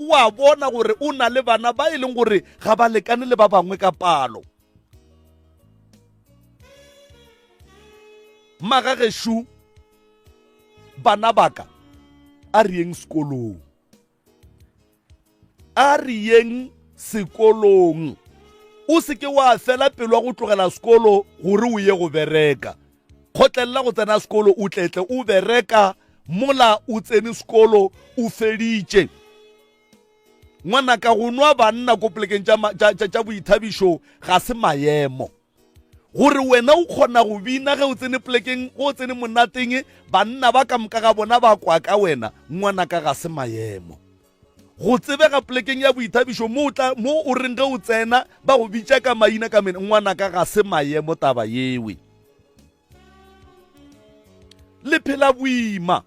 o a bona gore o na le bana ba e leng gore ga ba lekane le ba bangwe ka palo. Magagešo, bana baka, a re yeng sekolong. A re yeng sekolong. O se ke wa fela pelo ya go tlogela sekolo gore o ye go bereka. Kgotlelela go tsena sekolo o tletle o bereka mola o tsene sekolo o feditše. Ngwanaka go nwa banna ko polekeng tša boithabišo ga se maemo. Gore wena o kgona go bina ge o tsene polekeng, ge o tsene monateng, banna ba ka moka ga bona ba kwa ka wena, ngwanaka ga se maemo. Go tsebega polekeng ya boithabišo mo o tla, mo o reng ge o tsena ba go bitša ka maina ka mene, ngwanaka ga se maemo taba yewe. Le phela boima.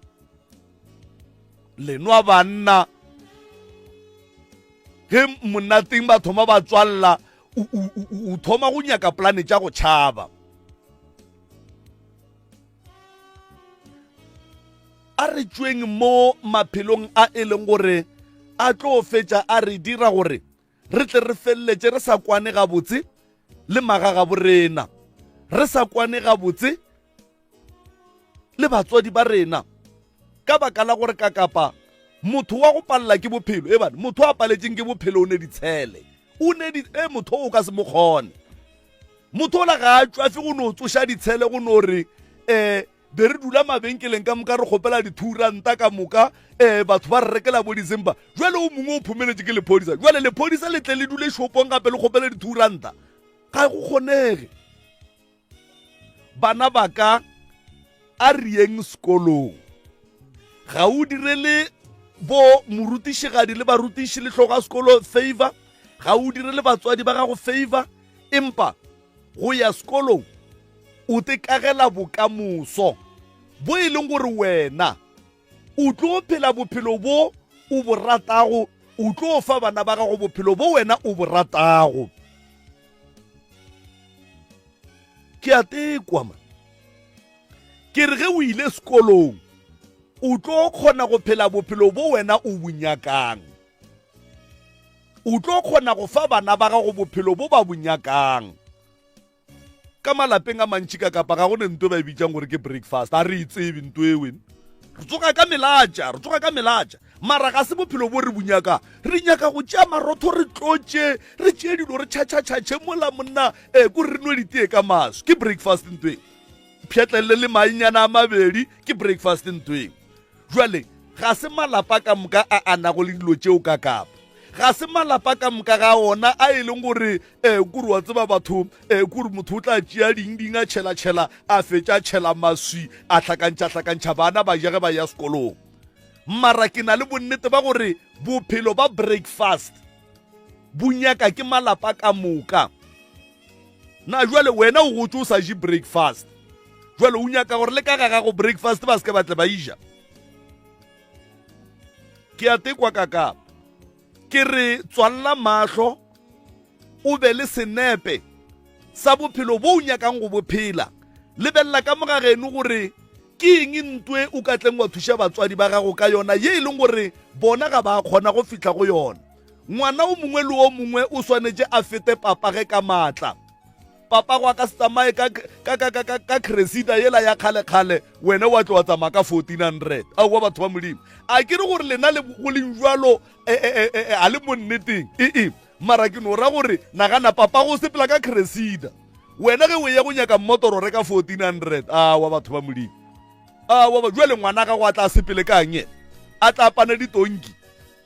Le nwa banna. Ge monateng ba thoma ba tswalla, o thoma go nyaka polane tša go tšhaba. A re tšweng mo maphelong a e leng gore a tlo fetša a re dira gore re tle re feleletše re sa kwane gabotse le magagabo rena, re sa kwane gabotse le batswadi ba rena ka baka la gore kakapa motho wa go palela ke bophelo e bane motho a paletseng ke bophelo o ne ditshele o ne di e motho o ka se mo kgone motho ola ga a tšwafe go no tsoša ditshele go no re um be re dula mabenkeleng ka moka re kgopela dithuranta ka moka um batho ba re rekela bo dizimba jale o mongwe o phomeletše ke lephodisa jale lephodisa le tle le dule shopong gape le kgopele dithuranta ga go kgonege Bana ba ka, a re yeng sekolong. Ga o direle bo morutišigadi le barutiši le hlogo ya sekolo favor, ga o direle batswadi ba gago favor, empa go ya sekolong o te kagela bokamoso bo e leng gore wena o tlo phela bophelo bo o bo ratago, o tlo fa bana ba gago bophelo bo wena o bo ratago. Ke a tekwa man. Ke re ge o ile sekolong o tlo kgona go phela bophelo bo wena o bo nyakang. O tlo kgona go fa bana ba gago bophelo bo ba bo nyakang. Ka malapeng a mantši ka Kapa ga go ne nto e ba e bitšang gore ke breakfast. A re e tsebe nto eo. Re tsoga ka melatša, re tsoga ka melatša. Mara ga se bophelo bo re bo nyakang. Re nyaka go tšea marotho re tlotše, re tšee dilo re tšhatšhatšhatšhe mola monna, eh, kore re nwe ditee ka maswi. Ke breakfast nto e. Pšhatlelele le mainyana a mabedi, ke breakfast nto e. Jwale, ga se malapa ka moka a a nago le dilo tšeo ka Kapa. Ga se malapa ka moka ga ona a e leng gore eh, kore wa tseba batho eh, kore motho o tla tšea ding ding a tšhela-tšhela a fetša tšhela maswi a hlakantšha-hlakantšha bana ba ja ge ba ya sekolong. Mara ke na le bonnete ba gore bophelo ba breakfast bo nyaka ke malapa ka moka. Na jwale wena o gotše o sa je breakfast, jwale o nyaka gore le ka ga gago breakfast ba se ke ba tle ba ija? Ke a tekwa kaka. Ke re tswalla mahlo o be le senepe sa bophelo bo o nyakang go bo phela. Lebelela ka mo ga geno gore ke eng ntwe o ka tleng wa thuša batswadi ba gago ka yona ye e leng gore bona ga ba kgona go fihla go yona. Ngwana o mongwe le o mongwe o swanetše a fete papage ka maatla. Papago a ka se tsamaye ka, ka, ka, ka, ka, ka Cressida yela ya kgale-kgale, wena wa tlo wa tsamaya ka 1400. Aowa batho ba Modimo. A ke re gore lena le go leng jwalo e, e, e, e, a le mo nneteng. Ee, mara ke no ra gore nagana papago o sepela ka Cressida. Wena ge o eya go nyaka mmotoro reka 1400. Aowa batho ba Modimo. Aowa ba jwale ngwana gago a tla sepele kang yena? A tla pane ditonki.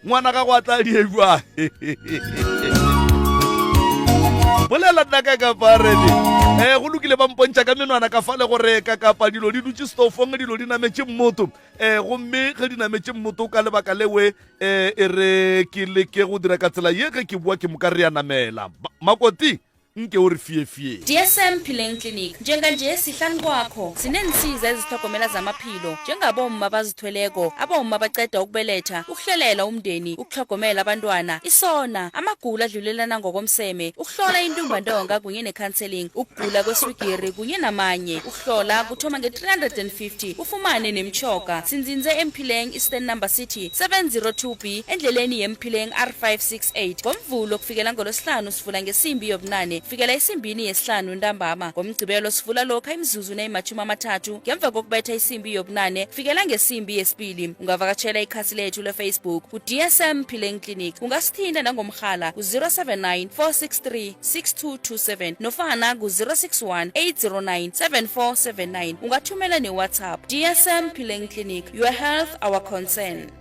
Ngwana gago a tla die jwang? Bolela nna ka kapa rele. Eh go lokile ba mpontšha ka menwana ka fale gore ka kapa dilo di dutše stofong dilo di nametše mmoto. Eh gomme ge di nametše mmoto ka lebaka lewe eh e re ke leke go dira ka tsela ye ge ke bua ke moka re ya namela. Makoti. Nke o re fiefie. DSM Phileng Clinic, Njenganje sihlanu kwakho sineensiza ezitlhogomela zamaphilo njengabomma abazithweleko, abomma abaqeda ukubeletha, ukuhlelela umndeni, ukutlhogomela abantwana, isona, amagulo adlulelana ngokomseme, ukuhlola intumbantonga kunye ne-counselling, ukugula kweswigiri kunye namanye. Ukuhlola kuthoma nge-350 ufumane nemitjhoga. Sinzinze eMphileng Eastern Number City 702B endleleni yeMphileng R568 ngoMvulo kufikela ngolwesihlanu sivula ngesimbi yobunane kufikela esimbini yesihlanu ntambama. Ngomgcibelo sivula lokha imizuzu neyimatjhumi amathathu ngemva kokubetha isimbi yobunane kufikela ngesimbi yesibili. Ungavakatjhela ikhasi lethu leFacebook ku-DSM Phileng Clinic. Ungasithinta nangomrhala ku-079 463 6227 nofana ku-061 809 7479. Ungathumela ne-WhatsApp. DSM Phileng Clinic, your health our concern.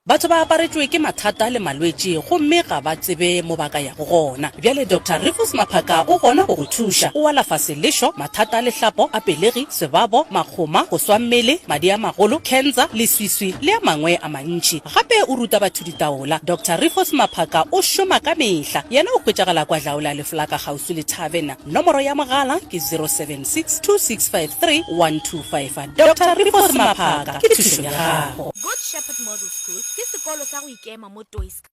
Batho ba aparetšwe ke mathata le malwetši gomme ga ba tsebe mo ba ka yago gona. Bjale Doctor Rufus Maphaka o gona go go thuša. O alafa selešo, mathata a lehlapo, a pelegi, sebabo, makgoma, go swa mmele, madi a magolo, khensa, leswiswi le a mangwe a mantši. Gape o ruta batho ditaola. Doctor Rufus Maphaka o šoma ka mehla. Yena o hwetšagala kwa Dlaola Leflaka kgauswi le Tavern. Nomoro ya mogala ke 076 2653 125. Doctor Rufus Maphaka ke thušo ya gago. Good Shepherd Model School ke sekolo sa go ikema mo Toyska.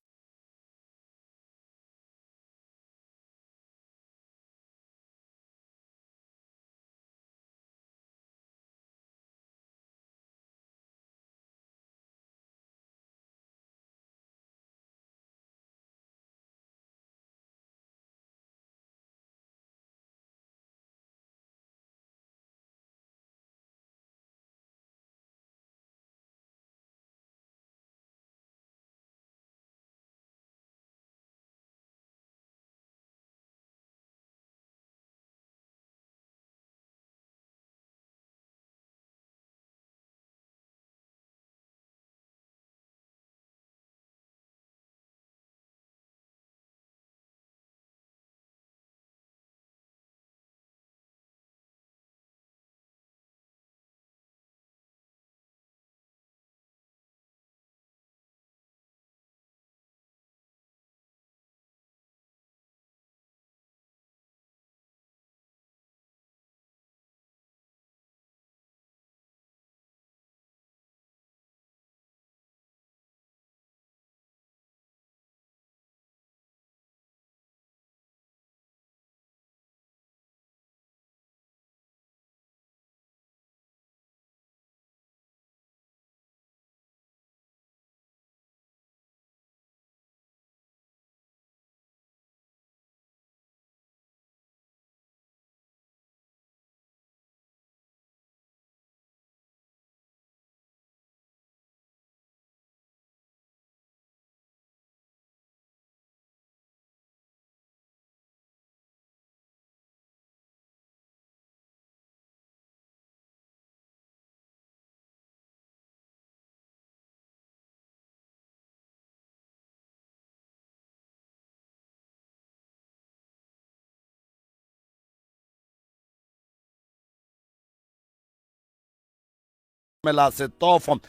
mela setofo um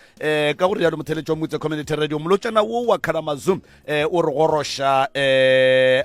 ka go rialo motheletši wa motse community radio molotšana wo wa kalamazoo um o re goroša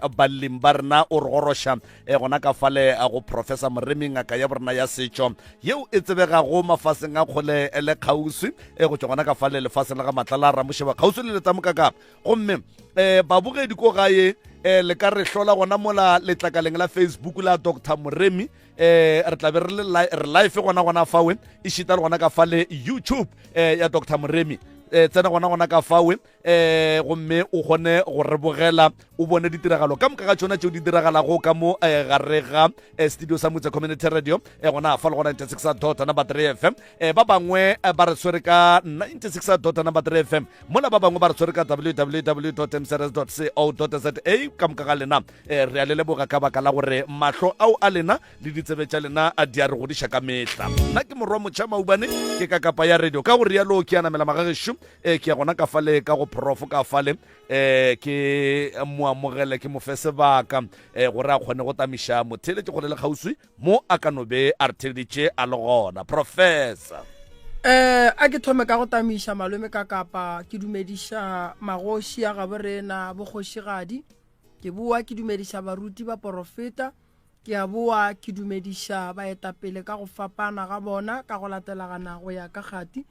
um balemi ba rena o re goroša um gona ka fale go professor moremi ngaka ya borena ya setšo yeo e tsebegago mafaseng a kgole le kgauswi um go tšwa gona ka fale lefaseng la ga matlala ramošeba kgauswi le letamokaka gomme um babogedi ko gae um le ka re hlola gona mola letlakaleng la facebook la dr moremi eh re tla be re le re live gona gona fawe e šita le gona ka fale youtube eh ya dr moremi eh tsena gona gona ka fawe eh gomme o kgone go re bogela o bone ditiragalo ka moka ga tšona tšeo di diragalago ka mo eh, gare ga eh, studio sa motse community radio eh, gona fa le gona 96 dot number 3 fm eh, ba bangwe eh, ba re tshwere ka 96 dot number 3 fm mola ba bangwe ba re tshwere ka www mcrs co za ka moka ga lena Eh, re a le leboga ka baka la gore mahlo ao a lena le ditsebe tša lena a di a re godiša ka mehla. Nna ke morwa motšha maubane ke ka kapa ya radio ka go rialo ke a namela magagešo eh, ke ya gona ka fale ka go profo ka fale eh, ke mo amogele ke mo fe sebaka eh, gore a kgone go tamiša motheeletši kgole le kgauswi mo a ka no be a re theeleditše a le gona. Professor. Eh, a ke thome ka go tamiša malome ka kapa ke dumediša magoši a gabo rena bokgošigadi. Ke boa ke dumediša baruti baporofeta, ke a boa ke dumediša baetapele ka go fapana ga bona ka go latelagana go ya ka kgati.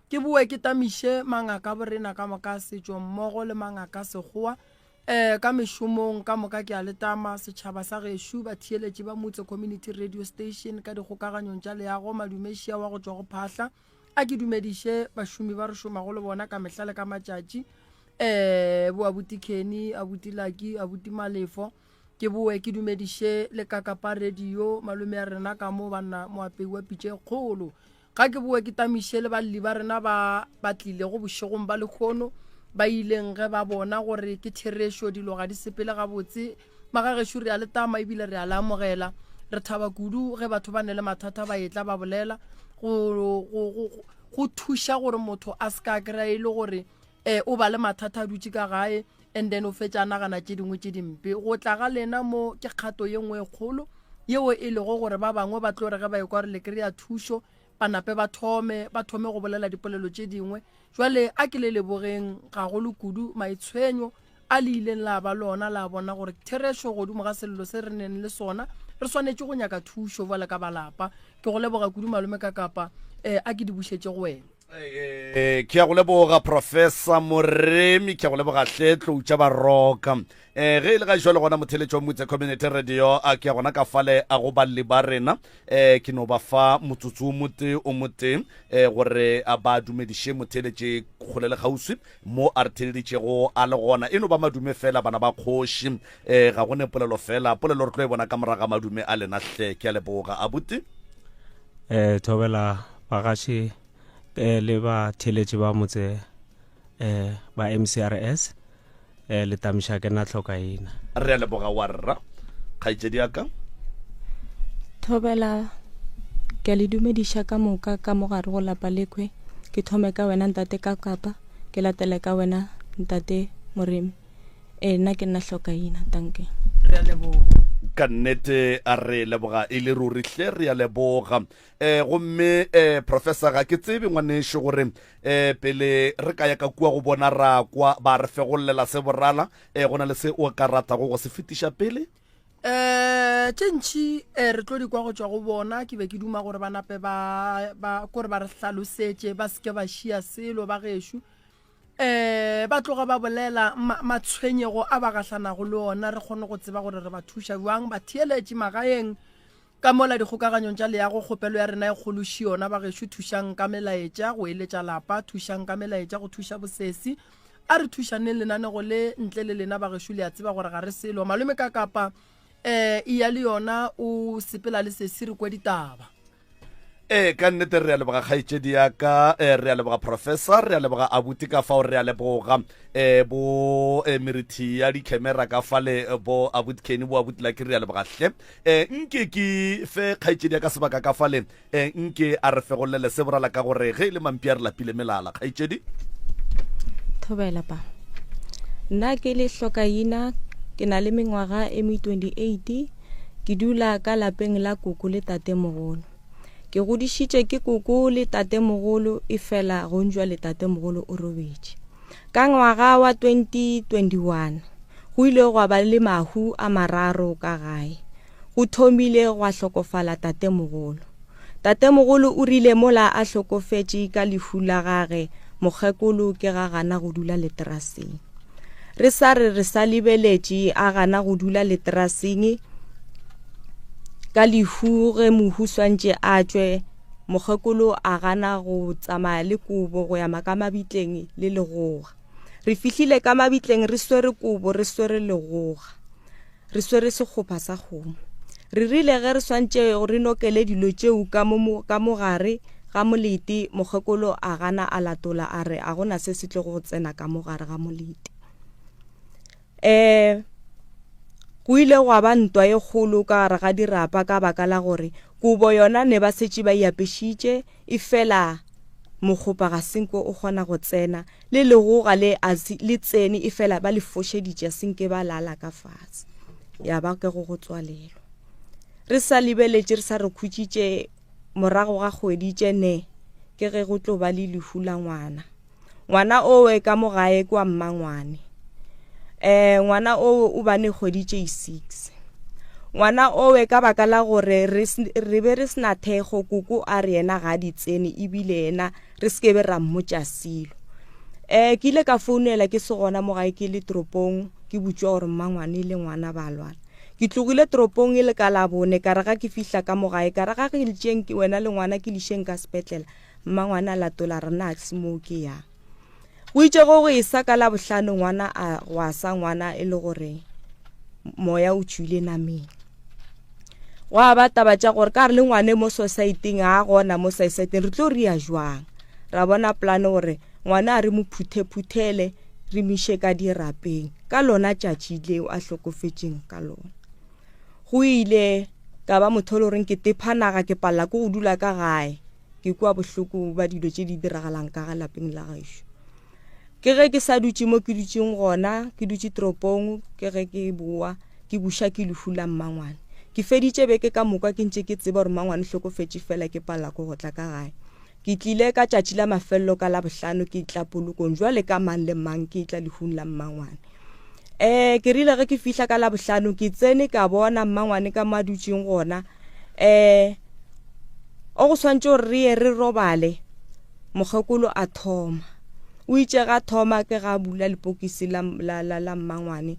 Ke boe ke tamiše mangaka a borena ka moka a setšo mmogo le mangaka a sekgowa um ka mešomong ka moka ke a le tama setšhaba sa gešo batheeletši ba Motse Community Radio Station ka dikgokaganyong tša leago Madumešia wa go tšwa go Phahla a ke dumediše bašomi ba re šomago le bona ka mehla le ka matšatši um bo abuti Kenny abuti Lucky abuti Malefo ke boe ke dumediše le kakapa radio malome ya rena ka mo banna moapei wa pitše e kgolo Ga ke boe ke tamiše le balli ba rena ba ba tlilego bošegong ba lehono, ba ileng ge ba bona gore ke therešo dilo ga di sepele gabotse. Magagešo re a le tama ebile re a le amogela. Re thaba kudu ge batho ba ne le mathata ba etla ba bolela go, go, go, go thuša gore motho a se ka kry-a e le gore um o ba le mathata a dutše ka gae and then o fetša a nagana tše dingwe tše dimpe. Go tla ga lena mo ke kgato ye nngwe e kgolo yeo e lego gore ba bangwe ba tlo re ge ba ekwa gore le kry-a thušo ba nape ba thome ba thome go bolela dipolelo tše dingwe. Jwale a ke le lebogeng gagolo kudu maitshwenyo a le ileng la ba lona la bona gore therešo godimo ga sello se re neng le sona re swanetše go nyaka thušo bjale ka balapa. Ke go leboga kudu malome ka kapa um a ke di bušetše go wena. Eh, ke ya go leboga professor moremi ke ya go leboga hle tlou tša baroka um ge e le ga jalo gona motheletšo wa motse community radio a ke ya gona ka fale a go balli ba rena um ke no ba fa motsotso o motee o motee um gore a ba dumediše motheletše kgole le kgauswi mo a re theleditšego a le gona e no ba madume fela bana ba kgoši um ga go ne polelo fela polelo re tlo e bona ka moraga madume a lena hle ke a leboga abuti um thobela bagaši eh, le batheletši ba motse eh, ba mcrs eh, le tamiša ke na tlhokaina re a leboga wa rra kgaetšedi ya ka thobela ke a le dumediša ka moka ka mogare go lapa lekhwe ke thome ka wena ntate ka kapa ke latele ka wena ntate moremi ee nna ke nna hlokaina tanke re a leboga ka nnete a re leboga e le ruri hle re a leboga um gomme um professor ga ke tsebe ngwanešo gore um pele re ka ya ka kua go bona ra kwa ba re fegollela se borala um go na le se o ka ratago go se fetiša pele um tše ntšhi um re tlo di kwa go tšwa go bona ke be ke duma gore ba nape ba ba kore ba re hlalosetše ba seke ba šia selo ba gešo um ba tloga ba bolela matshwenyego a ba gahlanago le ona re kgone go tseba gore re ba thuša bjang batheeletši magaeng ka mola dikgokaganyong tša leago kgopelo ya rena e kgološi yona ba gešo thušang ka melaetša go eletša lapa thušang ka melaetša go thuša bosesi a re thušaneng lenanego le ntle le lena ba gešo le a tseba gore ga re selo malome ka kapa um iya le yona o sepela le sesi re kwe ditaba Ee, ka nnete re a leboga kgaetšedi ya ka, eh, re a leboga professor, re a leboga abuti ka fao, re a leboga eh, bo eh, merithi ya dikhemera ka fale eh, bo abuti Kenny, bo abuti Lucky, re a leboga hle. Eh, nke ke fe kgaetšedi ya ka sebaka ka fale, eh, nke a re fegollele se borala ka gore ge e le mampia re lapile melala. Kgaetšedi. Thobela pa. Nna ke le hlokaina, ke na le mengwaga e me 28, ke dula ka lapeng la koko le tatemogolo. Ke godišitše ke koko le tatemogolo efela gonjwale tatemogolo o robetše. Ka ngwaga wa 2021 go ile gwa ba le mahu a mararo ka gae. Go thomile gwa hlokofala tatemogolo. Tatemogolo o rile mola a hlokofetše ka lehu la gage mokgekolo ke ga gana go dula leteraseng. Re sa re re sa lebeletše a gana go dula leteraseng ka lehu ge mohu swantše a tšwe mokgekolo a gana go tsamaya le kobo go ya ka mabitleng le legoga. Re fihlile ka mabitleng re swere kobo re swere legoga re swere sekgopha sa kgomo. Re rile ge re swantše re nokele dilo tšeo ka mo ka mogare ga molete mokgekolo a gana a latola a re a gona se se tlo go tsena ka mogare ga molete. Um go ile gwa ba ntwa e kgolo ka gare ga dirapa ka baka la gore kobo yona ne ba setše ba e apešitše efela mokgopa ga senko o kgona go tsena le legoga le a le tsene efela ba le fošeditše senke ba lala ka fase ya ba ke go go tswalelwa re sa lebeletše re sa re khutšitše morago ga kgwedi tše ne ke ge go tlo ba le lehu la ngwana Ngwana owe ka mo gae kwa mmangwane. Um ngwana o o bane kgwedi tše 6. Ngwana owe ka baka la gore re re be re sena thekgo koko a re yena ga di tsene ebile yena re se ke be ra mmotša selo. Um ke ile ka founela ke se gona mo gae ke le toropong ke botšiwa gore mmangwane le ngwana ba lwana. Ke tlogile toropong e le ka Labone ka re ga ke fihla ka mo gae ka re ga ke letšeng wena le ngwana ke lišeng ka sepetlela mmangwane a latola re na se moo ke yang. Go itše go go esa ka Labohlano ngwana a gwa sa ngwana e le gore moya o tšwile nameng. Gwa ba taba tša gore ka re le ngwane mo society-ing ga gona mo society-ing re tlo ria jwang. Ra bona plan gore ngwana a re mo phuthe-phuthele re miše ka dirapeng ka lona tšatši leo a hlokofetšeng ka lona. Go ile ka ba motho e le goreng ke tepha naga ke palela ke go dula ka gae. Ke kwa bohloko ba dilo tše di diragalang ka ga lapeng la gešo. Ke ge ke sa dutše mo ke dutšeng gona, ke dutše toropong, ke ge ke boa, ke buša ke lehu la mmangwane. Ke feditše beke ka moka ke ntše ke tseba gore mmangwane hlokofetše fela ke palela ke go tla ka gae. Ke tlile ka tšatši la mafelelo ka Labohlano ke tla polokong jwale ka mang le mang ke tla lehung la mmangwane. Um ke rile ge ke fihla ka Labohlano ke tsene ka bona mmangwane ka mo a dutšeng gona um o go swantše gore re ye re robale mokgekolo a thoma o itše ga thoma ke ga bula lepokisi la, la, la, la mmangwane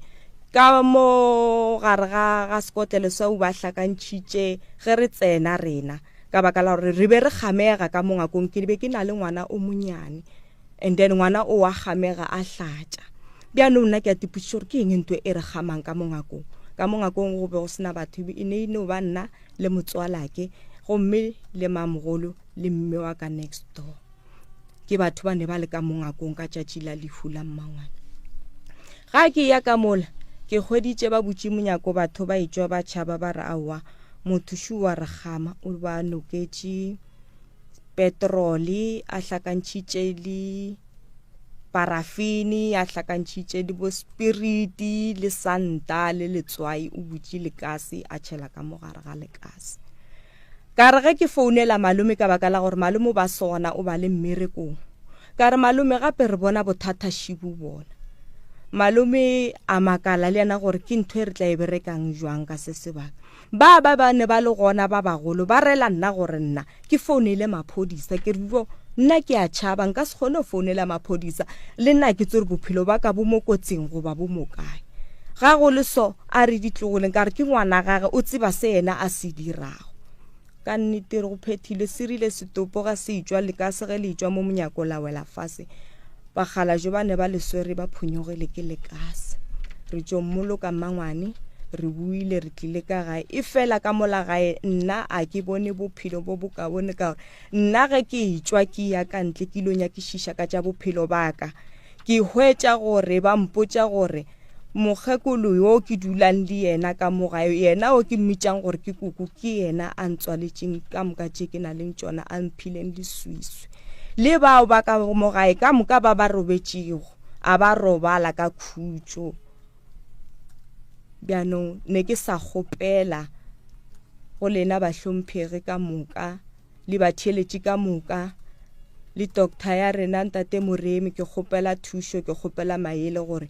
ka mo gare ga ga sekotlelo sa o ba hlakantšhitše ge re tsena rena ka baka la gore re be re kgamega ka mo ngakong ke be ke na le ngwana o monyane and then ngwana o wa kgamega a hlatša bjanong nna ke a tipotšiša gore ke eng ntho e re kgamang ka mo ngakong ka mo ngakong go be go sena batho e ne e no ba nna le motswalake gomme le mamogolo le mme wa ka next door ke batho ba ne ba le ka mo ngakong ka tšatši la lehu la mmangwana ga ke ya ka mola ke hweditše ba butše monyako batho ba etšwa ba tšhaba ba re aowa motho šo wa re kgama o ba noketše petrole a hlakantšhitše le parafini a hlakantšhitše le bo spiriti le santa le letswai o butše lekase a tšhela ka mo gare ga lekase ka re ge ke founela malome ka baka la gore malome o ba sona o ba le mmerekong ka re malome gape re bona bothata šibu bona malome a makala le yena gore ke ntho e re tla e berekang jwang ka se sebaka Ba ba ba ne ba le gona ba bagolo ba rela nna gore nna ke founele maphodisa. Ke re, Jo, nna ke a tšhaba, nka se kgone go founela maphodisa. Le nna ke tsore bophelo ba ka bo mo kotsing goba bo mo kae. Ga go le so, a re ditlogoleng, ka re ke ngwana gage, o tseba se yena a se dirago. Ka nnete re go phethile, se rile setopo ga se etšwa lekase ge le etšwa mo monyako la wela fase. Bakgalajwe ba ne ba le swere ba phonyogile ke lekase. Re tšo mmoloka mmangwane, re boile re tlile ka gae. Efela ka mola gae nna a ke bone bophelo bo bokaone ka gore nna ge ke etšwa ke ya ka ntle ke ilo nyakišiša ka tša bophelo ba ka, ke hwetša gore ba mpotša gore Mokgekolo yo ke dulang le yena ka mo gae, yena o ke mmitšang gore ke koko, ke yena a ntswaletšeng ka moka tše ke na leng tšona, a mphileng leswiswi. Le bao ba ka mo gae ka moka ba ba robetšego, a ba robala ka khutšo. Bjanong ne ke sa kgopela go lena bahlomphegi ka moka le batheeletši ka moka le doctor ya rena ntate Moremi ke kgopela thušo ke kgopela maele gore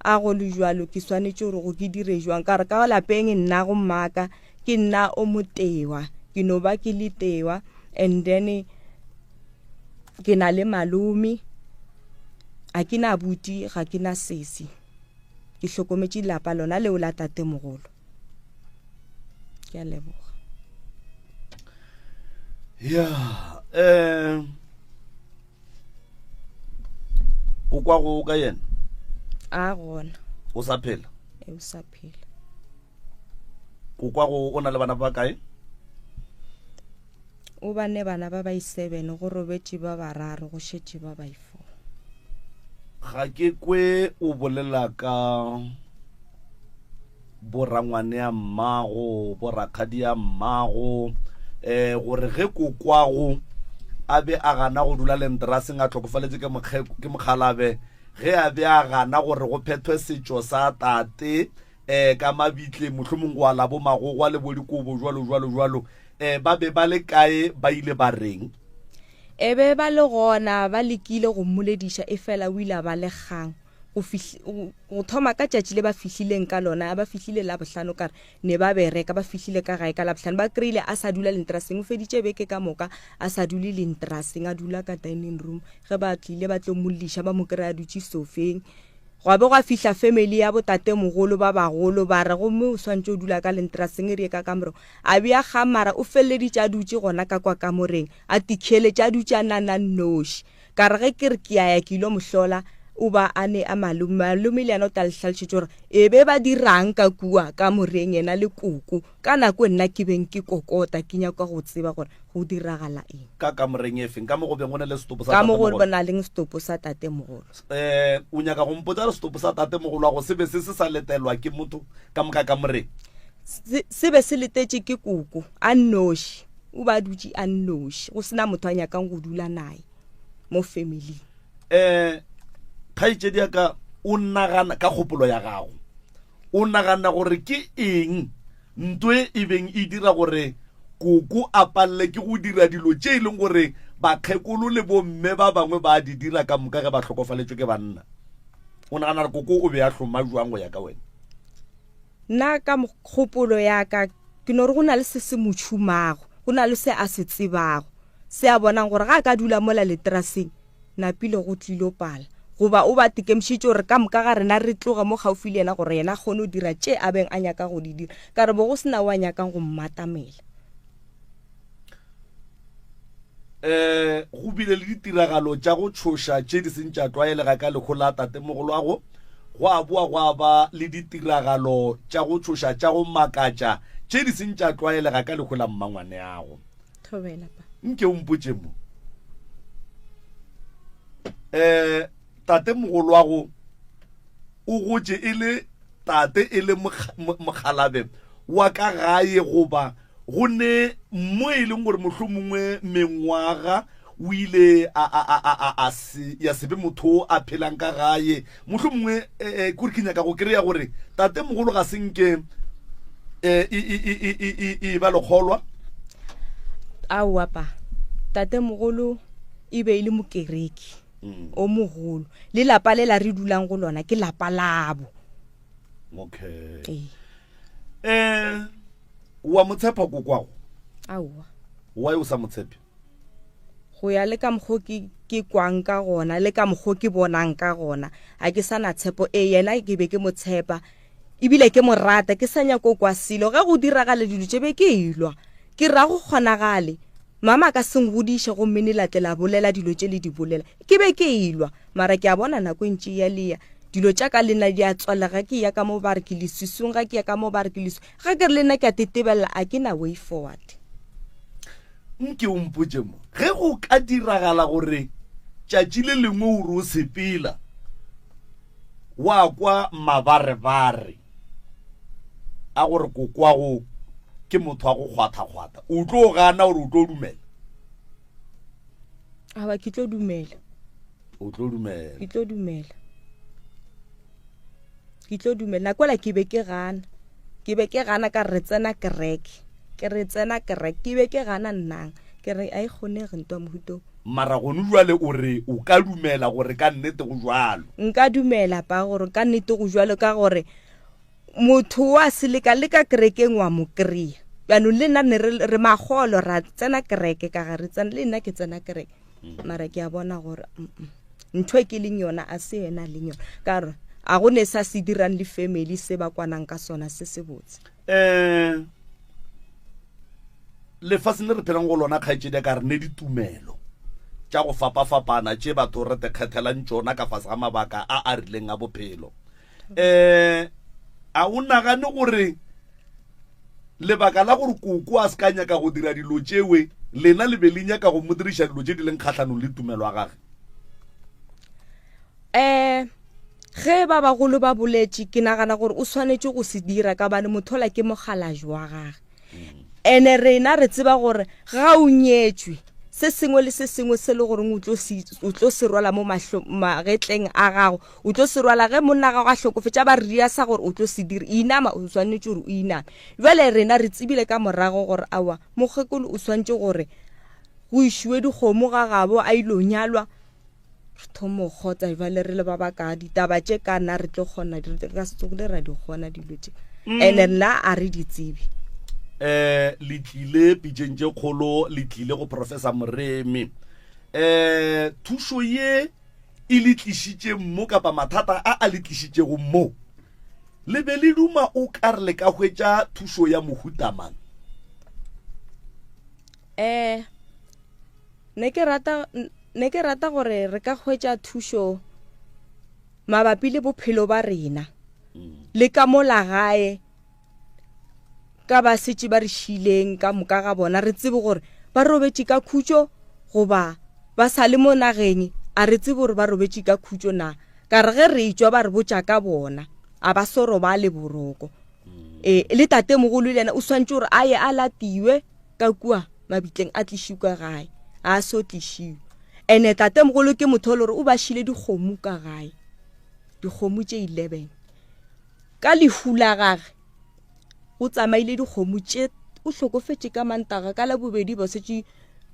a go le jwalo ke swanetše gore go ke dire jwang ka gore ka lapeng nna go mmaka ke nna o motewa ke no ba ke le tewa and then ke na le malome a ke na buti ga ke na sesi ke hlokometše lapa lona leo la tatemogolo ke a leboga ya um o kwa go ka yena a gona o sa phela e o sa phela o kwa go o na le bana ba kae O ba ne bana ba bai-seven, go robetše ba bararo, go šetše ba bai-four. Ga ke kwe o bolela ka borangwanea mmago, borakgadia mmago, eh, gore ge kokwago a be a gana go dula lendraseng a hlokofaletše ke mokge, ke mokgalabe, ge a be a gana gore go phethwe setšo sa tate, um ka mabitleng mohlomong go ala bo magogwa le bo dikobo jwalo jwalo jwalo um ba be ba le kae ba ile ba reng E be ba le gona ba lekile go mmolediša efela o ile a ba le kgang. Go fihli, go, go thoma ka tšatši le ba fihlileng ka lona, ba fihlile Labohlano ka re, ne ba bereka, ba fihlile ka gae ka Labohlano, ba kry-ile a sa dula lentraseng, o feditše beke ka moka a sa dule lentraseng, a dula ka dining room. Ge ba tlile ba tlo mo lliša, ba mo kry-a a dutše sofeng. Gwa be gwa fihla family ya botatemogolo ba bagolo, ba re, gomme o swantše o dula ka lentraseng, e re ye ka kamoreng. A bea kgang mara o feleleditše a dutše gona ka kwa kamoreng, a tikheletše, a dutše a nana nnoši. Ka re ge ke re ke a ya ke ilo mo hlola, o ba a ne a malome. Malome le yena o tla le hlalošetša gore e be ba dirang ka kua kamoreng yena le koko. Ka nako e nna ke beng ke kokota ke nyaka go tseba gore go diragala eng. Ka kamoreng e feng? Ka mo go beng go na le setopo sa Ka mo go tatemogolo? na leng setopo sa tatemogolo. Eh, o nyaka go mpotša gore setopo sa tatemogolo wa go se be se se sa letelwa ke motho ka mo ka kamoreng? Se, se be se letetše ke koko a nnoši. O ba dutše a nnoši, go se na motho a nyakang go dula naye mo familing. Um kgaetšedi ya ka, o nagana ka kgopolo ya gago, o nagana gore ke eng nto e e beng e dira gore koko a palele ke go dira dilo tše e leng gore bakgekolo le bomme ba bangwe ba di dira ka moka ge ba hlokofaletšwe ke banna? O nagana gore koko o be a hloma jwang go ya ka wena? Nna ka kgopolo ya ka ke no re go na le se se mo tšhumago, go na le se a se tsebago, se a bonang gore ga a ka dula mola leteraseng napile go tlilo pala. Goba o ba tekemišitše gore ka moka ga rena re tloge mo kgaufi le yena gore yena a kgone go dira tše a beng a nyaka go di dira. Ka re bo go se na o a nyakang go mmatamela. Um go bile le ditiragalo tša go tšhoša tše di seng tša tlwaelega ka leho la tatemogolwago. Gwa boa gwa ba le ditiragalo tša go tšhoša tša go makatša tše di seng tša tlwaelega ka leho la mmangwaneago. Thobela pa. Nke o mpotše mo. Um tatemogolwago o gotše e le tate e le mokgalabe wa ka gae goba Go ne mo e leng gore mohlomongwe mengwaga o ile a, a, a, a, a, a se, ya se be motho a phelang ka gae. Mohlomongwe eh, eh, kore ke nyaka go kry-a gore tatemogolo ga se nke eh, e, e, e, e, e, e, e ba lekgolwa. Aowa pa, tatemogolo e be e le mokereki o mogolo. Le lapa lela re dulang go lona ke lapa labo. Okay. Ee. Eh, wa mo tshepa kokwago? Aowa. Why o sa mo tshepe? Go ya le ka mokgo ke ke kwang ka gona le ka mokgo ke bonang ka gona, ga ke sa na tshepo. Ee, yena ke be ke mo tshepa ebile ke mo rata, ke sa nyako kwa selo. Ge go diragala dilo tše be ke elwa, ke ra go kgonagale mama a ka se ngodiše gomme ne la tle la bolela dilo tše le di bolela. Ke be ke elwa, mara ke a bona nako e ntše e ya le ya dilo tša ka le nna di a tswalega. Ke ya ka mo ba re ke leswiswing, ga ke ya ka mo ba re ke leswiswing. Ge ke re le nna ke a tetebelela, a ke na way forward. Nke o mpotše mo, ge go ka diragala gore tšatši le lengwe o re o sepela wa kwa mabarebare a gore kokwago ke motho wa go kgwatha-kgwatha, o tlo gana gore o tlo dumela? Aowa, ke tlo dumela. O tlo dumela? Ke tlo dumela. Ke tlo dumela. Nako ela ke be ke gana. Ke be ke gana ka re tsena kereke. Ke re tsena kereke. Ke be ke gana nnang. Ke re a e kgonege ntwa mohuto. Mara gone jwale o re o ka dumela gore ka nnete go jwalo? Nka dumela pa gore ka nnete go jwalo, ka gore motho wa seleka le ka kerekeng wa mo kry-a. Jaanong le nna ne re magolo ra tsena kereke ka ga re tsena, le nna ke tsena kereke. Mara ke a bona gore ntho e ke leng yona a se yena leng yona, ka gore a go ne sa se dirang le family se ba kwanang ka sona se se botse. Lefaseng le re phelang go lona, kgaetšedi ya ka, re ne ditumelo tša go fapafapana tše batho re te kgethelang tšona ka fase ga mabaka a a rileng a bophelo. A o nagane gore lebaka la gore koko a se ka nyaka go dira dilo tšewe, lena le be le nyaka go mo diriša dilo tše di leng kgahlanong le tumelo ya gage? Ge ba bagolo ba boletše, ke nagana gore o swanetše go se dira, ka gobane mothola ke mokgalabje wa gage. Ene rena re tseba gore ga o nyetšwe, se sengwe le se sengwe se le goreng o tlo se rwala mo magetleng a gago, o tlo se rwala ge monna gago a hlokofetše, a ba re ria sa gore o tlo se dira, inama, o swanetše gore o iname. Bjale rena re tsebile ka morago gore aowa, mokgekolo o swanetše gore go išiwe dikgomo ga gabo a ilo nyalwa. Re thomo kgotsa jwale re le ba baka ditaba tše ka na re tlo kgona di re ka se tsogile ra di kgona dilo tše. Ene nna a re di tsebe. Eh le tlile pitšeng tše kgolo le tlile go Professor Moremi. Eh thušo ye e le tlišitše mo kapa mathata a a le tlišitšego mo le be le duma o ka re le ka hwetša thušo ya mohuta mang? Eh ne ke rata ne ke rata gore re ka hwetša thušo mabapi le bophelo ba rena le ka mo la gae ka ba setše ba re šileng ka moka ga bona re tsebe gore ba robetše ka khutšo goba ba sa le mo nageng a re tsebe gore ba robetše ka khutšo na ka re ge re etšwa ba re botša ka bona a ba so robale boroko ee le tatemogolo le yena o swantše gore a ye a latiwe ka kua mabitleng a tlišiwe ka gae a so tlišiwe ene tatemogolo ke motho o le gore o ba šile dikgomo ka gae dikgomo tše 11 ka lehu la gage o tsamaile dikgomo tše o hlokofetše ka mantaga ka labobedi ba setše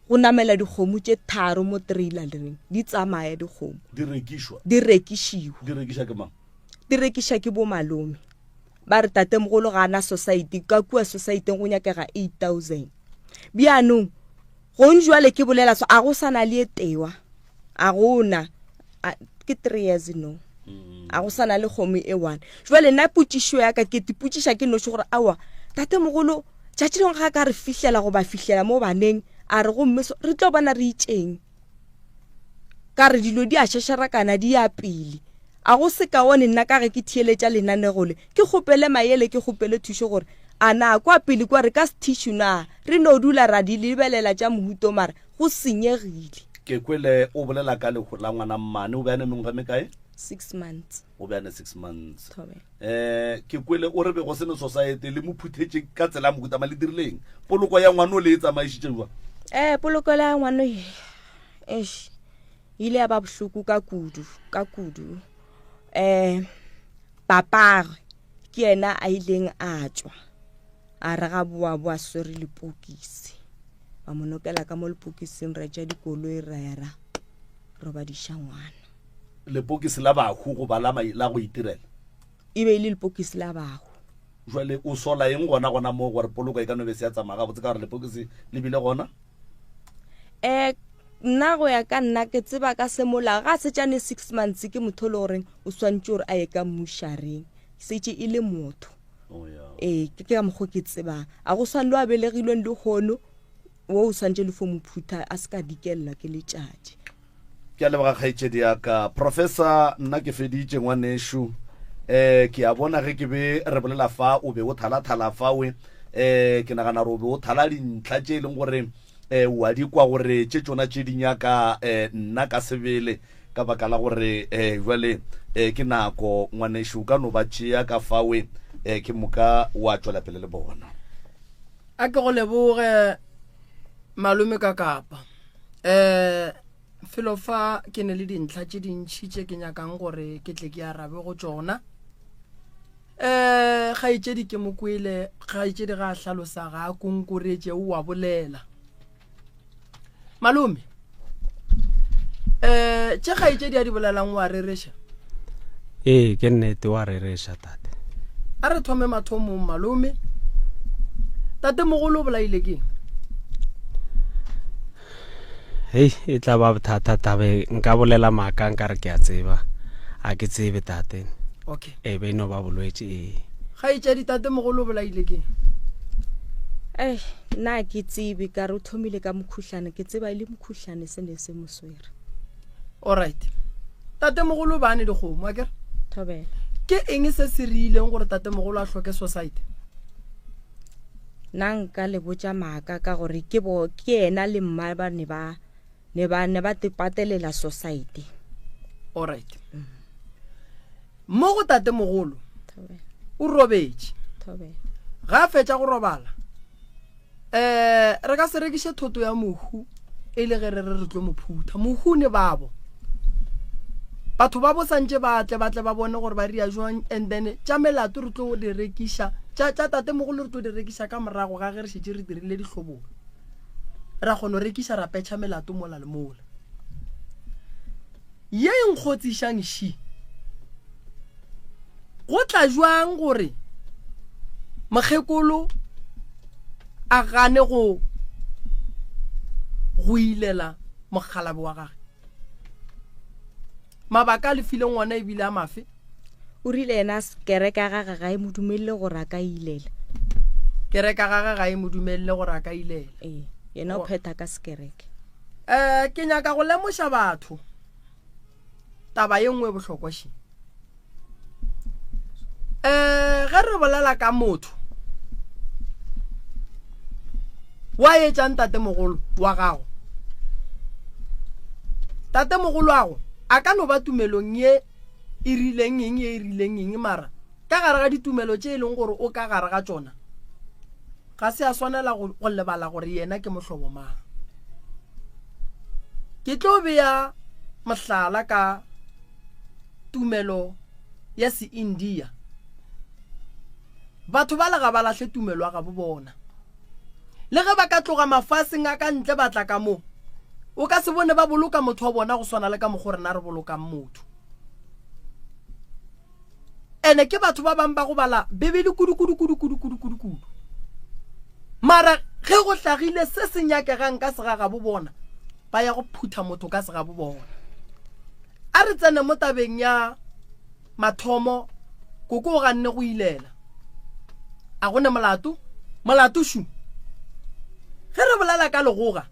go namela dikgomo tše tharo mo trailereng di tsamaya dikgomo di rekišwa di rekišiwa di rekiša ke mang di rekiša ke bo malome ba re tatemogolo ga ana society ka kua society go nyakega 8000 bjanong Gong jwale ke bolela so a go sa na le e tewa a gona ke 3 years no a go sa na le kgomo e one jwale nna potšišo ya ka ke tipotšiša ke noši gore aowa tatemogolo tšatši lengwe ga ka re fihlela goba fihlela mo baneng a re gomme so re tlo bona re itšeng ka re dilo di a šašarakana di ya pele a go se kaone nna ka ge ke theeletša lenanego le ke kgopele maele ke kgopele thušo gore a na kwa pele kwa re ka se tissue na re no dula ra di lebelela tša mohuto mara go senyegile. Ke kwele o bolela ka lehu la ngwana mmane, o be a ne mengwaga mekae? Six months. O be a ne six months. Thobela. Eh, ke kwele o re be go se ne society le mo phuthetše ka tsela ya mohuta mang, le dirileng? Poloko ya ngwano le e tsamaišitše jwang? Eh, poloko ya ngwano e, eish, ile ya ba bohloko ka kudu, ka kudu. Eh, papagwe ke yena a ileng a tšwa a re ga boa boa swere lepokisi ba mo nokela ka mo lepokising ra tša dikoloi ra ya ra robadiša ngwana. Lepokisi la bahu goba la, la go itirela? E be e le lepokisi la bahu. Jwale o sola eng gona gona moo gore poloko e ka no be se ya tsamaya gabotse ka gore lepokisi le bile gona? Um nna go ya ka nna ke tseba ka semolao ga a setšane six months ke motho o le goreng o swantše gore a ye ka mmušareng setše e le motho. Oh, yeah. Ee ke ka mokgo ke tsebang a go swane le a belegilweng lehono wo o swantše le fo mo phutha a se ka dikelela ke letšatši. Ke a leboga kgaetšedi ya ka. Professor, nna ke feditše ngwanešu. Eh, ke a bona ge ke be re bolela fa o be o thala-thala fawe. Eh, ke nagana gore o be o thala dintlha tše e leng gore eh, o a di kwa gore tše tšona tše di nyaka eh, nna ka sebele ka baka la gore eh, jwale eh, ke nako ngwanešu o ka no ba tšea ka fawe eh, ke moka wa tšwela pele le bona. A ke go leboge malome ka kapa. Um felo fa ke ne le dintlha tše dintšhi tše ke nyakang gore ke tle ke arabe go tšona. Um kgaetšedi ke mo kwele, kgaetšedi ga a hlalosa ga a konkoretše o a bolela. Malome, um tše kgaetšedi a di bolelang o a rereša? Ee, ke nnete o a rereša tate. A re thome mathomong malome. Tatemogolo o bolaile keng? Hei, e tla ba bothata tabe nka bolela maaka nka re ke a tseba. A ke tsebe tate. Okay. E be e no ba bolwetši ee. Kgaetšedi tatemogolo o bolaile keng? Ei, nna ke tsebe ka re o thomile ka mokhuhlane ke tseba e le mokhuhlane se ne se mo swere. Alright. Tatemogolo ba ne dikgomo akere? Thobela. Ke eng se se riileng gore tatemogolo a hloke society? Nna nka le botša maaka ka gore ke bo ke yena le mma ba ne ba ne ba ne ba te patelela society. Alright. Mo go tatemogolo o robetše. Thobela. Ga a fetša go robala um re ka se rekiše thoto ya mohu e le ge re re re tlo mo phutha. Mohu ne babo. Batho ba bo santše ba tle ba tle ba bone gore ba ria jwang and then tša melato re tlo di rekiša tša tša tatemogolo re tlo di rekiša ka morago ga ge re šetše re dirile dihlobolo. Ra kgona go rekiša ra petšha melato mola le mola. Ye e nkgotsišang ši. Go tla jwang gore mokgekolo a gane go go ilela mokgalabje wa gage? Mabaka a le fileng ona ebile a mafe? O rile yena kereke ya gage ga e mo dumelele gore a ka ilela. Kereke ya gage ga e mo dumelele gore a ka ilela. Ee, yena o phetha ka sekereke. Um ke nyaka go lemoša batho taba ye nngwe bohlokwa še. Um ge re bolela ka motho wa etšang tatemogolo wa gago, tatemogolo ago a ka no ba tumelong ye e rileng eng ye e rileng eng mara ka gare ga ditumelo tše e leng gore o ka gare ga tšona ga se a swanela go, go lebala gore yena ke mohlobo mang. Ke tlo bea mohlala ka tumelo ya se-India. Batho bale ga ba lahle tumelo ya gabo bona. Le ge ba ka tloga mafaseng a ka ntle ba tla ka mo, o ka se bone ba boloka motho wa bona go swana le ka mokgo rena re bolokang motho. Ene ke batho ba bang ba go bala Bibele kudu kudu kudu kudu kudu kudu kudu. Mara ge go hlagile se se nyakegang ka segagabo bona, ba ya go phutha motho ka segabo bona. A re tsene mo tabeng ya mathomo, koko o ganne go ilela. A go ne molato? Molato šu. Ge re bolela ka legoga,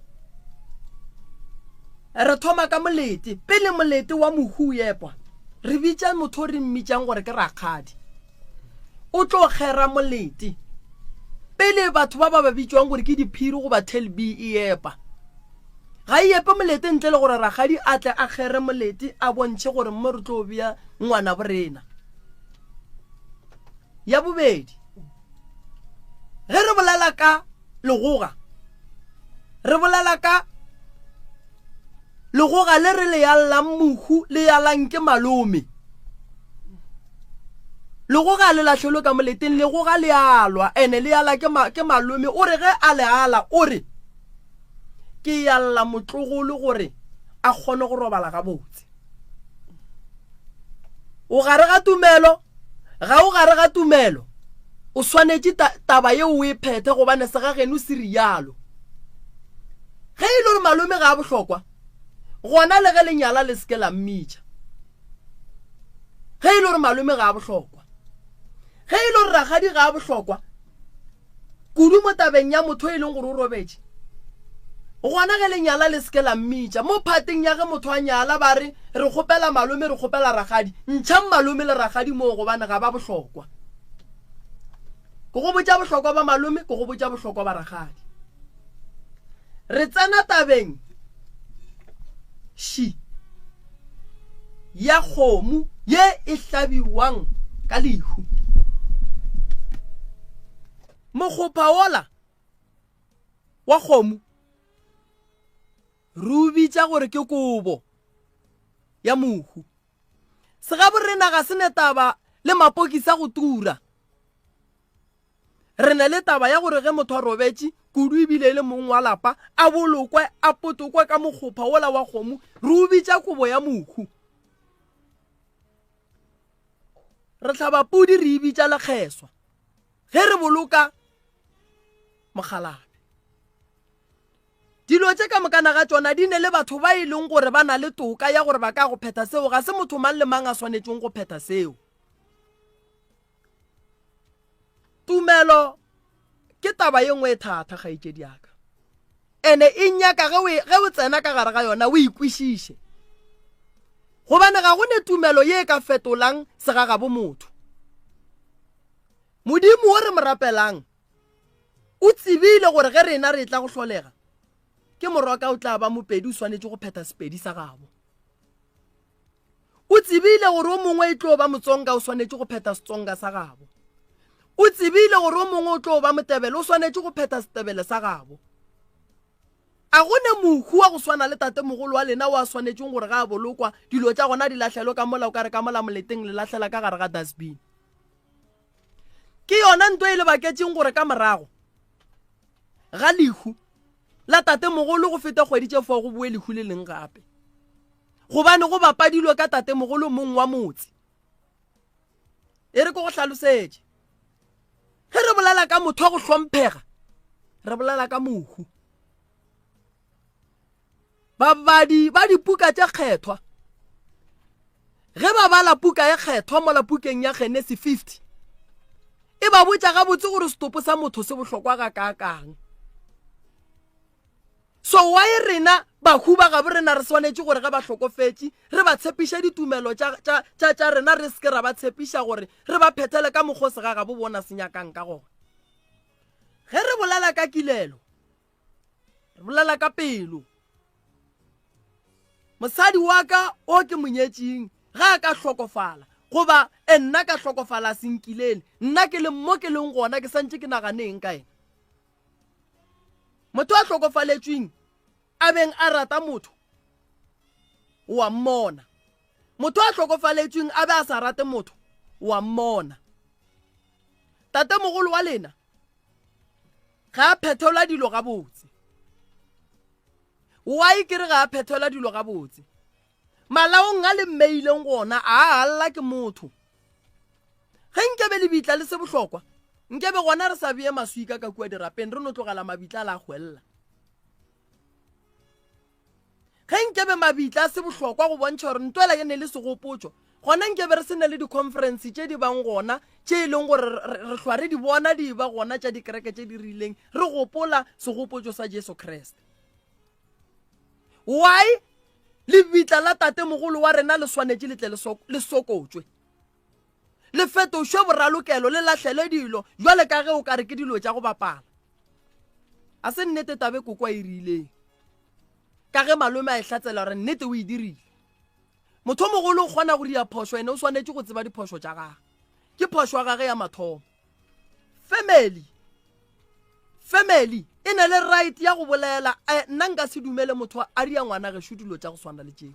re thoma ka molete. Pele molete wa mohu o epwa, re bitša motho o re mmitšang gore ke rakgadi. O tlo kgera molete. Pele batho ba ba ba bitšwang gore ke diphiri goba telb e epa. Ga e epe molete ntle le gore rakgadi a tle a kgere molete a bontšhe gore mo re tlo bea ngwana borena. Ya bobedi, ge re bolela ka legoga, re bolela ka legoga le re le yallang mohu le yalang ke malome. Legoga le lahlelwe ka moleteng, legoga le alwa ene le yala ke, ma, ke malome. O re ge a le ala o re ke yalla motlogolo gore a kgone go robala gabotse. O gare ga tumelo, ga o gare ga tumelo, o swanetše ta, taba yeo o e phethe gobane segageno se rialo. Ge e le gore malome ga a bohlokwa, gona le ge le nyala le seke la mmitša. Ge e le gore malome ga a bohlokwa, ge e le gore rakgadi ga a bohlokwa, kudu mo tabeng ya motho e leng gore o robetše, gona ge le nyala le seke la mmitša. Mo phateng ya ge motho a nyala ba re re kgopela malome, re kgopela rakgadi, ntšhang malome le rakgadi moo gobane ga ba bohlokwa. Ke go botša bohlokwa ba malome, ke go botša bohlokwa ba rakgadi. Re tsena tabeng ši ya kgomo ye e hlabiwang ka lehu. Mokgopha wola wa kgomo re o bitša gore ke kobo ya mohu. Segaborena ga se ne taba le mapokisi a go tura. Re na le taba ya gore ge motho a robetše kudu ebile e le mong wa lapa, a bolokwe, a potokwe ka mokgopha wola wa kgomo, re o bitša kobo ya mohu. Re hlaba pudi re e bitša lekgeswa ge re boloka mokgalabje. Dilo tše ka mokana ga tšona di ne le batho ba e leng gore ba na le toka ya gore ba ka go phetha seo, ga se motho mang le mang a swanetšeng go phetha seo. Tumelo ke taba ye nngwe e thata, kgaetšedi ya ka. Ene e nyaka ge o, e, ge o tsena ka gare ga yona o ikwešiše. Gobane ga go ne tumelo ye e ka fetolang segagabo motho. Modimo wo re mo rapelang o tsebile gore ge rena re tla go hlolega, ke morwa ka o tla ba mopedi o swanetše go phetha sepedi sa gabo. O tsebile gore o mongwe e tlo ba Motsonga o swanetše go phetha Setsonga sa gabo. O tsebile gore o mongwe o tlo ba Motebele o swanetše go phetha Setebele sa gabo. A go ne mohu wa go swana le tatemogolo wa lena o a swanetšeng gore ga a bolokwa dilo tša gona di lahlelwe ka mola o ka re ka mola moleteng le lahlela ka gare ga dustbin. Ke yona nto e le baketšeng gore ka morago ga lehu la tatemogolo go fete kgwedi tše fo go boe lehu le leng gape. Gobane go bapadilwe ka tatemogolo mong wa motse. E re ke go hlalosetše. Ge re bolela ka motho wa go hlomphega, re bolela ka mohu. Babadi ba dipuka tše kgethwa ge ba bala puka e kgethwa mola pukeng ya Genesi 50 e ba botša gabotse gore setopo sa motho se bohlokwa gakaakang. So why rena bahu ba gabo rena re swanetše gore ge ba hlokofetše re ba tshepiše ditumelo tša, tša, tša, tša rena re se ke ra ba tshepiša gore re ba phethele ka mokgwa o segagabo bona se nyakang ka gona. Ge re bolela ka kilelo re bolela ka pelo. Mosadi wa ka o ke monyetšeng ge a ka hlokofala goba e nna ka hlokofala a se nkilele nna ke le mo ke leng gona ke santše ke nagane eng ka ena. Motho a hlokofaletšweng a beng a rata motho o a mmona. Motho a hlokofaletšweng a be a sa rate motho o a mmona. Tatemogolo wa lena ga a phethelwa dilo gabotse. Why ke re ga a phethelwa dilo gabotse? Malaong a le mmeileng gona a a lla ke motho. Ge nkebe lebitla le se bohlokwa, nkebe gona re sa bee maswika ka kua dirapeng re no tlogela mabitla a la hwella. Ge nkebe mabitla a se bohlokwa go bontšha gore ntwela ye ne le segopotšo, gona nkebe re se ne le di-conference tše di bang gona tše e leng gore re hlwa re di bona di ba gona tša dikereke tše di rileng re gopola segopotšo sa Jesu Kriste. Why lebitla la tatemogolo wa rena le swanetše le tle le sokotšwe le fetošwe boralokelo le lahlele dilo jwale ka ge o ka re ke dilo tša go bapala a se nnete tabe koko a e rileng ka ge malome a e hlatsela gore nnete o e dirile motho o mogolo o kgona go ria phošo ene o swanetše go tseba diphošo tša gage ke phošo ya gage ya mathomo family family e na le right ya go bolela eh, nna nka se dumele motho a ria ngwana gešo dilo tša go swana le tšeo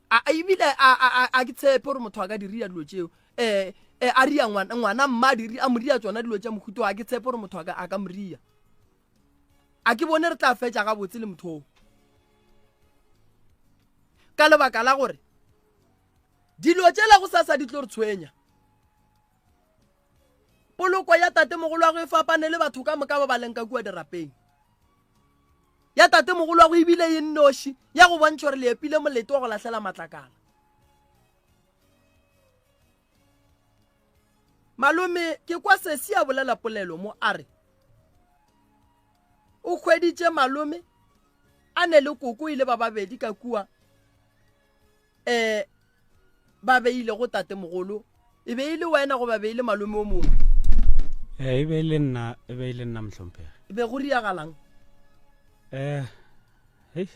a ebile a ke tshepe gore motho a ka diria dilo tšeo um a ria ngwana mma a mo ria tsona dilo tša mohuto a ke tshepe gore motho a ka mo ria a ke bone re tla fetša gabotse le motho oo ka lebaka la gore dilo tšela go sasa di tlo re tshwenya poloko ya tatemogolo wa go e fapane le batho ka moka ba ba leng ka kua dirapeng ya tatemogolo wa go ebile e nnoši ya go bontšha gore le epile molete wa go lahlela matlakala malome ke kwa sesi a bolela polelo mo a re o hweditše malome a ne le koko ile ba babedi ka kua um ba beile go tatemogolo e be e le wena goba be e le malome o mongwe eh, e be e le nna e be e le nna mohlomphegi e be go riagalang um hei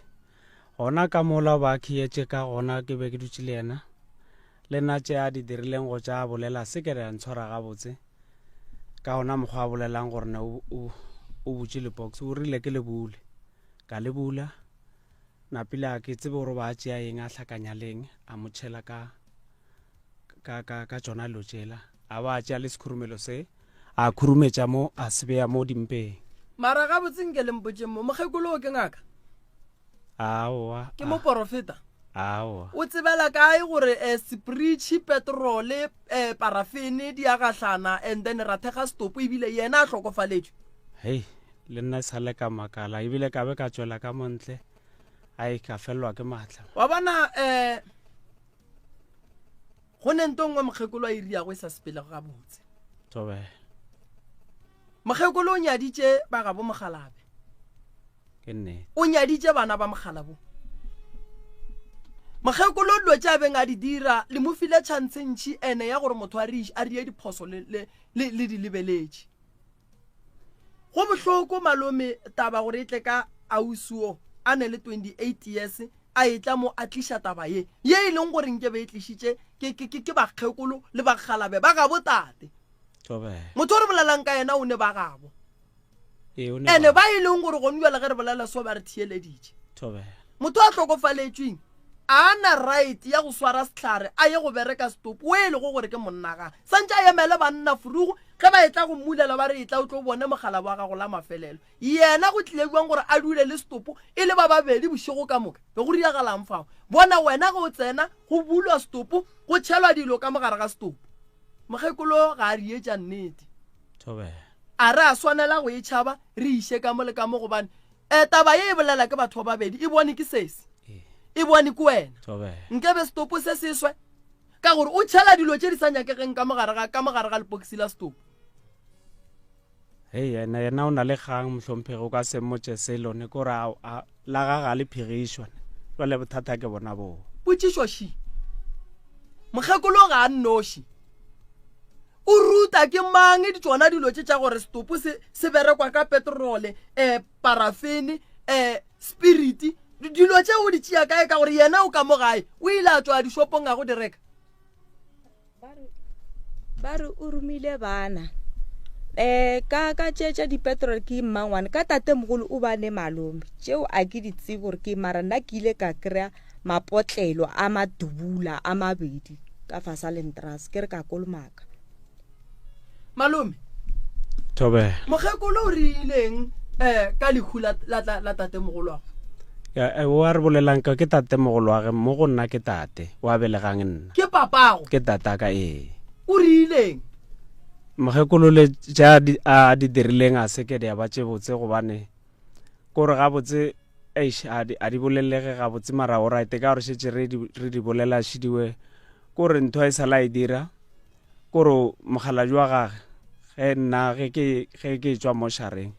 gona ka mola ba khietše ka gona ke be ke dutše le yena le nna tše a di dirileng go tša a bolela se ke re a ntshwara gabotse ka gona mokgwa a bolelang gore ne o butše le box o rile ke le bule ka le bula Napile a ke tsebe gore o ba a tšea eng a hlakanya leng a mo tšhela ka ka ka ka tšona dilo tšela a ba a tšea le sekhurumelo se a khurumetša mo a se beya mo dimpeng. Mara gabotse nke le mpotšeng mo mokgekolo o ke ngaka? Aowa. Ke moporofeta? Aowa. O tsebela kae gore eh, sepritšhi, petrole, eh, parafene di a gahlana and then ra thekga setopo ebile yena a hlokofaletšwe? Hei, Le nna e sa le ka makala, ebile ka be ka tšwela ka mo ntle, ai, ka felelwa ke maatla. Wa bona, um go ne nto nngwe mokgekolo a e riago e sa sepelego gabotse. Thobela. Mokgekolo o nyaditše ba gabo Mokgalabe. Ke nnete. O nyaditše bana ba Mokgalabo. Mokgekolo dilo tše a beng a di dira le mo file chance ntši ene ya gore motho a rie diphoso le, le, le, le di lebeletše. Go bohloko malome taba gore e tle ka ausi wo a ne le 28 years a etla mo a tliša taba ye ye e leng gore nke be e tlišitše ke, ke, ke, ke bakgekolo le bakgalabe ba gabo tate. Motho o re bolelang ka yena o ne ba gabo. Ene ba e leng gore gone jale ge re bolela so ba re theeleditše. Motho a hlokofaletšweng. A na right ya go swara sehlare a ye go bereka setopo o e lego gore ke monna ga santše a emele banna furugo ge ba etla go mmulela ba re etla o tlo bone mogala wa gago la mafelelo yena go tlile bjang gore a dule le setopo e le ba babedi bošego ka moka be go diragalang fao bona wena ge o tsena go bulwa setopo go tšhelwa dilo ka mogare ga setopo mokgekolo ga a rietša nnete a re a swanela go e tšhaba re iše ka mo le ka mo gobane um taba ye e bolela ke batho ba babedi e bone ke sesi e bone ke wena nkebe setopo se se swe ka gore o tšhela dilo tše di sa nyakegeng ka mogare ga ka mogare ga lepokisi la setopo hei yena yena o na le kgang mohlomphegi o ka se mmotše selo ne kore la ga ga le phegišwa jale bothata ke bona boo potšišo ši mokgekolo ga a nnoši O ruta ke mang ditšona dilo tše tša gore setopo se se berekwa ka petrole, um parafene, um spiriti? Dilo tše o di tšea kae ka gore yena o ka mo gae o ile a tšwa dishopong a go di reka? Ba re o romile bana um ka ka tše tša dipetrole ke mmangwane ka tatemogolo o ba ne malome tšeo a ke di tsebe gore ke mara nna ke ile ka kry-a mapotlelo a madubula a mabedi ka fasa lentrase ke re ka kolomaka malome thobela mokgekolo o rileng um ka lehu la tatemogolo wa o a re bolelang ka ke tatemogolo wa ge mo go nna ke tate wa belegang nna ke papago ke tataka ee o rileng mokgekolo le tša a di dirileng a se ke di a ba tše botse gobane Kore gabotse eish a di a di bolelege gabotse mara o right ka gore šetše re di re di bolela šidiwe kore ntho e sala e dira kore mokgalabje wa gage ge nna ge ke ge ke tšwa mošareng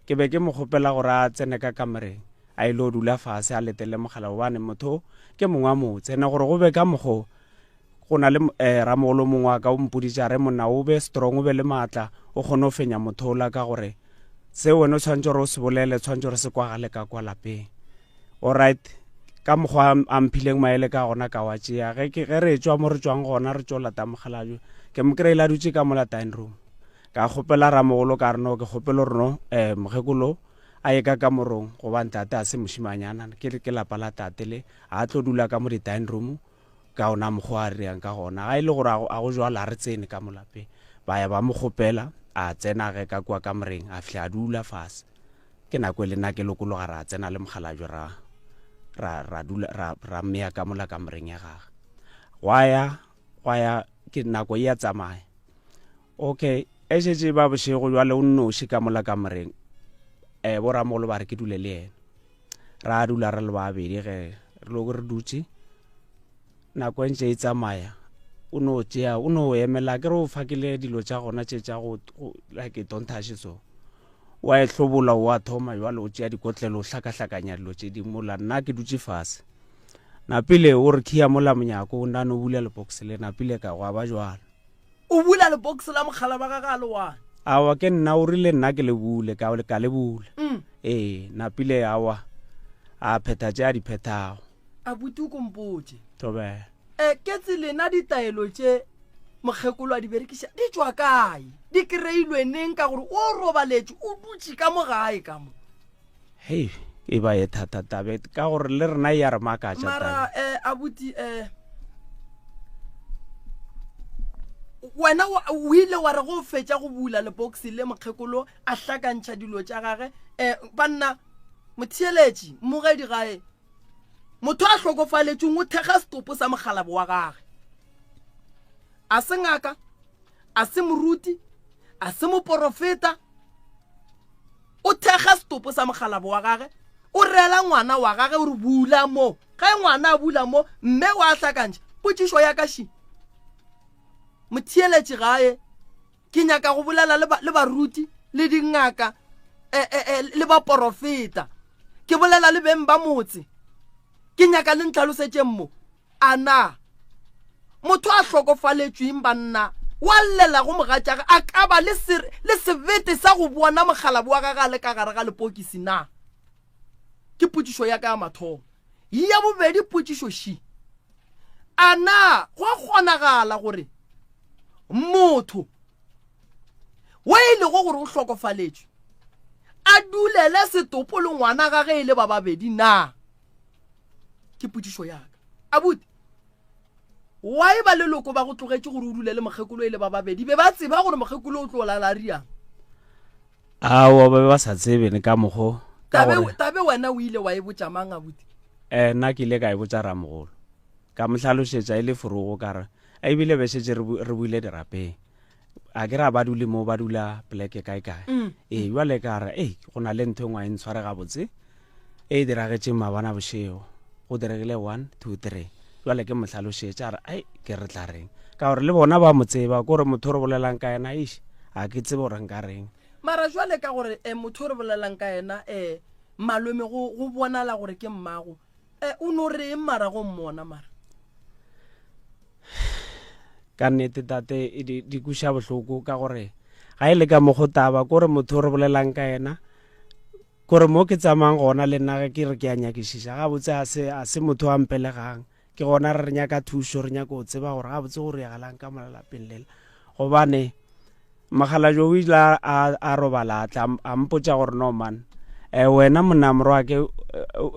ke be ke mo kgopela gore a tsene ka kamoreng a ile dula fase a letele mogala gobane motho ke mongwe wa motse ene gore go be ka mokgo Go na le eh, ramogolo mongwe wa ka o mpoditše a re monna o be strong o be le maatla o kgone go fenya motho ola ka gore se wena o tshwanetse gore o se bolele tshwanetse gore se kwagale ka kwa lapeng. Alright ka mokgwa a mphileng maele ka gona ka wa tšea ge ke ge re tšwa mo re tšwang gona re tšo lata mokgalabje ke mo kry-ile a dutše ka mola dining room ka kgopela ramogolo ka re no ke kgopela gore no um mokgekolo a ye ka kamorong gobane tate a se mošimanyana ke ke lapa la tate le a tlo dula ka mo di-dining room Ka ona mokgwa a riang ka gona. Ga e le gore a go jwalo, a re tsene ka mo lapeng. Ba ya ba mo kgopela, a tsena ge ka kua kamoreng, a fihla a dula fase. Ke nako e le nna ke lokologa ra tsena le mokgalabje ra, ra, ra dula, ra, ra mmea ka mola kamoreng ya gage. Gwa ya, gwa ya, ke nako e ya tsamaya. Okay, e šetše e ba bošego jwale o nnoši ka mola kamoreng. Eh, boramogolo ba re ke dule le yena. Ra dula re le babedi ge re lo re dutše. Nako e ntše e tsamaya o no tšea o no emela ke re o fakile dilo tša gona tše tša go like don't touch so wa e hlobola wa thoma jwale o tšea dikotlelo o hlakahlakanya dilo tše di mola nna ke dutše fase napile o re khia mola monyako o nna no bula lebox le napile ka gwa ba jwalo O bula lebox la mogala wa gage a le one. Awa ke nna o rile nna ke le bule ka ka le bula. Mm. Ee, napile awa a phetha tše a di phethago. Abuti o ko mpotše. Thobela. E ke tselena ditaelo tše mokgekolo a di berekiša di tšwa kae? Di kreilwe neng ka gore o robaletše o dutše ka mo gae ka mo. Hei, e ba ye thata tabe ka gore le rena e ya re makatša Mara eh abuti eh wena o ile wa re go fetša go bula lebox le mokgekolo a hlakantšha dilo tša gage eh banna motheeletši mmogedi gae motho a hlokofaletšweng o thekga setopo sa mokgalabo wa gage a se ngaka a se moruti a se moporofeta o thekga setopo sa mokgalabo wa gage o reela ngwana wa gage o re bula mo ge ngwana a bula mo mme wa hlakantšha potšišo ya ka ši motheeletši gae ke nyaka go bolela le baruti le dingaka e, e, e, le baporofeta ke bolela le beng ba motse ke nyaka le ntlhalosetšeng mo A na motho a hlokofaletšweng banna wa llela go mogatšage a ka ba le, le sebete sa go bona mokgalabo wa gage a le ka gare ga lepokisi na? Ke potšišo ya ka ya mathomo. Ya bobedi potšišo ši, a na go a kgonagala gore motho wo e lego gore o hlokofaletšwe a dulele setopo le ngwana gage e le ba babedi na? Ke potšišo ya ka. Abuti, why ba leloko ba go tlogetše gore o dule le mokgekolo e le ba babedi? Be ba tseba gore mokgekolo o tlo lala a riang? Aowa, ba be ba sa tsebe ne ka mokgo. Ka Tabe, gore tabe wena o ile wa e botša mang abuti? eh, nna ke ile ka e botša ramogolo. Ka mo hlalošetša e le forogo ka re, a ebile be šetše re bu- re buile dirapeng. A ke re a ba dule mo ba dula poleke kae kae. Mm. Ee, bjale ka re, ei, go na le ntho e nngwe a e ntshware gabotse e e diragetšeng maabana bošego. Go diregile one, two, three. Bjale ke mo hlalošetša a re, ai, ke re tla reng. Ka gore le bona ba mo tseba, ke gore motho o re bolelang ka yena, eish, ga ke tsebe gore nka reng. Mara jwale ka gore eh, motho o re bolelang ka yena eh, malome go, go bonala gore ke mmago eh, o no reng mara go mmona mara? Ka nnete tate e di, di kweša bohloko ka gore ga e le ka mokgo taba kore motho o re bolelang ka yena kore mo ke tsamayang gona le nna ge ke re ke a nyakišiša gabotse a se, a se motho a mpelegang. Ke gona re re nyaka thušo, re nyaka go tseba gore gabotse go diragalang ka mola lapeng lela. Gobane mokgalabje o ile a, a, a robala a tla a mpotša gore no man, eh, wena monna morwake,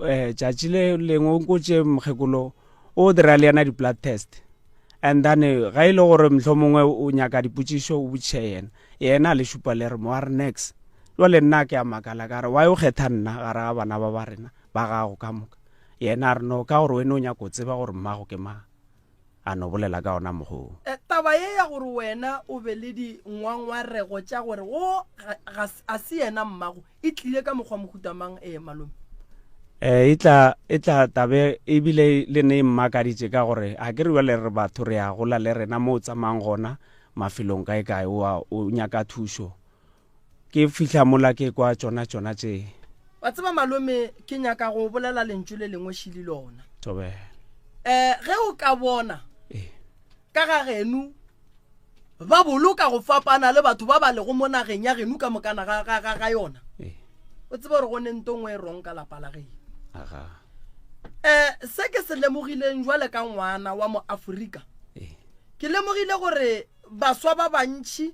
eh, tšatši le lengwe o nkotše mokgekolo o dira le yena di-blood test. And then ga e le gore mohlomongwe o nyaka dipotšišo o botšiše yena. Yena a le šupa le re mo a re nex. Jwale nna ke a makala ka re why o kgetha nna gare ga bana ba ba rena ba gago ka moka. Yena a re no ka gore wena o nyaka go tseba gore mmago ke mang. A no bolela ka ona mokgwa wo. Taba ye ya gore wena o be le dingwangwarego tša gore wo ga a se yena mmago e tlile ka mokgwa mohuta mang ee malome? E e tla e tla tabe ebile le ne e mmakaditše ka gore a ke re bjale re batho re a gola le rena mo o tsamayang gona mafelong kae kae o a o nyaka thušo. Ke fihla mola ke kwa tšona tšona tše. Wa tseba malome ke nyaka go bolela lentšu le lengwe šili lona. Thobela. Eh ge o ka bona Ee. ka ga geno ba boloka go fapana le batho ba ba lego mo nageng ya geno ka mokana ga, ga, ga, ga yona. Ee. O tseba gore go ne nto nngwe e wrong ka lapa la geno. Aga. Eh se ke se lemogileng jwale ka ngwana wa mo Afrika. Ee. Ke lemogile gore baswa ba bantši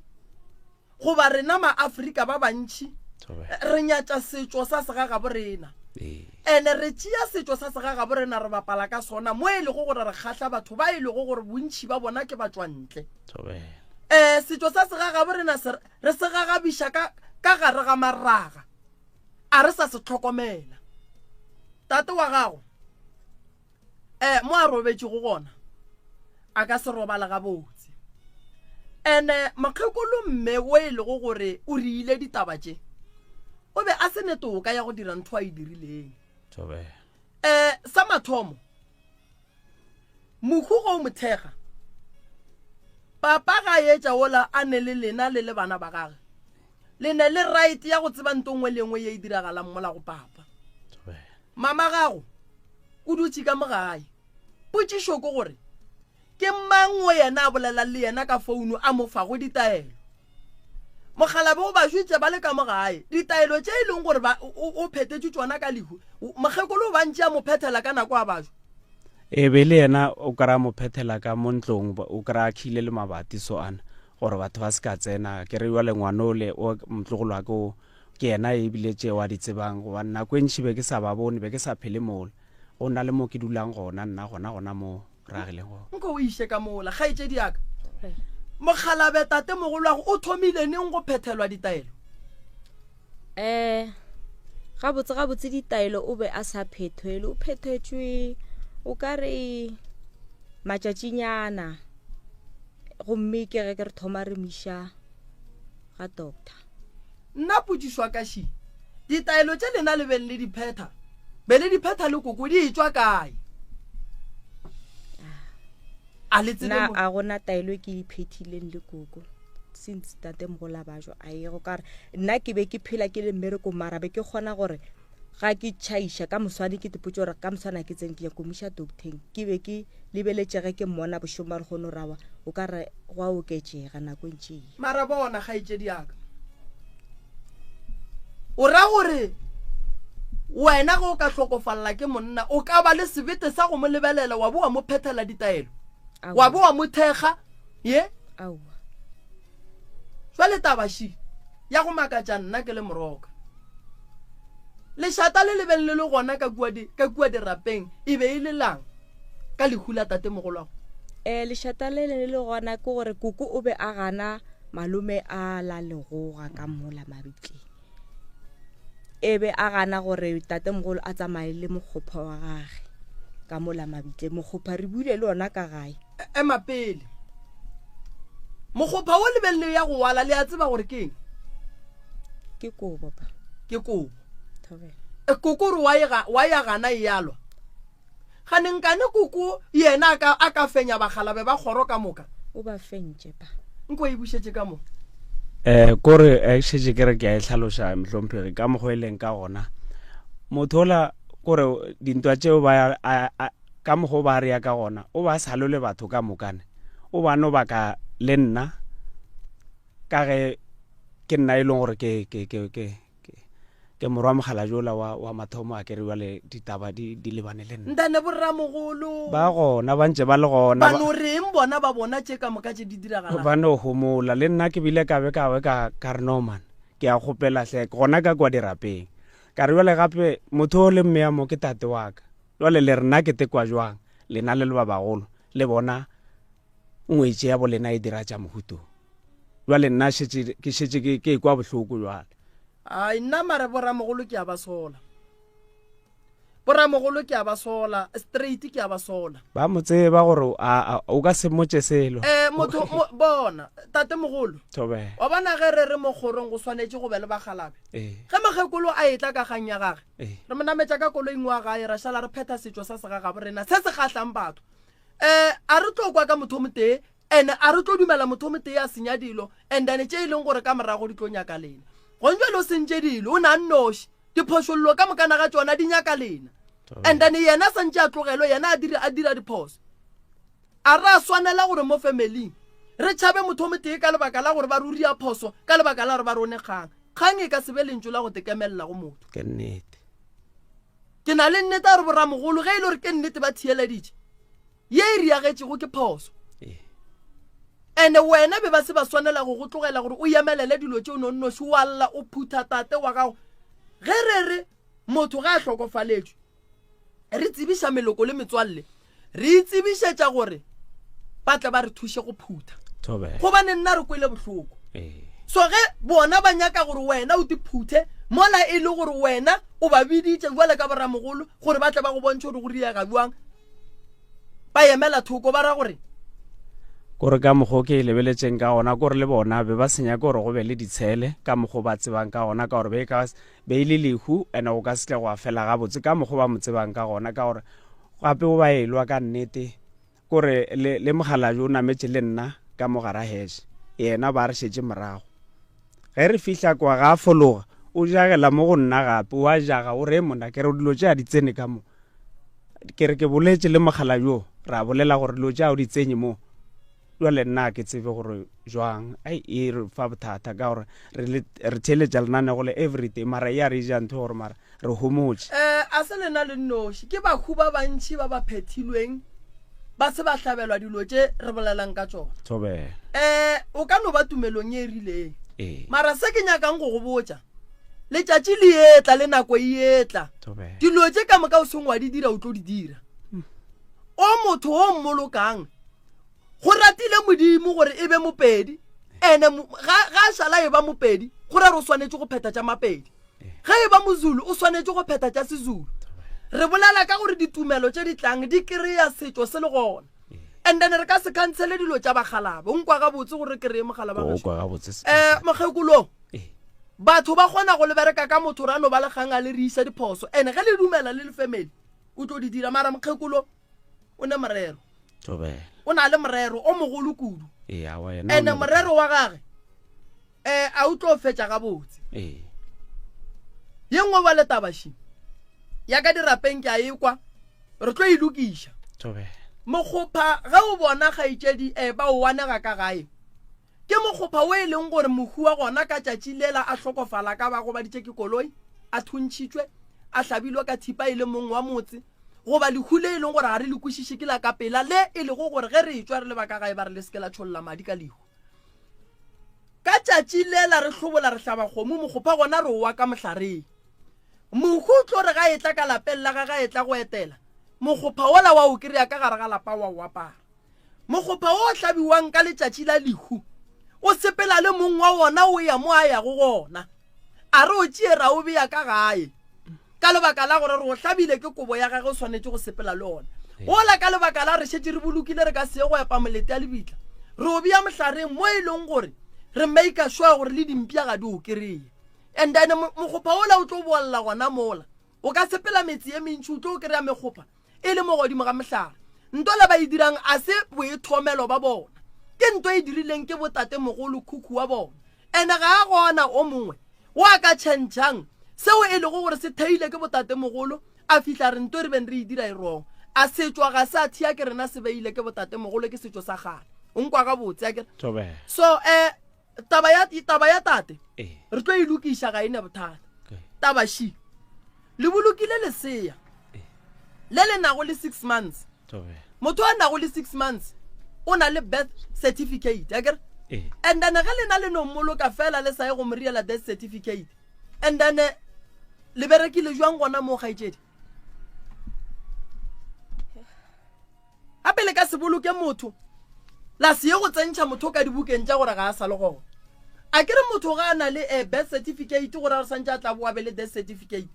goba rena maafrika ba bantši re nyatša setšo sa segagabo rena ene re tšea setšo sa segagabo rena re bapala ka sona mo e lego gore re kgahla batho ba e lego gore bontši ba bona ke batšwantle um setšo sa segagabo rena re se gagabiša ka ka gare ga maraga a re sa se hlokomela tate wa gago um mo a robetšego gona a ka se robale gabotse ene mokgekolo mme o e lego gore o riile ditaba tše o be a se ne toka ya go dira ntho a e dirileng um sa mathomo mohu go o mothega papa ga etša ola a ne le lena le le bana ba gage le ne le right ya go tseba nto nngwe le nngwe ye e diragalang mola go papa Mama gago o dutše ka mo gae. Potšišo ke gore, ke mang o yena a bolelang le yena ka founo a mo fago ditaelo? Mokgalabje o ba jwetše ba le ka mo gae ditaelo tše e leng gore ba, o, o phethetše tšona ka lehu. Mokgekolo o ba ntše a mo phethela ka nako a bajwa. E be le yena o kry-a mo phethela ka mo ntlong, o kry-a a khile le mabati so ana gore batho ba se ka tsena. Ke re jwale ngwana ole o motlogolo wa ke o Ke yena ebile tšeo a di tsebang, gobane nako e ntši be ke sa ba bone, be ke sa phele mola. Go na le mo ke dulang gona nna, gona gona mo re agileng gona. Nko o iše ka mola, kgaetšedi ya ka. Mokgalabje tatemogolwago o thomile neng go phethelwa ditaelo? Um gabotse gabotse ditaelo o be a sa phethelwe, o phethetšwe o ka re matšatšinyana, gomme ke ge ke re thoma re mo iša ga doctor. Nna potšišwa ka ši, ditaelo tše lena le beng le di phetha, be le di phetha le koko di etšwa kae? A le tsebe Nna mo? a gona taelo e ke e phethileng le koko since tate mogola bajo a ye go kare nna ke be ke phela ke le mmerekong mara be ke kgona gore ga ke tšhaiša ka moswane ke tipotse gore ka moswane ke tsene ke nyako miša docteng ke be ke lebeletše ge ke mmona bošego ba lekgono rawa o ka re go a oketšega nako e ntši e Mara bona, kgaetšedi ya ka, o ra gore wena ge o ka hlokofalela ke monna o ka ba le sebete sa go mo lebelela wa bo wa mo phethela ditaelo wa bo wa mo thekga ye aowa Jwale taba še ya go makatša nna ke le moroka. Lešata le le beng le le gona ka kua, di, ka kua dirapeng e be e le lang? ka lehu la tatemogolwago? Um lešata le le le gona ke gore koko o be a gana malome a la legoga ka mola mabitleng. E be a gana gore tatemogolo a tsamaye le mokgopha wa gage ka mola mabitleng. Mokgopha re buile le ona ka gae. Ema pele. Mokgopha wo le beng le ya go wala le a tseba gore ke eng? Ke kobo pa. Ke kobo. Thobela. E, koko o re wa e ga, wa ya gana e alwa. Gane nkane koko yena a ka, a ka fenya bakgalabe ba kgoro ka moka? O ba fentše pa. Nko e bušetše ka mo. Eh, kore eh, šetše ke re ke a e hlaloša mohlomphegi ka mokgwa e leng ka gona. Motho ola kore dintwa tšeo ba a, a, ka mokgwa o ba rea ka gona, o ba sa lole batho ka mokane. O ba no baka le nna ka ge ke nna e leng gore ke ke ke ke ke morwa mogala jola wa wa mathomo a kere jale ditaba di di lebane le nna. Ntane borramogolo. Ba gona ba ntše ba le gona. Ba no reng bona ba bona tše ka moka tše di diragalang? Ba no homola le nna ke bile ka be ka be ka ka re no man ke a kgopela hle gona ka kwa dirapeng. Ka re jale gape motho o le mme ya mo ke tate wa ka. Jale le re nna ke tekwa jwang lena le le ba bagolo le bona ngwetši ya bolena e dira tša mohuto. Jwale nna šetše ke šetše ke ke ekwa bohloko jwale. Ai nna mare boramogolo ke a ba sola. Boramogolo ke a ba sola, straight ke a ba sola. Ba mo tseba gore a a o ka se mmotše selo. Eh motho mo, bona tate mogolo. Thobela. Wa bona ge re re mo kgorong go swanetše go be le bakgalabe. Ee. Ge mokgekolo a etla ka kgang ya gage, Ee. re mo nametša ka koloing wa gae ra šala re phetha setšo sa segagabo rena se se kgahlang batho. Eh a re tlo kwa ka motho o motee And a re tlo dumela motho o motee a senya dilo, and then tše e leng gore ka morago di tlo nyaka lena. Gong jwale o sentše dilo, o ne a nnoši. Diphošollo ka mokana ga tšona di nyaka lena. And then yena a santše a tlogelwe, yena a dira, a dira diphoso. A ra swanela gore mo familing re tšhabe motho o motee ka lebaka la gore ba re o ria phoso, ka lebaka la gore ba re o ne kgang. Kgang e ka se be lentšu la go tekemelela go motho. Ke nnete. Ke na le nnete ya gore boramogolo ge e le gore ke nnete ba theeleditše. Ye e riagetšego ke phoso. Ene wena be ba se ba swanela go go tlogela gore o emelele dilo tše o no nnoši wa lla o phutha tate wa gago. Ge re re motho ge a hlokofaletšwe re tsebiša meloko le metswalle re itsebišetša gore ba tle ba re thuše go phutha. Gobane nna re kwele bohloko. So ge bona ba nyaka gore wena o di phuthe mola e le gore wena o ba biditše jwale ka boramogolo gore ba tle ba go bontšhe gore go riega bjang ba emela thoko ba ra gore kore ka mokgwa ke e lebeletšeng ka gona kore le bona be ba senya ke gore go be le ditshele ka mokgwa ba tsebang ka gona ka gore be ka be e le lehu ene go ka se tle go a fela gabotse ka mokgwa ba mo tsebang ka gona ka gore gape o ba elwa ka nnete kore le, le mogalajo o nametše le nna ka mo gara heshe yena ba re šetše morago ge re fihla kwa ga a fologa o jagela mo go nna gape o a jaga o re mona ke re dilo tše a di tsene ka mo Ke re ke boletše le mogala yo, ra bolela gore dilo tša o di tsenye mo. Jwale nna ke tsebe gore jwang, ai e re fa bothata ka gore re le re theeletša lenanego le everyday mara e a re ja ntho gore mara re homotše. Eh, a se lena le nnoši, ke bahu ba bantši ba ba phethilweng ba se ba hlabelwa dilo tše re bolelang ka tšona. Thobela. Eh, o ka no ba tumelong ye e rileng. Ee. Mara se ke nyakang go go botša, Letšatši le etla le nako e etla. Dilo tše ka moka o seng wa di dira o tlo di dira. O motho o mmolokang go ratile Modimo gore e be mopedi ene ga ga šala e ba mopedi go ra re o swanetše go phetha tša mapedi. Ge e ba mozulu o swanetše go phetha tša sezulu. Re bolela ka gore ditumelo tše di tlang di kry-a setšo se le gona. And then re ka se khansele dilo tša bakgalaba. O nkwa gabotse gore ke reng mokgalaba gešo? Um mokgekolo. Batho ba kgona go le bereka ka motho ra no ba le kgang a le re isa diphoso and ge le dumela le le family o tlo di dira mara mokgekolo o ne morero o na le morero o mogolo kudu and morero wa gage um a o tlo fetša gabotse ye nngwe ba le tabaši ya ka dirapeng ke a e kwa re tlo e lokiša mokgopha ge o bona kgaetšedi um ba o wanega ka gae Ke mokgopha wo e leng gore mohu wa gona ka tšatši lela a hlokofala ka ba gobaditše ke koloi, a thuntšhitšwe, a hlabilwe ka thipa e le mong wa motse, goba lehu le e leng gore ga re le kwešiše ke la ka pela le e lego gore ge re etšwa re le ba ka gae ba re le se ke la tšholla madi ka lehu. Ka tšatši lela re hlobola re hlaba kgomo, mokgopha gona re o wa ka mohlareng. Mohu o tlo re ga etla ka lapeng la gage a etla go etela. Mokgopha wola wa o kry-a ka gare ga lapa wa o apara. Mokgopha wo o hlabiwang ka letšatši la lehu o sepela le mong wa wona o ya mo a yago gona. A re o tšee ra o bea ka gae ka lebaka la gore re o hlabile ke kobo ya gage o swanetše go sepela le ona. Gola ka lebaka la re šetše re bolokile re ka se ye go epa molete ya lebitla re o bea mohlareng mo e leng gore re maker sure gore le dimpša ga di o kereye. And then mokgopha wola o tlo bolla gona mola. O ka sepela metse ye mentši o tlo kry-a mekgopha e le mo godimo ga mohlare. Nto le ba e dirang a se boithomelo ba bona. Ke nto e dirileng ke botatemogolo khukhu wa bona. Ene ga a gona o mongwe wo a ka tšhentšhang seo e lego gore se theile ke botatemogolo a fihla re nto e re beng re e dira e wrong. A setšo ga se a thea ke rena se beile ke botatemogolo ke setšo sa kgale. O nkwa gabotse akere? So eh taba ya taba ya tate ee. re tlo e lokiša ga e ne bothata taba ši le bolokile lesea ee. le le nago le six months motho a nago le six months o na le birth certificate akere ee. and then ge lena le no mmoloka fela le sa ye go mo riela death certificate and then eh, le berekile jwang gona moo kgaetšedi Gape le ka se boloke motho la se ye go tsentšha motho ka dibukeng tša gore ga a sa le gona. A ke re motho ga a na le a birth certificate gore a re santše a tla boa be le death certificate.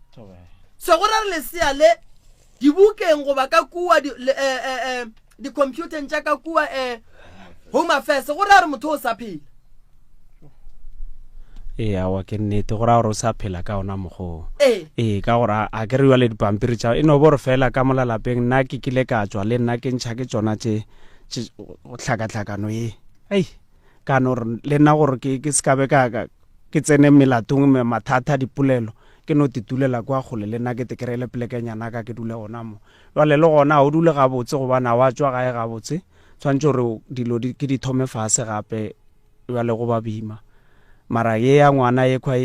So go ra re lesea le dibukeng goba ka kua di-computeng tša ka kua um Home Affairs go ra re motho o sa phela. Ee, aowa ke nnete go raya gore o sa phela ka ona mokgoo. Ee. Ee, ka gore a ke re jale dipampiri tša e no bo re fela ka mola lapeng nna ke kile ka tšwa le nna ke ntšha ke tšona tše tše go hlakahlakano ye. Ei, ka no re le nna gore ke ke se ka be ka ka ke tsene melatong mathata dipolelo ke no titulela kwa kgole le nna ke te kry-ele polekenyana ka ke dule gona mo. Jwale le gona ga o dule gabotse gobane ga wa tšwa gae gabotse tshwanetse gore dilo ke di thome fase gape. Bjale go ba boima. Mara ye ya ngwana ye khwa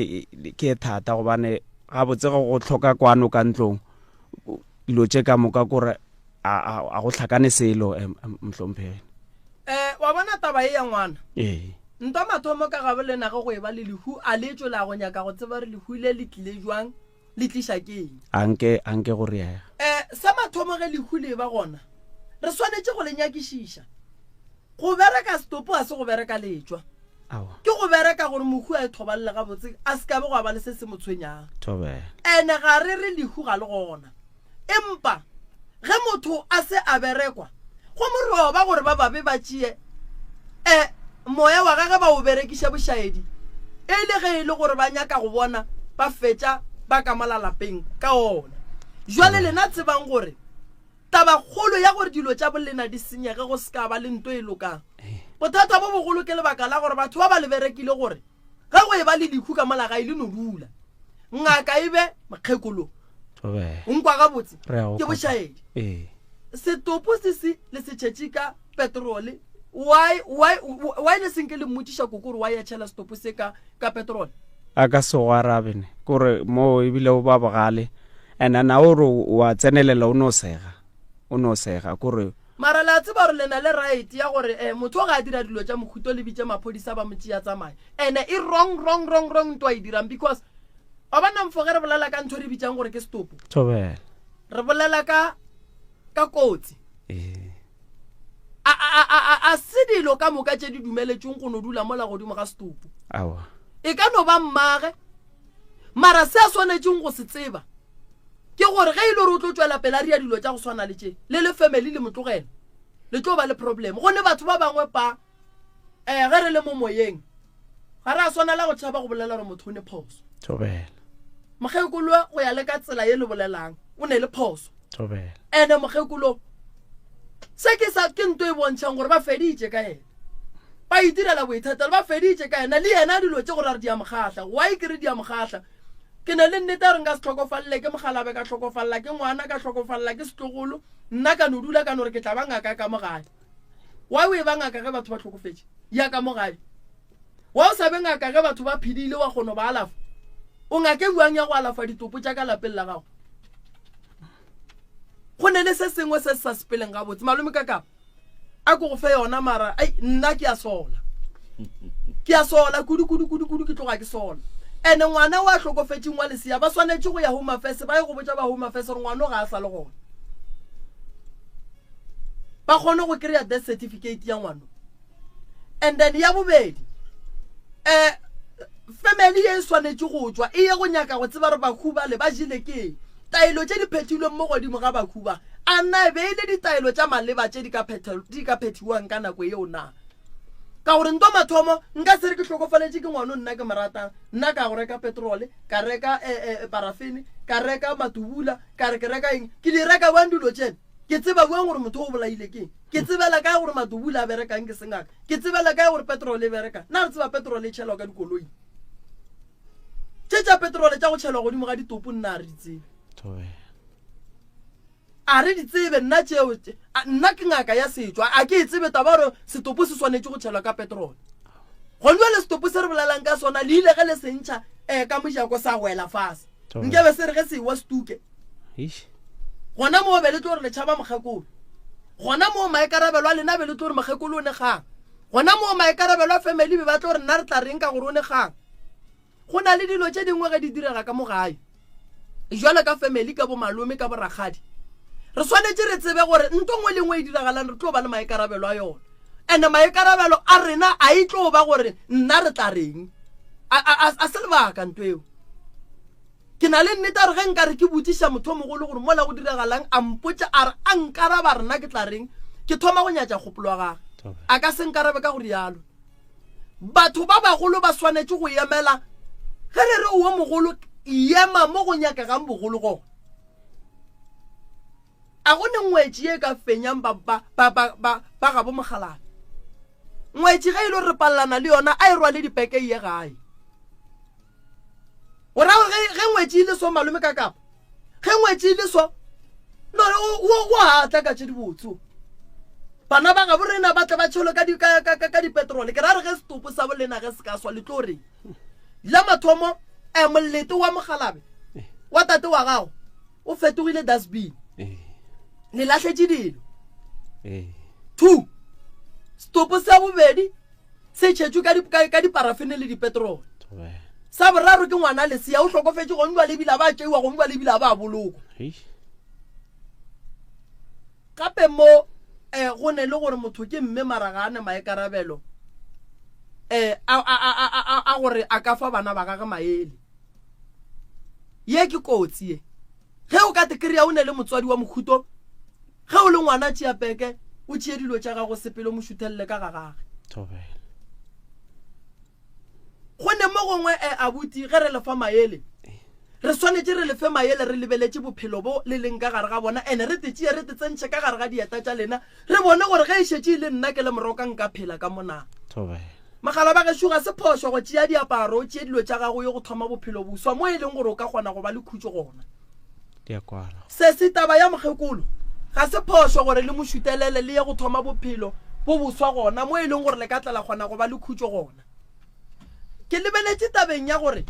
ke e thata gobane gabotse ge go hloka kwano ka ntlong dilo tše ka moka kore a go hlakane selo mohlomphegi. Eh wa bona taba ye ya ngwana. Ee. Ntwa mathomo ka gabo lena ge go eba le lehu a le tšwe la go nyaka go tseba gore lehu le le tlile jwang le tliša ke eng. A nke a nke go riega. Eh sa mathomo ge lehu le eba gona re swanetše go le nyakišiša. Go bereka setopo ga se go bereka letšwa. Aowa. Ke go bereka gore mohu a ithobalele gabotse a se ka be gwa ba le se se mo tshwenyang. Thobela. Ene ga re re lehu ga le gona. Empa ge motho a se a berekwa, go mo roba gore ba babe ba tšee e moya wa gage ba o berekiše bošaedi e le ge e le gore ba nyaka go bona ba fetša ba ka mola lapeng ka ona. Jwale lena tsebang gore Tabakgolo ya gore dilo tša bolena di senyege go se ka ba le nto e lokang. Bothata bo bogolo ke lebaka la gore batho ba ba le berekile gore ge go eba le lehu ka mola gae le no dula. Ngaka e be mokgekolo. O nkwa gabotse? Ke bošaedi. Setopo se se le se tšhetše ka petrole. Why, why, why le senke le mmotšiša koko gore why a tšhela setopo se ka, ka petrole? A ka se go arabe ne. Kore moo ebile o ba bogale. And then a o re wa tsenelela o no sega. O no sega kore. Mara le a tseba gore le na le right ya gore eh motho ga a dira dilo tša mohuto le bitše maphodisa ba mo tšea tsamaye. Ene e wrong wrong wrong wrong nto a e dirang because wa bona mfo ge re bolela ka ntho e re bitsang gore ke setopo. Thobela. Re bolela ka ka kotsi. Ee. A a a a a se dilo ka moka tše di dumeletšweng go no dula mola godimo ga setopo. Aowa. E ka no ba mmage. Mara se a swanetšeng go se tseba ke gore ge e le gore o tlo tšwela pele a ria dilo tša go swana le tše, le le family le mo tlogela, le tlo ba le problem. Gonne batho ba bangwe pa um ge re le mo moyeng ga re a swanela go tšhaba go bolela gore motho o ne phoso. Thobela. Mokgekolo go ya le ka tsela ye le bolelang o ne le phoso. Thobela. Ene mokgekolo se ke sa ke nto e bontšhang gore ba feditše ka yena. Ba itirela boithatelo, ba feditše ka yena le yena dilo tše gore a re di a mo kgahla. Why ke re di a mo kgahla? Ke na le nnete ya gore nka se hlokofalele ke mokgalabe, ka hlokofalela ke ngwana, ka hlokofalela ke setlogolo, nna ka no dula ka no re ke tla ba ngaka ka mo gae. Why o e ba ngaka ge batho ba hlokofetše? Ya ka mo gae. Why o sa be ngaka ge batho ba phedile wa kgono ba alafa? O ngake bjang ya go alafa ditopo tša ka lapeng la gago? Go ne le se sengwe se se sa sepeleng gabotse. Malome Kakapa, a ko go fe yona mara ai nna ke a sola. Ke a sola kudu kudu kudu kudu ke tloga ke sola. Ene ngwana wa hlokofetšeng wa lesea ba swanetše go ya Home Affairs ba ye go botša ba Home Affairs gore ngwano ga a sa le gona. Ba kgone go kry-a death certificate ya ngwano. And then ya bobedi, um family ye e swanetše go tšwa e ye go nyaka go tseba gore bakhu bale ba jele ke eng. Taelo tše di phethilweng mo godimo ga bakhu ba, a na e be e le ditaelo tša maleba tše di ka di ka phethiwang ka nako yeo na? Ka gore nto mathomo nka se re ke hlokofaletše ke ngwano nna ke mo ratang, nna ka go reka petrole, ka reka eh, eh, parafene, ka reka matubula, ka re ke reka eng, ke di reka bjang dilo tšene? Ke tseba bjang gore motho o bolaile ke eng? Ke tsebela kae gore matubula a berekang ke sengaka? Ke tsebela kae gore petrole e berekang? Na re tseba petrole e tšhelwa ka dikoloing? Tše tša petrole tša go tšhelwa godimo ga ditopo nna a re di tsebe. A re di tsebe nna tšeo, nna ke ngaka ya setšo, a ke e tsebe taba gore setopo se swanetše go tšhelwa ka petrole. Gone jale setopo se re bolelang ka sona le ile ge le se ntšha um ka mojako sa wela fase. Nkebe se re ge se ewa setuke. Gona moo be le tlo re le tšhaba mokgekolo. Gona moo maikarabelo a lena be le tlo re mokgekolo o ne kgang. Gona moo maikarabelo a family be ba tlo re nna re tla reng ka gore o ne kgang. Go na le dilo tše dingwe ge di direga ka mo gae jwalo ka family ka bomalome ka borakgadi re swanetše re tsebe gore nto nngwe le nngwe e diragalang re tlo ba le maikarabelo a yona and maikarabelo a rena a e tlo ba gore nna re tla reng a se lebaka nto eo ke na le nnete a re ge nka re ke botšiša motho o mogolo gore mola go diragalang a mpotša a re a nkaraba rena ke tla reng ke thoma go nyatša kgopolo wa gage a ka se nkarabe ka go rialo Batho ba bagolo ba swanetše go emela ge re re o wo mogolo ema mo go nyakegang bogolo gona. A go ne ngwetši ye e ka fenyang ba, ba, ba, ba, ba, ba gabo mokgalabje. Ngwetši ge e le gore re palelana le yona a e rwale dipeke e ye gae. O ra gore ge, ge ngwetši e le so malome ka kapa ge ngwetši e le so no o o a tla ka tše dibotse bana ba gabo rena ba tle ba tšhelwe ka ka ka ka dipetrole ke ra re ge setopo sa bolena ge se ka swa le tlo reng la mathomo um molete wa mogalabe wa tate wa gago o fetogile dustbin le lahletše dilo two setopo sa bobedi se tšhetšwe ka, ka, ka diparafene le dipetrole sa boraro ke ngwana lesea o hlokofetše gong jwale ebile a ba tšeiwa gong jwale ebile a ba bolokwa gape mo um go ne le gore motho ke mme mara ga a ne maikarabelo um a gore a ka fa bana ba gage maele ye ke kotsi ye Ge o ka te kry-a o ne le motswadi wa mohuto, ge o le ngwana tšea peke o tšee dilo tša gago sepele o mo šuthelele ka ga gage. Thobela. Go ne mo gongwe e abuti ge re le fa maele re swanetše re le fe maele re lebeletše bophelo bo le leng ka gare ga bona ene re te tšee re te tsentšhe ka gare ga dieta tša lena re bone gore ge e šetše e le nna ke le moroka nka phela ka mona. Thobela. Magala ba gešo ga se phošo go tšea diaparo o tšee dilo tša gago o ye go thoma bophelo boswa mo e leng gore o ka kgona go ba le khutšo gona. Di a kwala. Sesi, taba ya mokgekolo ga se phošo gore le mo šutelele le ye go thoma bophelo bo boswa gona mo e leng gore le ka tla la kgona go ba le khutšo gona. Ke lebeletše tabeng ya gore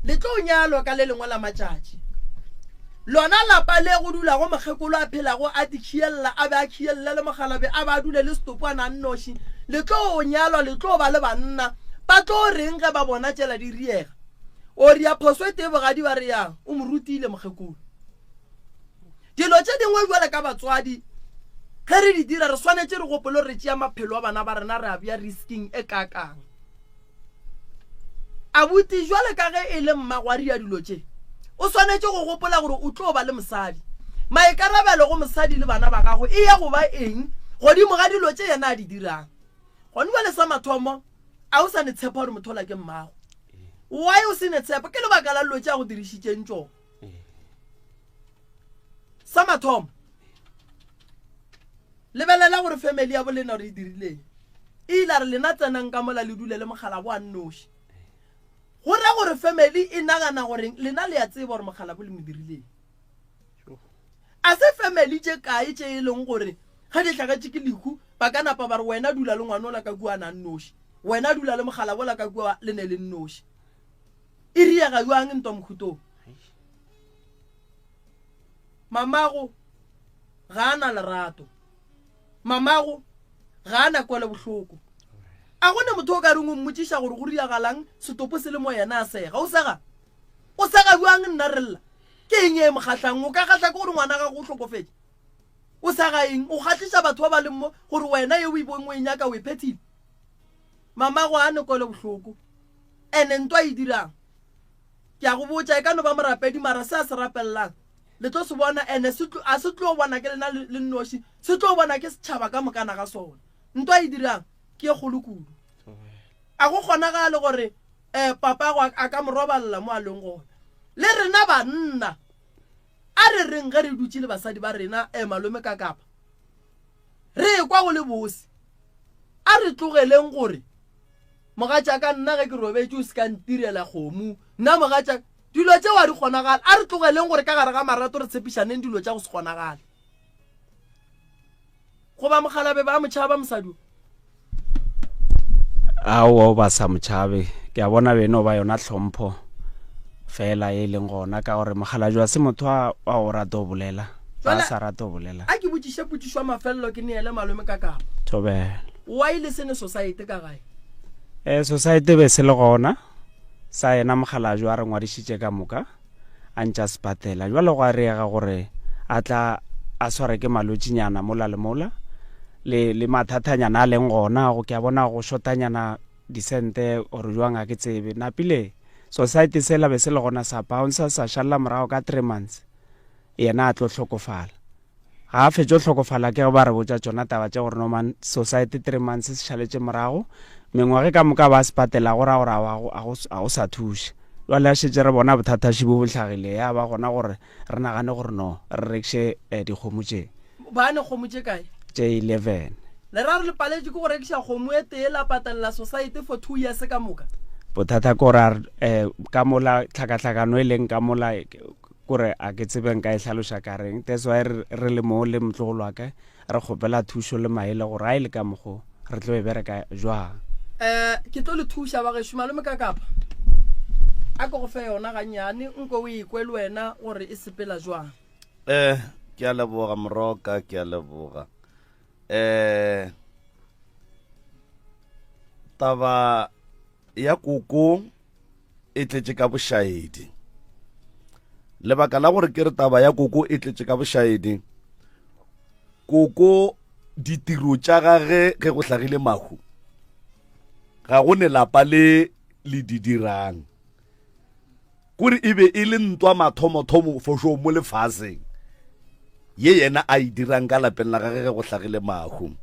le tlo nyalwa ka le lengwe la matšatši. Lona lapa le go dulago mokgekolo a phelago a tikhiella a be a khielle le mokgalabje a be a dule le setopwana a nnoši, le tlo nyalwa le tlo ba le banna. Ba tlo reng ge ba bona tšela di riega? O ria phoso e tee bogadi ba re yang o mo rutile mokgekolo. Dilo tše dingwe bjale ka batswadi ge re di dira re swanetše re gopole gore re tšea maphelo a bana ba rena re a bea risking e kakang. Abuti jwale ka ge e le mmagwari ya dilo tše o swanetše go gopola gore o tlo ba le mosadi. Maikarabelo go mosadi le bana ba gagwe e ya go ba eng godimo ga dilo tše yena a di dirang. Gone bjale sa mathomo a o sa ne tshepa gore motho ola ke mmago. Why o se ne tshepo? Ke lebaka la dilo tše a go dirišitšeng tšona. Sa mathomo lebelela gore family ya bolena gore e dirileng. E ile a re lena tsenang ka mola le dule le mokgalabo a nnoši. Go ra gore family e nagana gore lena le a tseba gore mokgalabo le mo dirileng. A se family tše kae tše e leng gore ge di hlagetše ke lehu ba ka napa ba re wena dula le ngwana ola ka kua a na nnoši, wena dula le mokgalabo ola ka kua le ne le nnoši. E riega bjang ntwa mokhutong? Mamago ga a na lerato. Mamago ga a na kwelobohloko. A go ne motho o ka reng o mmotšiša gore go riagalang setopo se le mo yena a sega? O sega? O sega bjang nna re lla? Ke eng e mo kgahlang? O ka kgahla ke gore ngwana gago o hlokofetše? O sega eng? O kgahliša batho ba ba leng mo gore wena ye o e bong o e nyaka o e phethile? Mamago a ne kwele bohloko. Ene ntwa e dirang? Ke a go botša, e ka no ba morapedi mara se a se rapelelang le tlo se bona ene se tlo, a se tlo bona ke lena le nnoši, se tlo bona ke setšhaba ka mokana ga sona. Ntwa e dirang ke ye kgolo kudu. A go kgonagale gore um papago a ka mo robalela mo a leng gona. Le rena banna a re reng ge re dutše le basadi ba rena um malome ka kapa re ekwa go le bose, a re tlogeleng gore mogatšaka nna ge ke robetše o se ka ntirela kgomo, nna mogatšaka dilo tšeo a di kgonagale. A re tlogeleng gore ka gare ga marato re tshepišaneng dilo tša go se kgonagale. Goba mokgalabe ba mo tšhaba mosadi o? Aowa o ba sa mo tšhabe. Ke a bona beno ba yona tlhompho fela e leng gona ka gore mokgalajwe a se motho a wa go rata go bolela. Ba sa rata go bolela. A ke botšiše potšišo ya mafelelo ke neele malome ka kapa. Thobela. Why le se ne society ka gae? Eh society be se le gona sa yena mokgalajwe a re ngwadišitše ka moka. a ntša sepatela. Bjale gwa reega gore a tla a sware ke malwetšinyana mola le mola le, le mathathanyana a leng gona go ke a bona go shotanyana disente or jwang a ke tsebe. Napile society sela be se le gona sa bouncer sa šalela morago ka three months yena a tlo hlokofala. Ga a fetše go hlokofala ke ge ba re botša tšona taba tše gore no man society three months se šaletše morago mengwage ka moka ba sepatela go ra gore a go sa thuša. Jwale a šetše re bona bothataši bo bo hlagile ya ba gona gore re nagane gore no re rekiše eh, dikgomo tše. Ba ne kgomo tše kae? Tše 11. Le ra re le paletše ke go rekiša kgomo e tee la patalela society for two years ka moka? Bothata ke gore eh, ka mola tlhakatlhakano e leng ka mola Kore a ke tsebe nka e hlaloša ka reng. That's why re, re le mo le motlogolo wa ka re kgopela thušo le maele gore a e le ka mokgo re tlo e bereka jwang. Eh, ke tlo le thuša bagešo. Malome Kakapa, a ke go fe yona gannyane nko o e kwe le wena gore e sepela jwang. Eh, ke a leboga Moroka, ke a leboga. Eh, taba ya koko e tletše ka bošaedi. Lebaka la gore ke re taba ya koko e tletše ka bošaedi, koko ditiro tša gage ge go hlagile mahu ga go ne lapa le le di dirang kore e be e le ntwa mathomothomo fošong mo lefaseng ye yena a e dirang ka lapeng la gage ge go hlagile mahu.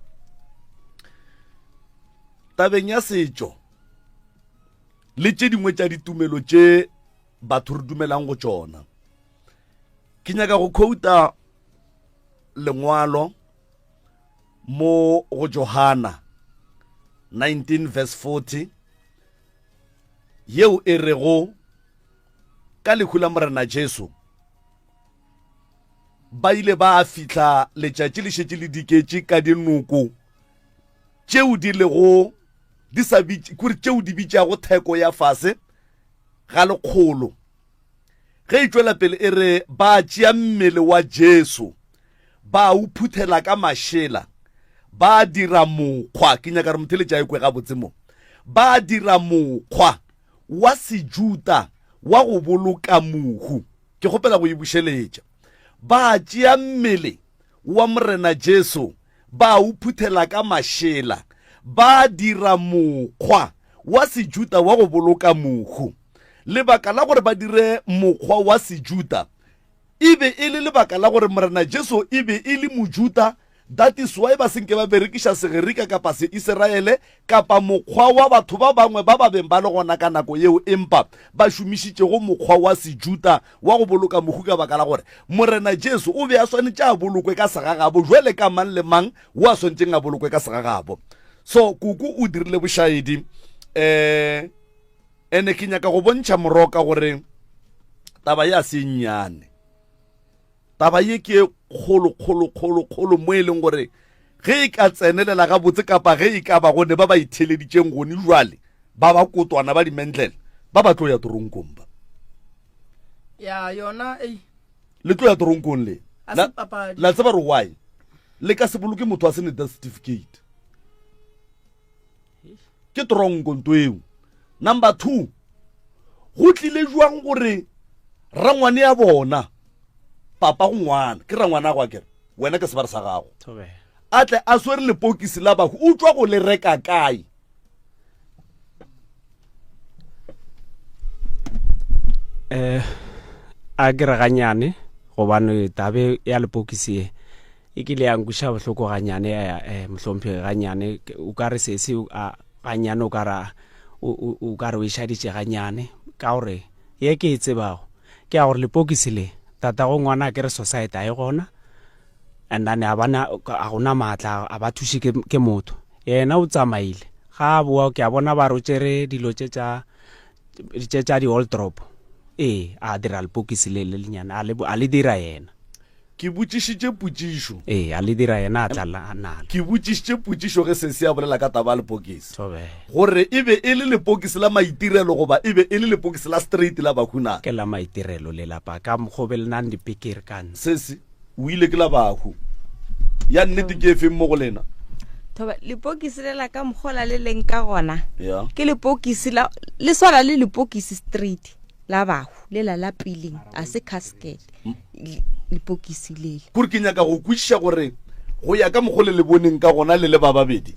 Tabeng ya setšo le tše dingwe tša ditumelo tše batho re dumelang go tšona. Ke nyaka go khouta lengwalo mo go Johana 19 verse 40 yeo e rego ka lehu la Morena Jesu ba ile ba fihla letšatši le šetše le diketše ka dinoko tšeo di lego di sa bitše kore tšeo di bitšago theko ya fase ga lekgolo. Ge e tšwela pele e re ba tšea mmele wa Jesu ba o phuthela ka mašela ba dira mokgwa, ke nyaka re motheletša e kwe gabotse mo, ba dira mokgwa wa Sejuta wa go boloka mohu. Ke kgopela go e bušeletša. Ba tšea mmele wa Morena Jesu ba o phuthela ka mašela, ba dira mokgwa wa Sejuta wa go boloka mohu. Lebaka la gore ba dire mokgwa wa Sejuta e be e le lebaka la gore Morena Jesu e be e le Mojuta, that is why ba se nke ba berekiša Segerika kapa Seiseraele kapa mokgwa wa batho ba bangwe ba ba beng ba le gona ka nako yeo, empa ba šomišitšego mokgwa wa Sejuta wa go boloka mohu ka baka la gore Morena Jesu o be a swanetše a bolokwe ka segagabo jwale ka mang le mang wo a swanetšeng a bolokwe ka segagabo. So koko o dirile bošaedi. Um ene ke nyaka go bontšha moroka gore taba ya se nnyane. Taba ye ke e kgolo kgolo kgolo kgolo mo e leng gore ge e ka tsenelela gabotse kapa ge e ka ba gone ba ba itheleditšeng gone jwale ba ba kotwana ba dimentlele ba ba tlo ya toronkong ba. Ya yona ei. Le tlo ya toronkong le. A se papadi. La tseba re why? Le ka se boloke motho a se ne death certificate. Ke tronko nto eo. Number 2, go tlile jwang gore rangwane ya bona papa go ngwana ke rangwana go akere. Wena ke sebare sa gago. A tle a swere lepokisi la bahu, o tšwa go le reka kae? Eh, a ke re ganyane gobane tabe ya lepokisi e e kile ya nkweša bohloko ganyane eh, eh, mohlomphegi ganyane o ka re sese ganyane o ka ra o ka re o e šaditše ganyane ka gore ye ke e tsebago ke ya gore lepokisi le tatago ngwana a ke re society a e gona and then a bana a gona maatla a ba thuše ke, ke motho yena o tsamaile ga a boa ke a bona ba re o tšere dilo tše tša tše tša di-old drop ee a dira lepokisi le le lenyane a le, a le dira yena Ke botšišitše potšišo. Ee, a le dira yena a tla nalo. Ke botšišitše potšišo ge sesi a bolela ka taba ya lepokisi. Gore e be e le lepokisi la maitirelo goba e be e le lepokisi la straight la bahu na? Ke la maitirelo le lapa ka mokgo be le nang dipikiri ka ntle. Sesi, o ile ke la bahu. Ya nnete ke efeng mo go lena? Thoba, lepokisi le la ka mokgo la le leng ka gona. Ya. Ke lepokisi la, le swana le lepokisi straight. la bahu lela la peleng a se casket lepokisi lela. Kore ke nyaka go kwešiša gore go ya ka mokgo le le boneng ka gona le le ba babedi,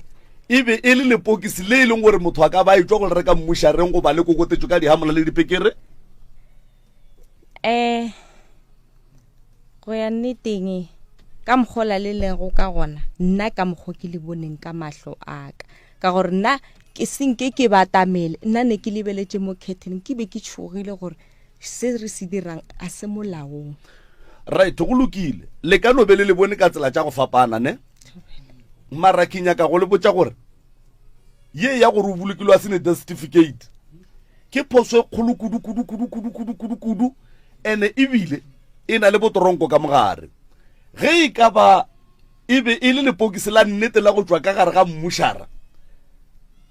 e be e le lepokisi le e leng gore motho a ka ba etšwa go le reka mmušareng goba le kokotetšwe ka dihamola le dipekere? Um go ya nneteng ka mokgo la le lego ka gona nna ka mokgo ke le boneng ka mahlo a ka Ka gore nna ke senke ke batamele, nna ne ke lebeletše mo curtain, ke be ke tšhogile gore se re se dirang a se molaong. Right, go lokile. Le ka no be le le bone ka tsela tša go fapana, ne? Mara ke nyaka go le botša gore ye ya gore o bolokilwe a se ne death certificate ke phoso e kgolo kudu kudu kudu kudu kudu kudu kudu ene ebile e na le botoronko ka mogare. Ge e ka ba E be e le lepokisi la nnete la go tšwa ka gare ga mmušara.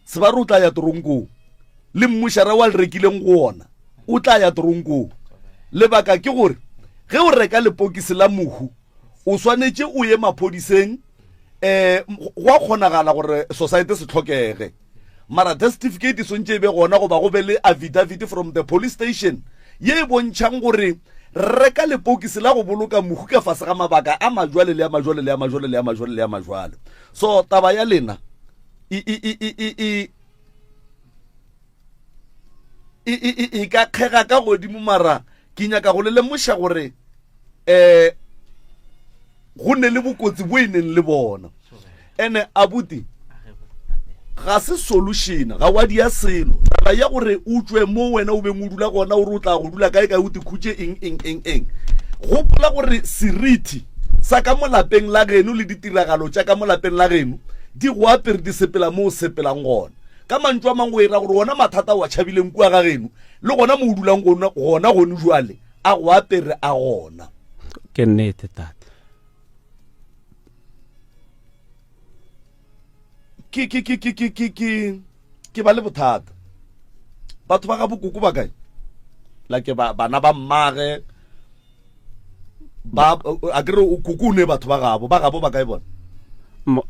Sebare o tla ya toronkong. Le mmušara wa le rekileng go wona o tla ya toronkong. Lebaka ke gore ge o reka lepokisi la mohu o swanetše o ye maphodiseng um go a kgonagala gore society se hlokege. Mara death certificate e swantše e be gona goba go be le affidavit from the police station ye e bontšhang gore re reka lepokisi la go boloka mohu ka fase ga mabaka a majwale le a majwale le a majwale le a majwale le a majwale. So taba ya lena e e e e e e e e e e ka kgega ka godimo mara ke nyaka go le lemoša gore um go ne le bokotsi bo e neng le bona ene abuti ga se solution ga wa dia selo taba ya gore o tswe mo wena o beng o dula gona o re o tla go dula kae kae o tikhutše eng eng eng eng gopola gore seriti sa ka mo lapeng la geno le ditiragalo tša ka mo lapeng la geno di go apere di sepela mo o sepelang gona ka mantšu a mangwe o e ra gore wona mathata o a tšhabileng kua ga geno le gona mo o dulang gona gone jwale a go apere a gona. Ke nnete tate. Ke ke ke ke ke ke ke ke ba le bothata. Batho ba ga bokoko ba kae? Like ba bana ba mmage ba a ke re o koko o ne batho ba gabo ba gabo ba kae bona?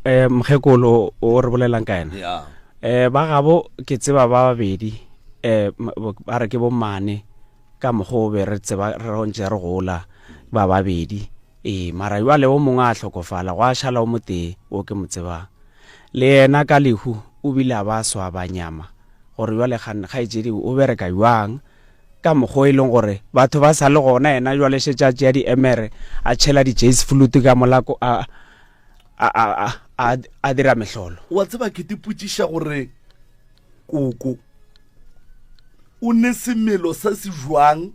Eh, mokgekolo o re bolelang ka yena. Yeah. Eh ba gabo ke tseba ba babedi eh ba re ke bo mmane Ka mokgwa o be re tseba re ntše re gola ba babedi ee mara jwale o mongwe a hlokofala gwa šala o motee o ke mo tsebang le yena ka lehu o bile a ba swaba nyama gore jwale kgaetšedi o bereka jwang ka mokgwa o e leng gore batho ba sa le gona yena jwale šetše a tšea diemere a tšhela di-jase flute ka mola a, a, a, a, a dira mehlolo. Wa tseba ke tipotšiša gore koko o ne semelo se se jwang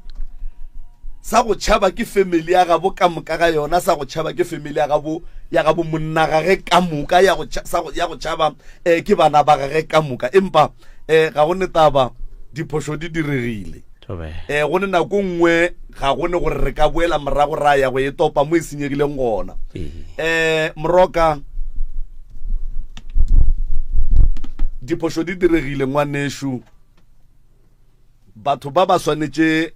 sa go tšhaba ke family ya gabo ka moka ga yona sa go tšhaba ke family ya gabo ya gabo monna gage ka moka ya go ya go tšhaba eh, ke bana ba gage ka moka empa eh, ga go ne taba diphošo di diregile eh, go ne nako nngwe ga go ne gore re ka boela morago ra ya go e topa mo e senyegileng gona um moroka diphošo di diregile ngwanešu batho ba ba swanetše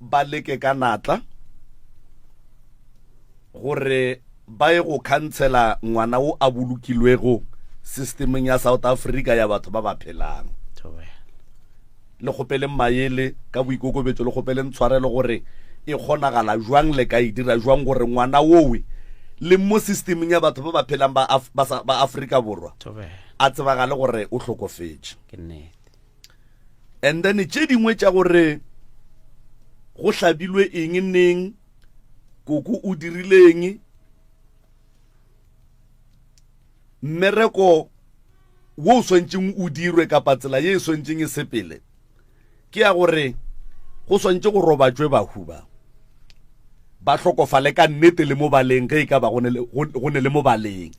ba leke ka natla gore ba ye go khansela ngwana o a bolokilwego systemeng ya South Africa ya batho ba ba phelang. Le kgopeleng maele ka boikokobetšo, le kgopeleng tshwarelo gore e kgonagala jwang, le ka e dira jwang gore ngwana wowe le mo systemeng ya batho ba ba phelang ba, Af ba, sa, ba Afrika Borwa a tsebagale gore o hlokofetše. And then tše dingwe tša gore go hlabilwe eng neng, koko o dirileng, mmereko wo o swantšeng o dirwe kapa tsela ye e swantšeng e sepele ke ya gore go swantše go robatšwe bahu ba ba hlokofale ka nnete le mo baleng ge e ka ba go ne le mo baleng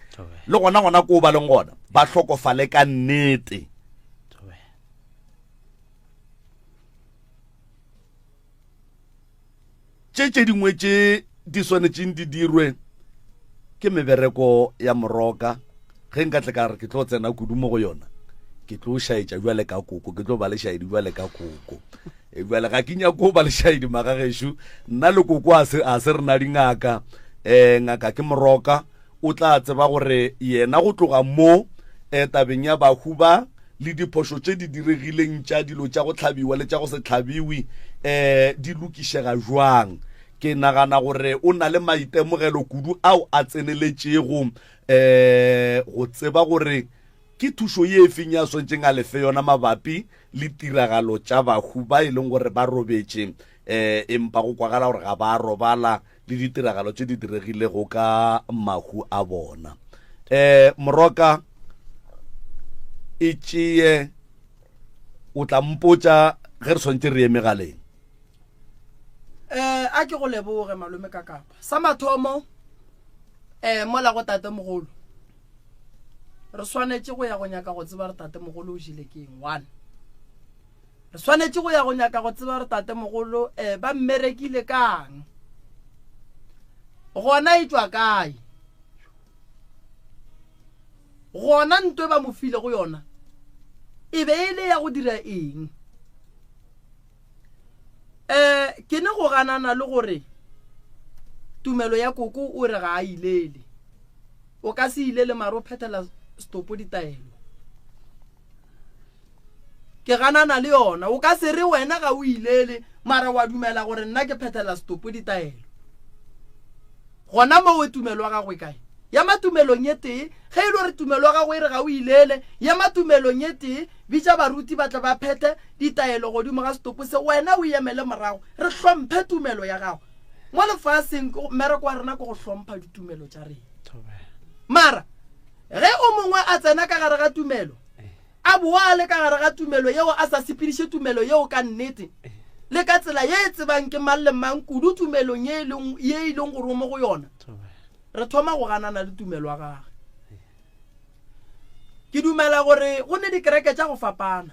le gona gona ko ba leng gona ba hlokofale ka nnete. Tše tše dingwe tše di swanetšeng di dirwe ke mebereko ya moroka. Ge nka tle ka re ke tlo tsena kudu mo go yona, ke tlo šaetša bjale ka koko, ke tlo ba lešaedi bjale ka koko. E bjale ga ke nyako ba lešaedi magagešo, nna le koko a se, a se rena dingaka. Um ngaka ke moroka, o tla tseba gore yena go tloga mo um tabeng ya bahu ba le diphošo tše di diregileng tša dilo tša go hlabiwa le tša go se hlabiwe um di lokišega jwang. Ke nagana gore o na le maitemogelo kudu ao a tseneletšego um go tseba gore ke thušo ye efeng ya swantšeng a lefe yona mabapi le tiragalo tša bahu ba e leng gore ba robetše um empa go kwagala gore ga ba robala le ditiragalo tše di diregilego ka mahu a bona. Um Moroka e tšeye o tla mpotša ge re swantše re ye megaleng. Um a ke go leboge malome ka kapa sa mathomo um mola go tatemogolo re swanetše go ya go nyaka go tseba re tatemogolo o jele ke eng one Re swanetše go ya go nyaka go tseba gore tatemogolo um ba mmerekile kang, gona e tšwa kae, gona nto e ba mo file go yona e be e le ya go dira eng. Um ke ne go ganana le gore tumelo ya koko o re ga a ilele, o ka se ilele mare o phethela setopo ditaelo. Ke ganana le yona. O ka se re wena ga o ilele, mara wa dumela gore nna ke phethela setopo ditaelo. Gona mowe tumelo ya gago e kae? Yema tumelong ye tee. Ge e le gore tumelo ya gago e re ga o ilele, yema tumelong ye tee, bitša baruti ba tle ba phethe ditaelo godimo ga setopo se, wena o emele morago. Re hlomphe tumelo ya gago. Mo lefaseng, mmereko wa rena ke go hlompha ditumelo tša rena. Mara ge o mongwe a tsena ka gare ga tumelo, a boa a le ka gare ga tumelo yeo a sa sepediše tumelo yeo ka nnete le ka tsela ye e tsebang ke mang le mang kudu tumelong ye e leng ye e leng gore o mo go yona, re thoma go ganana le tumelo ya gage. Ke dumela gore go ne dikereke tša go fapana,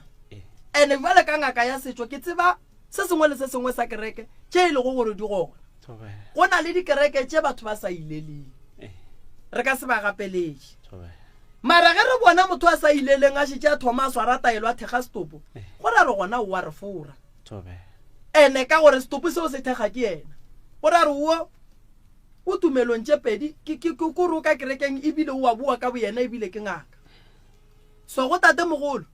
ene bjale ka ngaka ya setšo ke tseba se sengwe le se sengwe sa kereke tše e lego gore di gona. Go na le dikereke tše batho ba sa ileleng, re ka se ba gapeletše. Mara ge re bona motho a sa ileleng a šetše a thoma a swara taelo a thekga setopo, go ra re gona o a re fora. Ene ka gore setopo seo se thekga ke yena, go ra re o o tumelong tše pedi, ke ke ke gore o ka kerekeng ebile o a boa ka boyena ebile ke ngaka. So go tatemogolo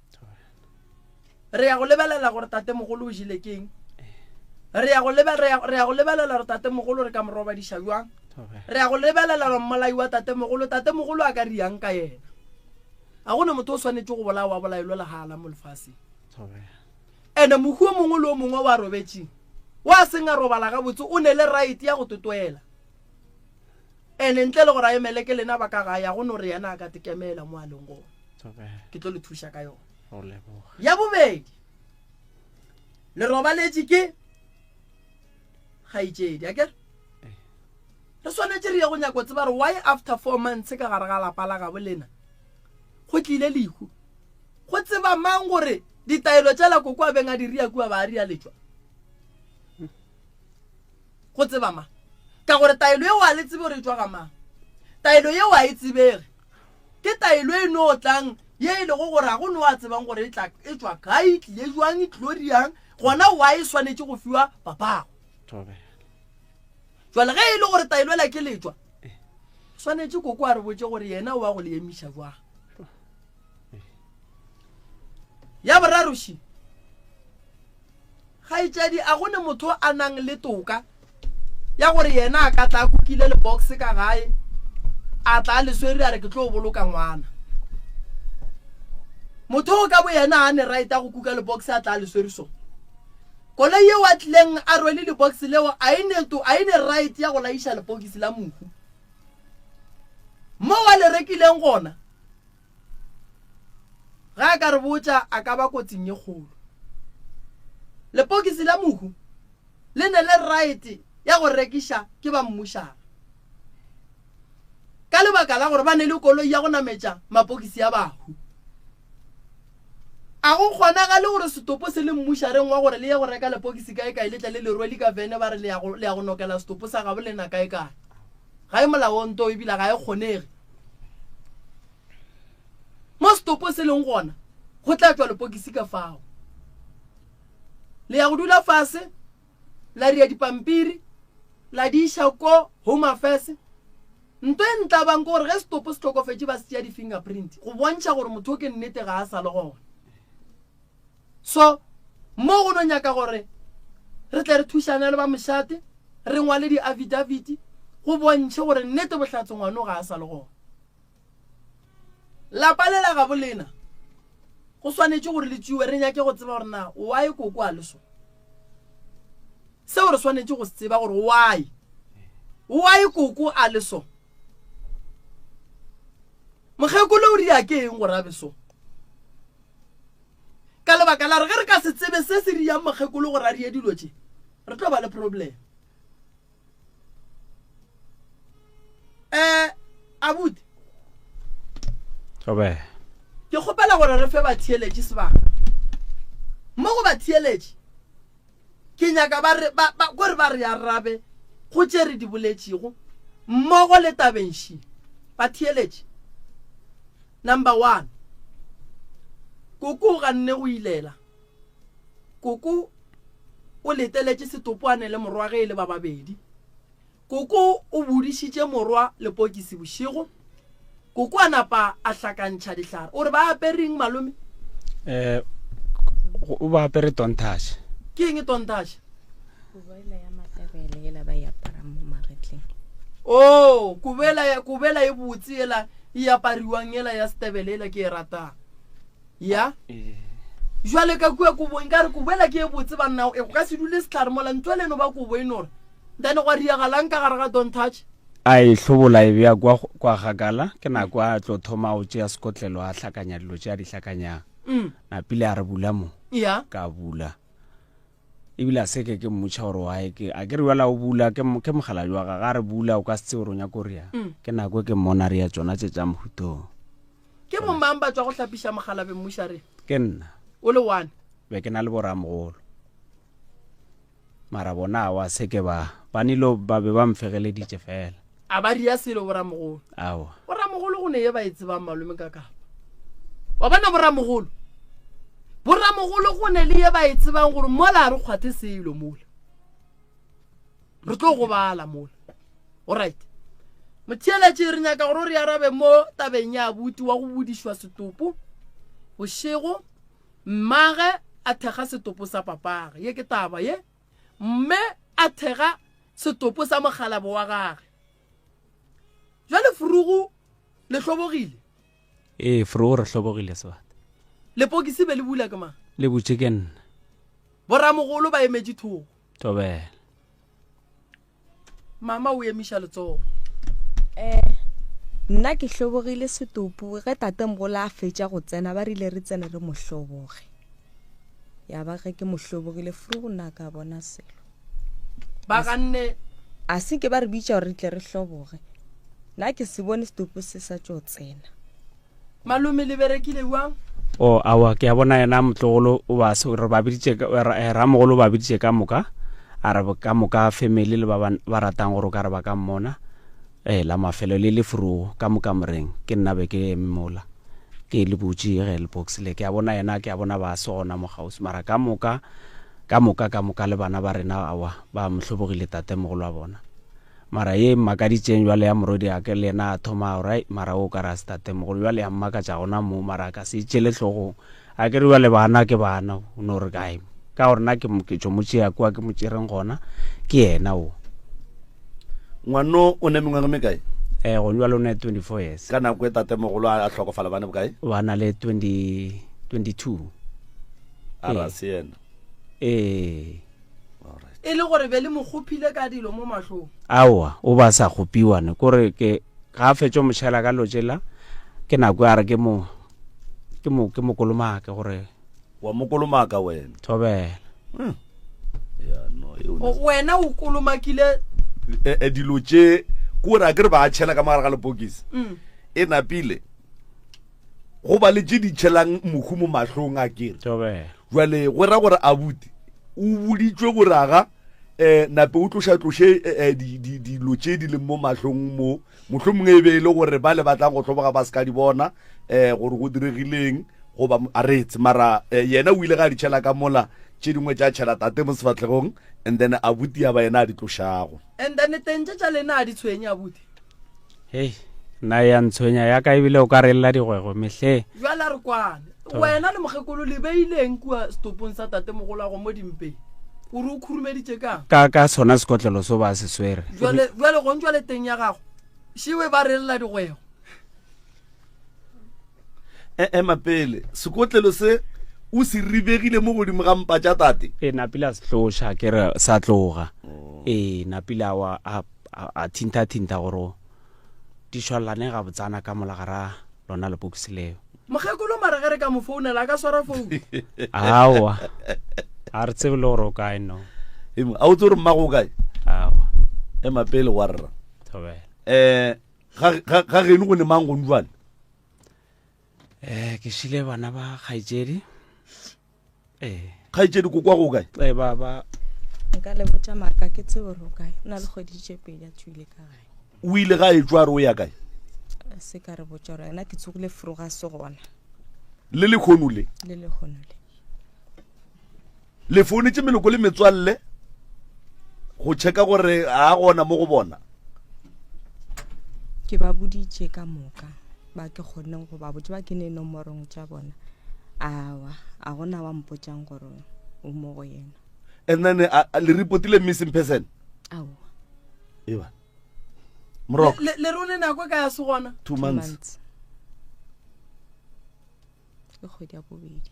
re ya go lebelela gore tatemogolo o jele keng, re ya go lebe re ya re ya go lebelela gore tatemogolo re ka mo robadiša jwang, re ya go lebelela gore mmolai wa tatemogolo tatemogolo a ka riang ka yena. A go ne motho o swanetše go bolawa a bolaelwe lehala mo lefaseng. Ene mohu o mongwe le o mongwe wa robetšeng wa seng a robala gabotse o ne le right ya go totoela. Ene ntle le gore a emele ke lena ba ka gae a go no re yena a ka tekemela mo a leng gona. Ke tlo le thuša ka yona. Ya bobedi, le robaletše ke kgaetšedi, akere? Re swanetše re ye go nyako tseba gore why after 4 months ka gare ga lapa la gabo lena go tlile lehu. Go tseba mang gore ditaelo tšela koko a beng a di ria kua ba a ria letšwa? Go tseba mang? Ka gore taelo yeo a le tsebe gore e tšwa ga mang. Taelo yeo a e tsebege. Ke taelo e no tlang ye e lego gore ga go no a tsebang gore e tla e tšwa kae, e tlile jwang, e tlilo riang, gona wa e swanetše go fiwa papago. Jwale ge e le gore taelo ela ke letšwa, swanetše koko a re botše gore yena wa go le emiša jwang. Ya boraroši, Kgaetšedi, a go ne motho a nang le toka ya gore yena a ka tla a kukile lebox ka gae? A tla a le swere a re ke tlo boloka ngwana. Motho o ka boyena a ne right a go kuka lepokisi a tla a le swere so. Koloi yeo a tlileng a rwele lepokisi leo a e ne to a e ne right ya go laiša lepokisi la mohu. Mo a le rekileng gona ge a ka re botša a ka ba kotsing ye kgolo. Lepokisi la mohu le ne le right ya go rekiša ke ba mmušara. Ka lebaka la gore ba ne le koloi ya go nametša mapokisi a bahu. A go kgonagale gore setopo se le mmušareng wa gore le ye go reka lepokisi kae kae le tle le le rwele ka vene ba re le ya go le ya go nokela setopo sa gabo lena kae kae. Ga e molaong to ebile ga e kgonege. Mo setopo se leng gona go tla tšwa lepokisi ka fao. Le ya go dula fase la ria dipampiri la di iša ko Home Affairs. Nto e ntlabang ke gore ge setopo se hlokofetše ba se tšea di-fingerprint go bontšha gore motho o ke nnete ga a sa le gona. So mo go no nyaka gore re tle re thušane le ba mošate re ngwale di-affidavit go bontšhe gore nnete bohlatse ngwano ga a sa le gona. Lapa le la gabo lena go swanetše gore le tšwiwe re nyake go tseba gore na why koko a le so. Seo re swanetše go se tseba gore why why koko a le so. Mokgekolo o ria ke eng gore a be so? Ka lebaka la re ge re ka se tsebe se se riang mokgekolo gore a rie dilo tše, re tlo ba le problem. Eh, abuti. Obe. Ke kgopela gore re fe batheeletši sebaka. Mo go batheeletši, ke nyaka ba re ba ba gore ba re arabe go tše re di boletšego mmogo le tabeng ši. Batheeletši. Number 1. Koko o ganne go ilela. Koko o leteletše setopoane le morwa ge e le ba babedi. Koko o bodišitše morwa lepokisi bošego. Koko a napa a hlakantšha dihlare. O re ba apere eng malome? Eh, o ba apere tontaše. Ke eng tontaše? Kubela ya matlebele yela ba e aparang mo magetleng. Oh, kubela ya kubela e botse yela e apariwang yela ya setebele yela ke e ratang. Ya. Jwale ka kua kobo nka re kobo ela ke e botse banna e go ka se dule sehlare mola ntwa le no ba kobo e no re then gwa riagalang ka gare ga don't touch. A e hlobola e bea kwa kwa gakala ke nako a tlo thoma go tšea sekotlelo a hlakanya dilo tše a di hlakanyang. Mm. Napile a re bula mo. Ya. Ka bula. Ebile a se ke ke mmotšha gore why ke a ke re bjala o bula ke ke mogala jwa ga ga re bula o ka se tsebe gore o nyaka go ria. Mm. Ke nako e ke mmona ria tšona tše tša mohutong. Ke bomang ba tšwa go hlapiša mogalabe mmušare? Ke nna. O le one. Be ke na le boramogolo. Mara bona awa se ke ba ba nilo ba be ba mfegeleditše fela. A ba ria selo boramogolo? Awa. Boramogolo go ne ye ba e tsebang malome ka kapa. Wa bona boramogolo? Boramogolo go ne le ye ba e tsebang gore mola a re kgwathe selo mola. Re tlo gobala mola. Alright. Motheeletši re nyaka gore o re arabe mo tabeng ya abuti wa go budišwa setopo bošego mmage a thekga setopo sa papage. Ye ke taba ye. Mme a thekga setopo sa mokgalabo wa gage. Jwale furugu le hlobogile? Ee, furugu re hlobogile sebata. Lepokisi be le bula ke mang? Le butše ke nna. Boramogolo ba emetše thoko. Thobela. Mama o emiša letsogo. Eh, nna ke hlobogile setopo ge tatemogolo a fetša go tsena ba rile re tsene re mo hloboge. Ya ba ge ke mo hlobogile frugu nna ka bona selo. Ba ganne. A se ke ba re bitša gore re tle re hloboge. Nna ke se bone setopo se sa tšo tsena. Malome le berekile bjang? O awa ke a bona yena motlogolo o ba se re ba biditše eh, ramogolo o ba biditše ka moka a re ka moka family le ba ba ratang gore o ka re ba ka mmona eh la mafelo le le furugo ka moka moreng ke nna be ke eme mola ke le butše ge le box le ke a bona yena ke a bona ba se gona mo kgauswi mara ka moka ka moka ka moka le bana ba rena awa ba mo hlobogile tatemogolo wa bona Mara ye e mmakaditšeng bjale ya morwediake le yena a thoma gore ai mara o ka re a se tatemogolo bjale ya mmakatša gona moo mara a ka se e tšele hlogong a ke re bjale bana ke bana o no re kae ka gore nna ke ke tšo mo tšea kua ke mo tšereng gona ke yena o Ngwano o ne mengwaga mekae? Eh, gone jalo o ne 24 years. Ka nako e tatemogolo a hlokofala ba ne bokae? Ba na le 20 22. A ra se yena. Ee. E le gore be le mo kgophile ka dilo mo mahlong. Aowa, o ba sa kgopiwa ne. Kore ke ga a fetšo mo tšhela ka lo tšela, ke nako ya re ke mo ke mo ke mo kolomake gore Wa mo kolomaka wena. Thobela. Hmm. Ya no, e o Wena o kolomakile e, e, dilo tše kore a ke re ba tšhela ka mogare ga lepokisi mm. e napile go ba le tše di tšhelang mohu mo mahlong a kere jale go ra gore abuti o boditswe gore aga um nape o tloša tloše eh, dilo tše di leng mo mahlong mo mohlho mongwe e be e le gore ba le batlang go hloboga ba se ka di bona um gore go diregileng goba a retse mara um yena o ile ga a di tšhela ka mola tše dingwe tša tšhela tate mo sefatlhegong and then abuti ya ba yena a di tlošago and then teng tše tša lena a di tshwenye abuti hei nna ya ntshwenya ya ka ebile o ka re lla digwegwe mehleng jwale a re kwane wena le mokgekolo le beileng kua setopong sa tatemogolago mo dimpeng o re o khurumeditše kang ka ka sona sekotlelo so ba se swere jwale jwale gong jwale teng ya gago šiwe ba re lla digwego e ema pele sekotlelo se o se ribegile mo godimo ga mpa tša tate e napile a se tloša ke re sa tloga oh. ee napile a wa a a thintha-thintha gore di šwalane gabotsana ka mola gara lona lepokisi leo. Mokgekolo mara ge re ka mo founela a ka swara founu? Aowa, ga re tsebe le gore o kae no. Ema, a o tse gore mmago o kae? Aowa. Ema pele wa rra. Thobela. Eh, ga ga geno go ne mang gone jwale? Eh, ke šile bana ba kgaetšedi. Ee. Kgaetšedi kokwa go kae? Ee, ba ba. Nka le botša maaka ke tsebe gore o kae. O na le kgwedi tše pedi a tšwile ka gae. O ile ga e tšwa re o ya kae? Se ka re botša gore yena ke tsogile froga se gona. Le lekgono le? Le lekgono le. Le founetše meloko le metswalle go checka gore a gona mo go bona? Ke ba boditše ka moka ba ke kgonneng go ba botša ba ke ne nomorong tša bona. Awa, a gona wa mpotšang gore o mo go yena. And then a, a, le reportile missing person? Aowa. Eba. Moroko. Le, le rone nako e ka ya se gona? Two months. Two months. Ke kgwedi ya bobedi.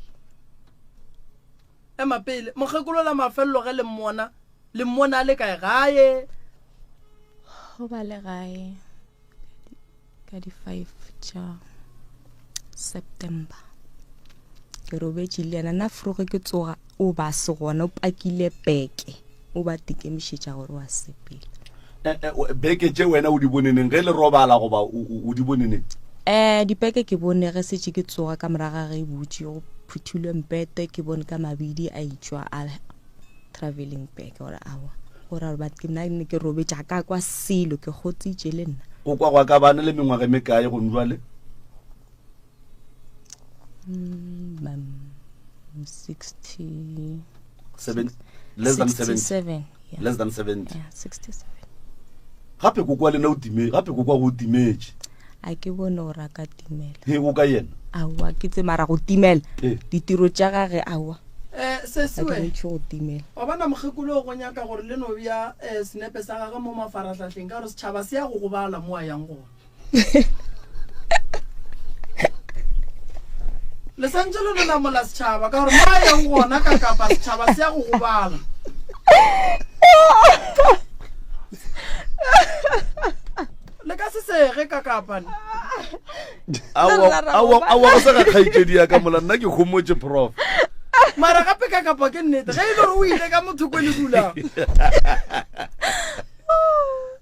Ema pele, mokgekolo la mafelelo ge le mmona, le mmona a le kae gae? Go ba le gae ka di-five tša September. Ke robetše le yena, nna froge ke tsoga o ba se gona, o pakile peke, o ba tikemišetša gore wa sepela. Eh, eh, beke tše wena o di bone neng ge le robala goba o di bone neng? Um dipeke ke bone ge setse ke tsoga ka moraga ge e butše go phuthilwe mpete ke bone ka mabidi a itšwa a traveling bag gore awa gore gore but ke nna ne ke robetše ga ka kwa selo ke kgotsitše le nna. Go kwa gwa ka bana le mengwaga e mekae gone jwale? Mm, 60 Seven, less than 70. 67 yeah. Less than 70. Yeah, 67. Gape kokwa lena o time, gape kokwa go timetše. A ke bone gore a ka timela. He o ka yena? Aowa, ke tse mara go timela. Eh. Ditiro tša gage aowa. Eh, sesiwe. Ga ke bontšhe go timela. Wa bona mokgekolo o go nyaka gore le no bea eh, senepe sa gage mo mafarahlahleng ka gore setšhaba se ya go gobala mo a yang gona. Le santše le no namola setšhaba ka gore mo a yang gona ka kapa setšhaba se ya go gobala. Le ka se sege ka kapa ne. Aowa, aowa, go sega kgaetšedi ya ka mola nna ke homotše prof. Mara gape ka kapa ke nnete ge e le gore o ile ka motho ko le dulang.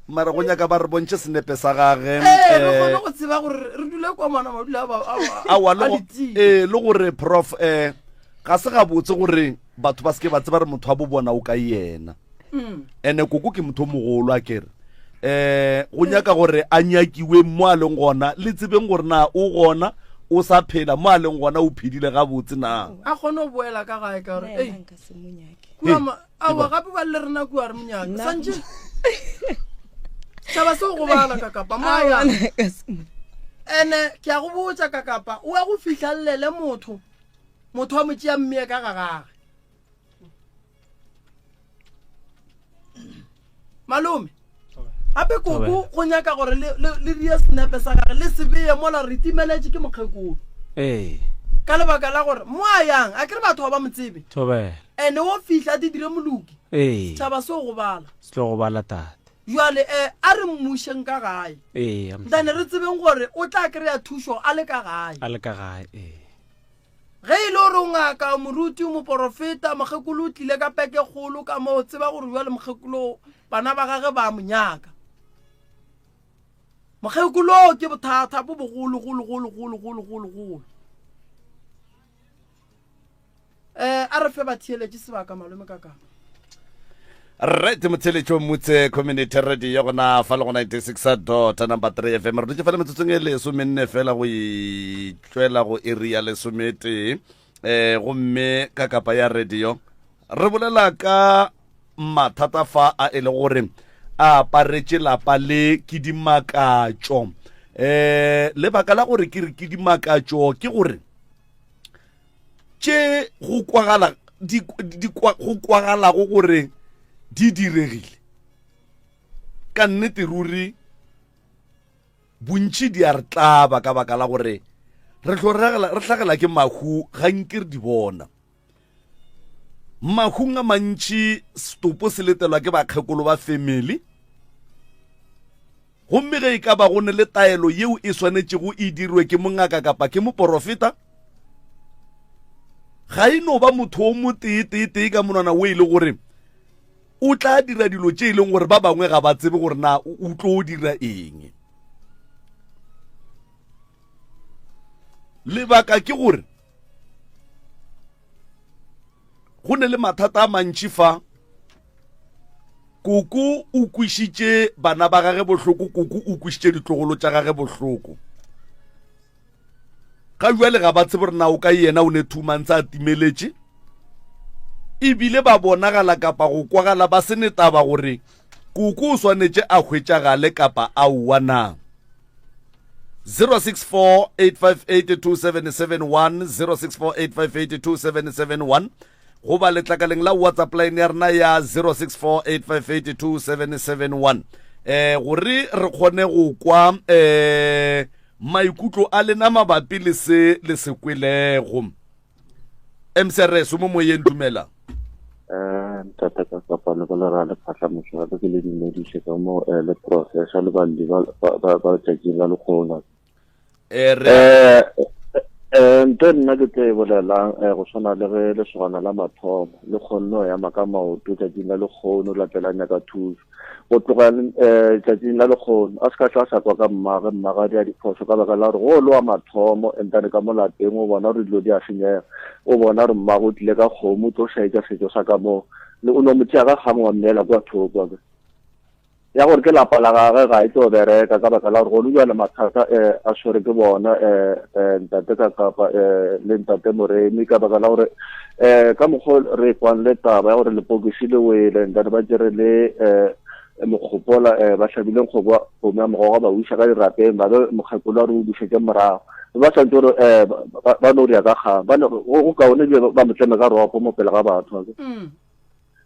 Mara go nyaka ba re bontšhe senepe sa gage. Ee, re kgone go tseba gore re dule kwa mona madula a ba- a- a- Aowa, a le go- ditsie. ee, le gore prof um ga se gabotse gore batho ba seke ba tseba re motho wa bo bona o ka yena ene koko ke motho o mogolo a kere um go nyaka gore a nyakiwe mo a leng gona le tsebeng gore na o gona o sa phela mo a leng gona o phedile gabotse na a kgone go boela ka gae ka gore Nna ei yena nka se mo nyake. kua ma- aowa gape ba le rena kua re monyaka swantše tšhaba se o gobala ka kapa maya ene ke a go botša ka kapa o ya go fihlallele motho motho wa mo tšea mmee ka ga gage malome. Gape koko go nyaka gore le, le, le die senepe sa gage le se beye mola re timeletše ke mokgekolo. Ee. Ka lebaka la gore mo a yang, a ke re batho ga ba mo tsebe. Thobela. Ene o fihla a di dire moloki. Ee. Setšhaba se o gobala. Se tlo gobala tate. Jwale eh, a re mmušeng ka gae. Ee. Ntane re tsebeng gore o tla kry-a thušo a le ka gae. A le ka gae, ee. Ge e le gore o ngaka, o moruti, o moporofeta, mokgekolo o tlile ka peke kgolo ka moo, tseba gore bjale mokgekolo bana ba gage ba mo nyaka. Mokgekolo ke bothata bo bogolo golo golo golo golo golo golo. Eh, a re fe batheeletše sebaka malome ka kama. Right motheletšo motse community radio gona fa le go 96 dot number 3 fm re dutše fela metsotsong e lesomenne fela go itšwela go iri ya lesometee um gomme ka kapa ya radio re bolela ka mathata fa a e le gore a aparetše lapa le ke dimakatšo um lebaka la gore ke re ke dimakatšo ke gore tše go kwagala di, di, go kwagalago gore di diregile ka nnete ruri bontši di a re tlaba ka baka la gore re tlo re hlagela ke mahu ga nke re di bona mahung a mantši setopo se letelwa ke bakgekolo ba family Gomme ge e ka ba go ne le taelo yeo e swanetšego e dirwe ke mongaka kapa ke moporofeta, ga e no ba motho o motee-tee-tee ka monwana o e le gore o tla dira dilo tše e leng gore ba bangwe ga ba tsebe gore na o tlo dira eng. Lebaka ke gore go ne le mathata a mantši fa Koko o kwešitše bana ba gage bohloko, koko o kwešitše ditlogolo tša gage bohloko. Ga bjale ga ba tsebe gore na o ka yena o ne 2 months a timeletše. Ebile ba bonagala kapa go kwagala ba se ne taba gore koko o swanetše a hwetšagale kapa aowa na. 0648582771 0648582771 goba letlakaleng la whatsapp line ya rena ya 0648582771 eh gore re kgone go kwa eh maikutlo a lena mabapi le se le se kwelego mcrs mo moyeng dumela eh ntate ka kopano ka lera le phatla mošoga ke le dumediše ka mo eh, le professor le balli ba ba letšatšing la lekgona Eh, eh, eh, nto nna ke tlo e bolelang um go swana le ge lesogana la mathomo le kgonne go ema ka maoto tšatšing la lekgono latela nyaka thuso go tloga um tšatšing la lekgono a se ka tla sa kwa ka mmage mmage a dira diphoso ka baka la gore go lo wa mathomo entane ka mo lapeng o bona gore dilo di a senyega o bona gore mmage o tlile ka kgomo o tlo šaetša setšo sa ka moo o no mo tšea ka kgang wa mmeela kwa thoko ya gore ke lapa la gage ga e tlo bereka ka baka la gore gone jale mathata um a tshwere ke bona um ntate ka kapa um le ntate moremi ka baka la gore um ka mokgwa re kwang le taba ya gore lepokisi le wele ntate ba tšere le um mokgopola um ba hlabile nkgobo kgomo ya mogoga ba uša ka dirapeng ba be mokgekolo a re o bušetše morago ba santse gore um ba no ria ka kgang go kaone ebile ba mo tleme ka ropo mo pele ga batho mm.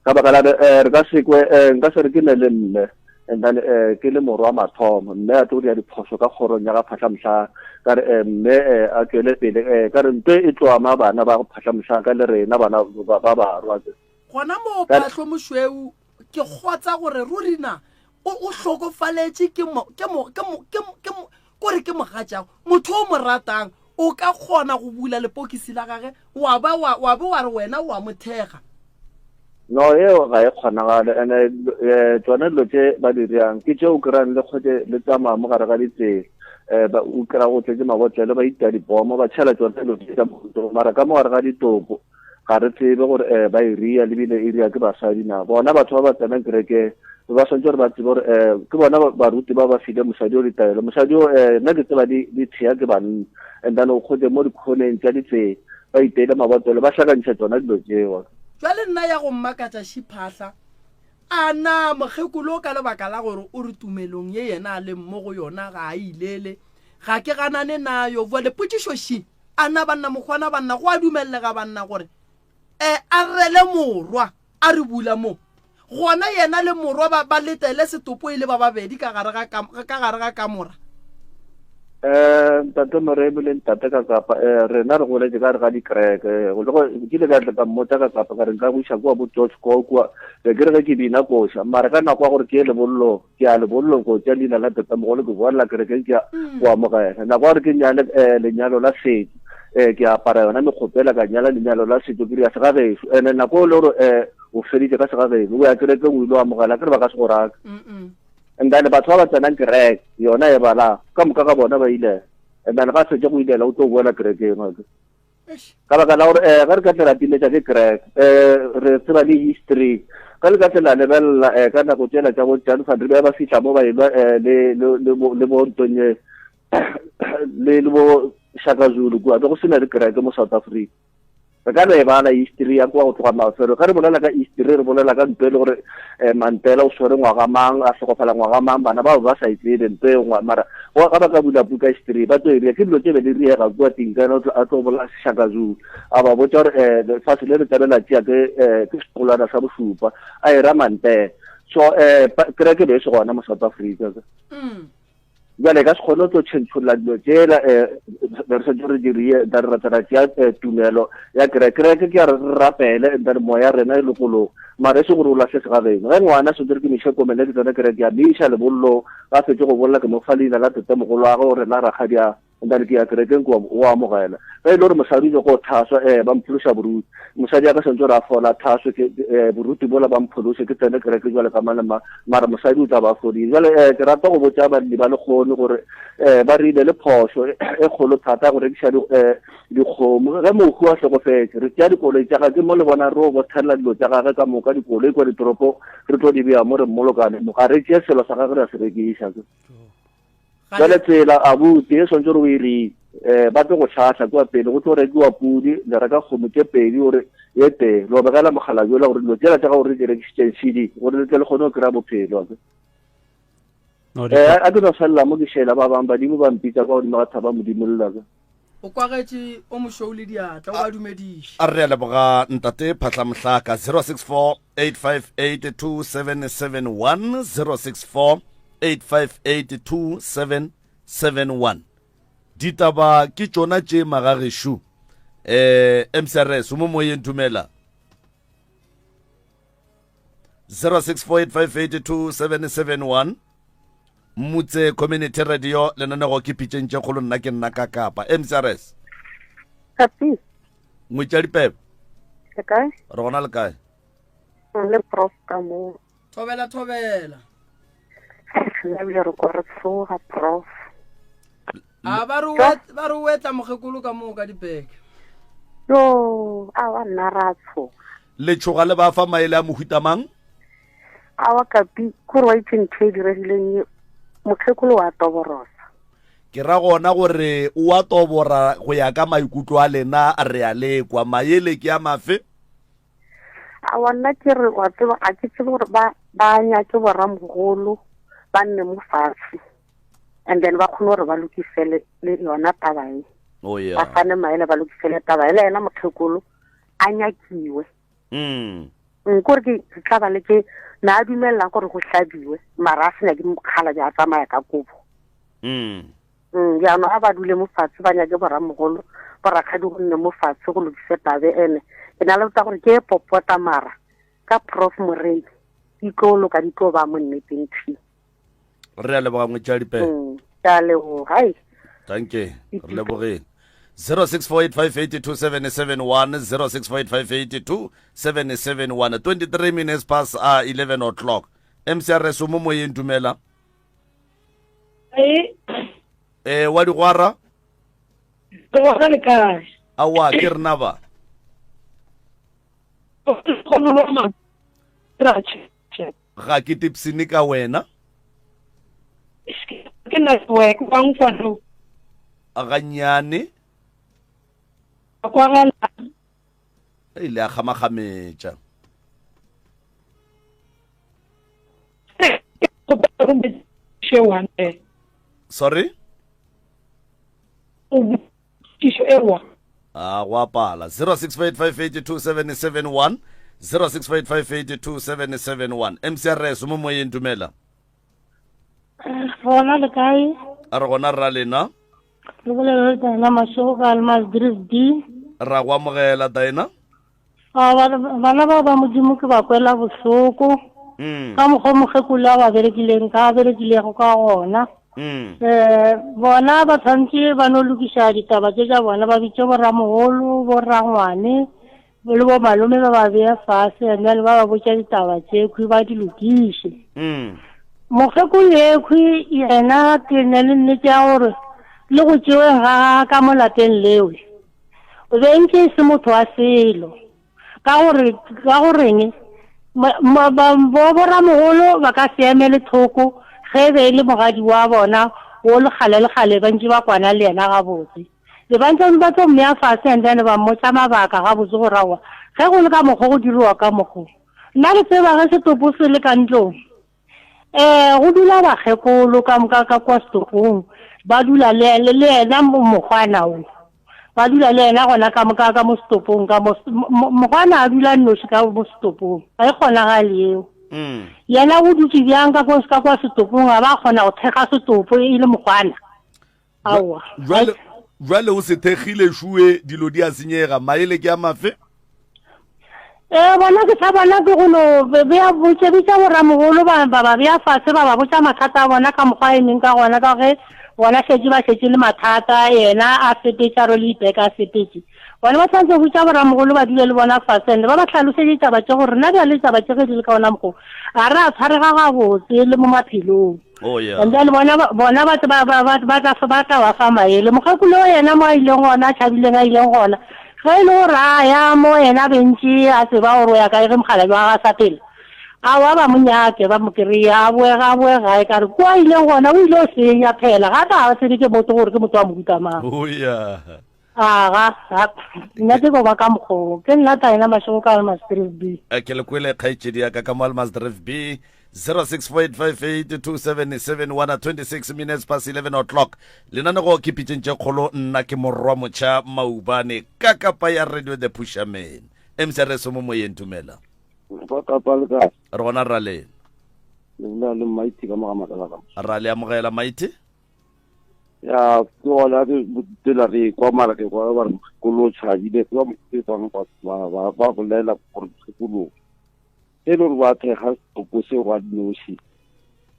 Ka baka la eh, re ka se kwe eh, nka se re ke ne le mme and then eh, ke le morwa mathomo mme a tlo dira diphoso ka kgorong ya ga phatlhamhlanga ka re eh, mme eh, a tswele pele eh, ka re nto e tlo ama bana ba phatlhamhlanga le rena bana ba ba barwa gona moo phahlo mošweu ke kgotsa gore ruri na o o hlokofaletše ke mo ke mo ke mo ke mo ke mo kore ke mogatšago motho o mo ratang o ka kgona go bula lepokisi la gage wa ba wa wa be wa re wena wa mo thekga No, eo ga e kgonagale. Ene eh, tsone dilo tse ba di dirang ke tse o kry-ang le kgotse le tsamaya mo gare ga ditsela um ba o kry-a go tletse mabotlelo ba ita dipomo ba tšhela tsone dilo tse tsa mohuto mara ka mo gare ga ditopo ga re tsebe gore um ba iria lebile iria ke basadi na bona batho ba ba tsenang kerekeng ba swantse gore ba tsebe gore um ke bona baruti ba ba file mosadi o ditaelo mosadi o um nna ke tseba di thea ke banna and then o kgotse mo dikhoneng tša ditsela ba iteile mabotlelo ba hlakantšha tsona dilo tšeo Jwale nna ya go mmakatša Šiphahla, a na mokgekolo ka lebaka la gore o re tumelong ye yena a leng mo go yona ga a ilele, ga ke ganane nayo. Bjale potšišo še, a na banna mokgwana banna go a dumellega banna gore e a rele morwa a re bula mo? Gona yena le morwa ba, ba letele setopo e le ba babedi ka gare ga, ka gare ga kamora. Eh, ntate Moremi le ntate Kakapa, eh, rena re goletše ka gare ga dikereke. Le go, ke ile ka tla ka mmotsa Kakapa ka re nka go iša kua bo George Koo kua. Be ke re ge ke bina koša, mara ka nako ya gore ke ye lebollong, ke ya lebollong ko tša leina la tatamogolo ke boela kerekeng ke ya go amogela. Nako ya gore ke nyale eh, lenyalo la setšo, eh, ke apara yona mekgopela ka nyala lenyalo la setšo ke re ya segagešo. Ene nako e le gore eh, o feditše ka segageno, o ya kerekeng o ile o amogela, ke re ba ka se go raka. And then batho ba ba tsenang kereke yona e bala ka moka ga bona ba ile and then ga fetše go ilela o tlo boela kerekeng ake ka baka la gore um ge re ka tle ra timetša ke kereke um re tseba le history ge le ka tle la lebelela um ka nako tsela tša bo Jan van Riebeeck ba fihla mo ba elwa um le bo ntonye le bo Shaka Zulu kua be go sena le kereke mo South Africa Re ka no e bala history ya kua go tloga mafelo. Ge re bolela ka history, re bolela ka nto e le gore um Mandela o swere ngwaga mang, a hlokofala ngwaga mang, bana bao ba sa e tsebe nto eo. Mara ga ba ka bula buka history, ba tlo e bea. Ke dilo tše be di riega kua Tinkane, o tlo, a tlo bolaya Shaka Zulu. A ba botša gore um lefase le le tlabe la tšea ke, um ke setlogolwana sa bošupa, a e ra Mandela. So um kereke e be e se gona mo South Africa. Mm. Bjale ka se kgone go tlo tšhentšholla dilo tšela um re santse re dirie then re tla tšea eh, tumelo ya kereke. Kereke ke ya re rapele and then moya rena e lokologe mara e se gore o lahle segageno. Ge ngwana santse re ke miše komele ke tsena kereke ya miša lebollong ga fetse go bolla ke mo fa leina la tatemogolo wa gagwe gore la rakgadi a and then ke ya kerekeng ko o amogela. Ge e le gore mosadi o nyoko thaswa eh ba mphološa boruti mosadi ya ka santse gore a fola thaswe ke eh, boruti bola ba mpholose ke tsene kereke jwale ka mang le mang mara mosadi o tla ba fodile. Jwale eh, ke rata go botša balli ba lekgono gore eh, ba rile le phošo e kgolo thata go rekiša eh, dikgomo. Ge mohu a hlokofetše re tšea dikoloi tša gage, ke mo le bona re o bothelela dilo tša gage ka moka, dikoloi kwa ditoropong re tlo di bea mo re mmolokane mo, ga re tšee selo sa gage re a se rekiša. Jwale tsela abuti e swantse gore o e re um ba tlo go hlahla kua pele go tlo rekiwa pudi le reka kgomo tše pedi gore ye tee lo begela mogala jola gore dilo tsela tša gago re di rekišitšeng cd gore le tle le kgone go kry-a bophelo ake eh, a ke no felela mo ke šela ba bangwe badimo ba mpitsa kwa godimo ga thaba modimo le laka o kwagetše o mošou le diatla o ba dumediše a re a leboga ntate phatlamohlaka 064 858 2771 064 858 2771 ditaba ke tšona tše magagešo eh mcrs o mo moyeng dumela 0648582771 Mmutse Community Radio lenanego ke pitšeng tše kgolo nna ke nna ka kapa MCRS Happy. Ngwetša dipebe Le kae? Re gona le kae? Le prof ka mo. Thobela thobela. Nna bile re kwa re tshoga prof. A ba re ba re o etla mokgekolo ka moo ka dibeke. Yo, a wa nna ra tshoga. Le tshoga le ba fa maele a mohuta mang? Awa kapi, kore wa itse ntho e diregileng e mokgekolo wa toborosa. Ke ra gona gore o a tobora go ya ka maikutlo a lena re a lekwa. Maele ke a mafe? Awa nna ke re wa tseba ga ke tsebe gore ba ba nyake boramogolo ba nne mo fatshe and then ba kgone gore ba lokisele le yona taba e. Oh yeah. Ba fane maele ba lokisele taba e le ena mokgekolo a nyakiwe. Mm. Mm, kore ke ke tla ba le ke na a dumelela gore go hlabiwe mara a se nyake mokgalabje a tsamaya ka kobo. Mm. Mm, jaanong a ba dule mo fatshe ba nyake boramogolo borakgadi go nne mo fatshe go lokise tabe ene ke na le botsa gore ke e popota mara ka prof moremi di tlo loka di tlo ba mo nneteng thwi Re a leboga ngwetša dipe. Mm, ke a leboga ai Thank you. Re lebogile. 0648582771 0648582771 23 minutes past uh, 11 o'clock. MCRS o mo moyeng dumela. Eh, Eh wa digwara? Digwara le kae? Awa ke rena ba. Ga ke tipsine ka wena. Ke network wa nkwa no. Gannyane. Kwagala. E ile a kgamakgametša. Sorry? Potšišo e wa. A go a pala. 0658582771. 0658582771 mcrs mo moyeng dumela Gona le kae? A re gona rra lena. Le bolela le Diana Mashego ka Almasdrift D. Ra go amogela Diana. A bana ba ba Modimo ke ba kwela bohloko. Mm. Ka mokgwa mokgekolo a ba berekileng ka berekilego ka gona. Mm. Eh bona ba tshwanetse ba no lokiša ditaba tše tša bona ba bitše boramogolo borangwane le bo malome ba ba bea fase and then ba ba botša ditaba tše khwi ba di lokiše mm. mokgekolo ekhwi yena ke ne le nnete ya gore le go tšeweng ga ka mo lapeng lewe o be ntse e se motho wa selo ka gore ka goreng bo boramogolo ba ka se emele thoko ge e be e le mogadi wa bona wo lekgale lekgale ba ntse ba kwana le yena gabotse Be ba ntse ba tlo mmea fase and then ba mmotsa mabaka gabotse gore aowa ge go le ka mokgwa go diriwa ka mokgwa. Nna ke tseba ge setopo se le ka ntlong um go dula bakgekolo ka ka ka kwa setopong ba dula le le le yena mokgwana o ba dula le yena gona ka ka ka mo setopong ka mo mokgwana a dula nnoši ka mo setopong ga e kgonagale eo. Yena o dutše bjang ka ka kwa setopong a ba kgona go thekga setopo e le mokgwana. Aowa. Jwale jwale o se thekgile šue dilo di a senyega maele ke a mafe? Ee, bona ke sa bona ke go no bea botse bitsa boramogolo ba ba ba bea fase ba ba botsa mathata a bona ka mokgwa a emeng ka gona ka ge bona šetše ba šetše le mathata yena a sepetše a rwele dibeke a sepetše bona ba tshwanetse go bitsa boramogolo ba dule le bona fase and ba ba tlhalosetse ditaba tše gore nna bjale ditaba tše ge di le ka ona mokgwa ga re a tshwarega gabotse le mo maphelong Oh, yeah. And then bona bona ba ba ba ba ba tla ba tla ba fa maele. Mokgekolo yena mo a ileng gona a tšhabileng a ileng gona. Ge e le gore a ya mo yena bentše a tseba gore o ya kae ge mogala jwa ga sa pele. A wa ba mo nyake ba mo kry-a a boe a boe gae ka re kwa ileng gona o ile o senya phela ga ka a tsebe ke motho gore ke motho wa mohuta mang. Oh yeah. Aga, nna ke go ba ka mokgoo. Ke nna Taena Mashego ka Almasdrift B. Ke le kwele kgaetšedi ya ka ka mo Almasdrift B. 0648582771 26 minutes past 11 o'clock. Lenanego ke pitšeng tše kgolo nna ke morwa motšha Maubane ka kapa ya Radio The Pusherman. MC Reso mo moyeng tumela. Ba kapa le kae? Re gona ra le. Le bolela le Mighty ka mo ga Makala ka. Ra le amogela Mighty. Ya ke gona ke tsela re kwa mara ke kwa ba re mokgekolo o tšhabile ke ba ke bang ba ba ba bolela gore mokgekolo e le gore ba thekga setopo seo ba dinoši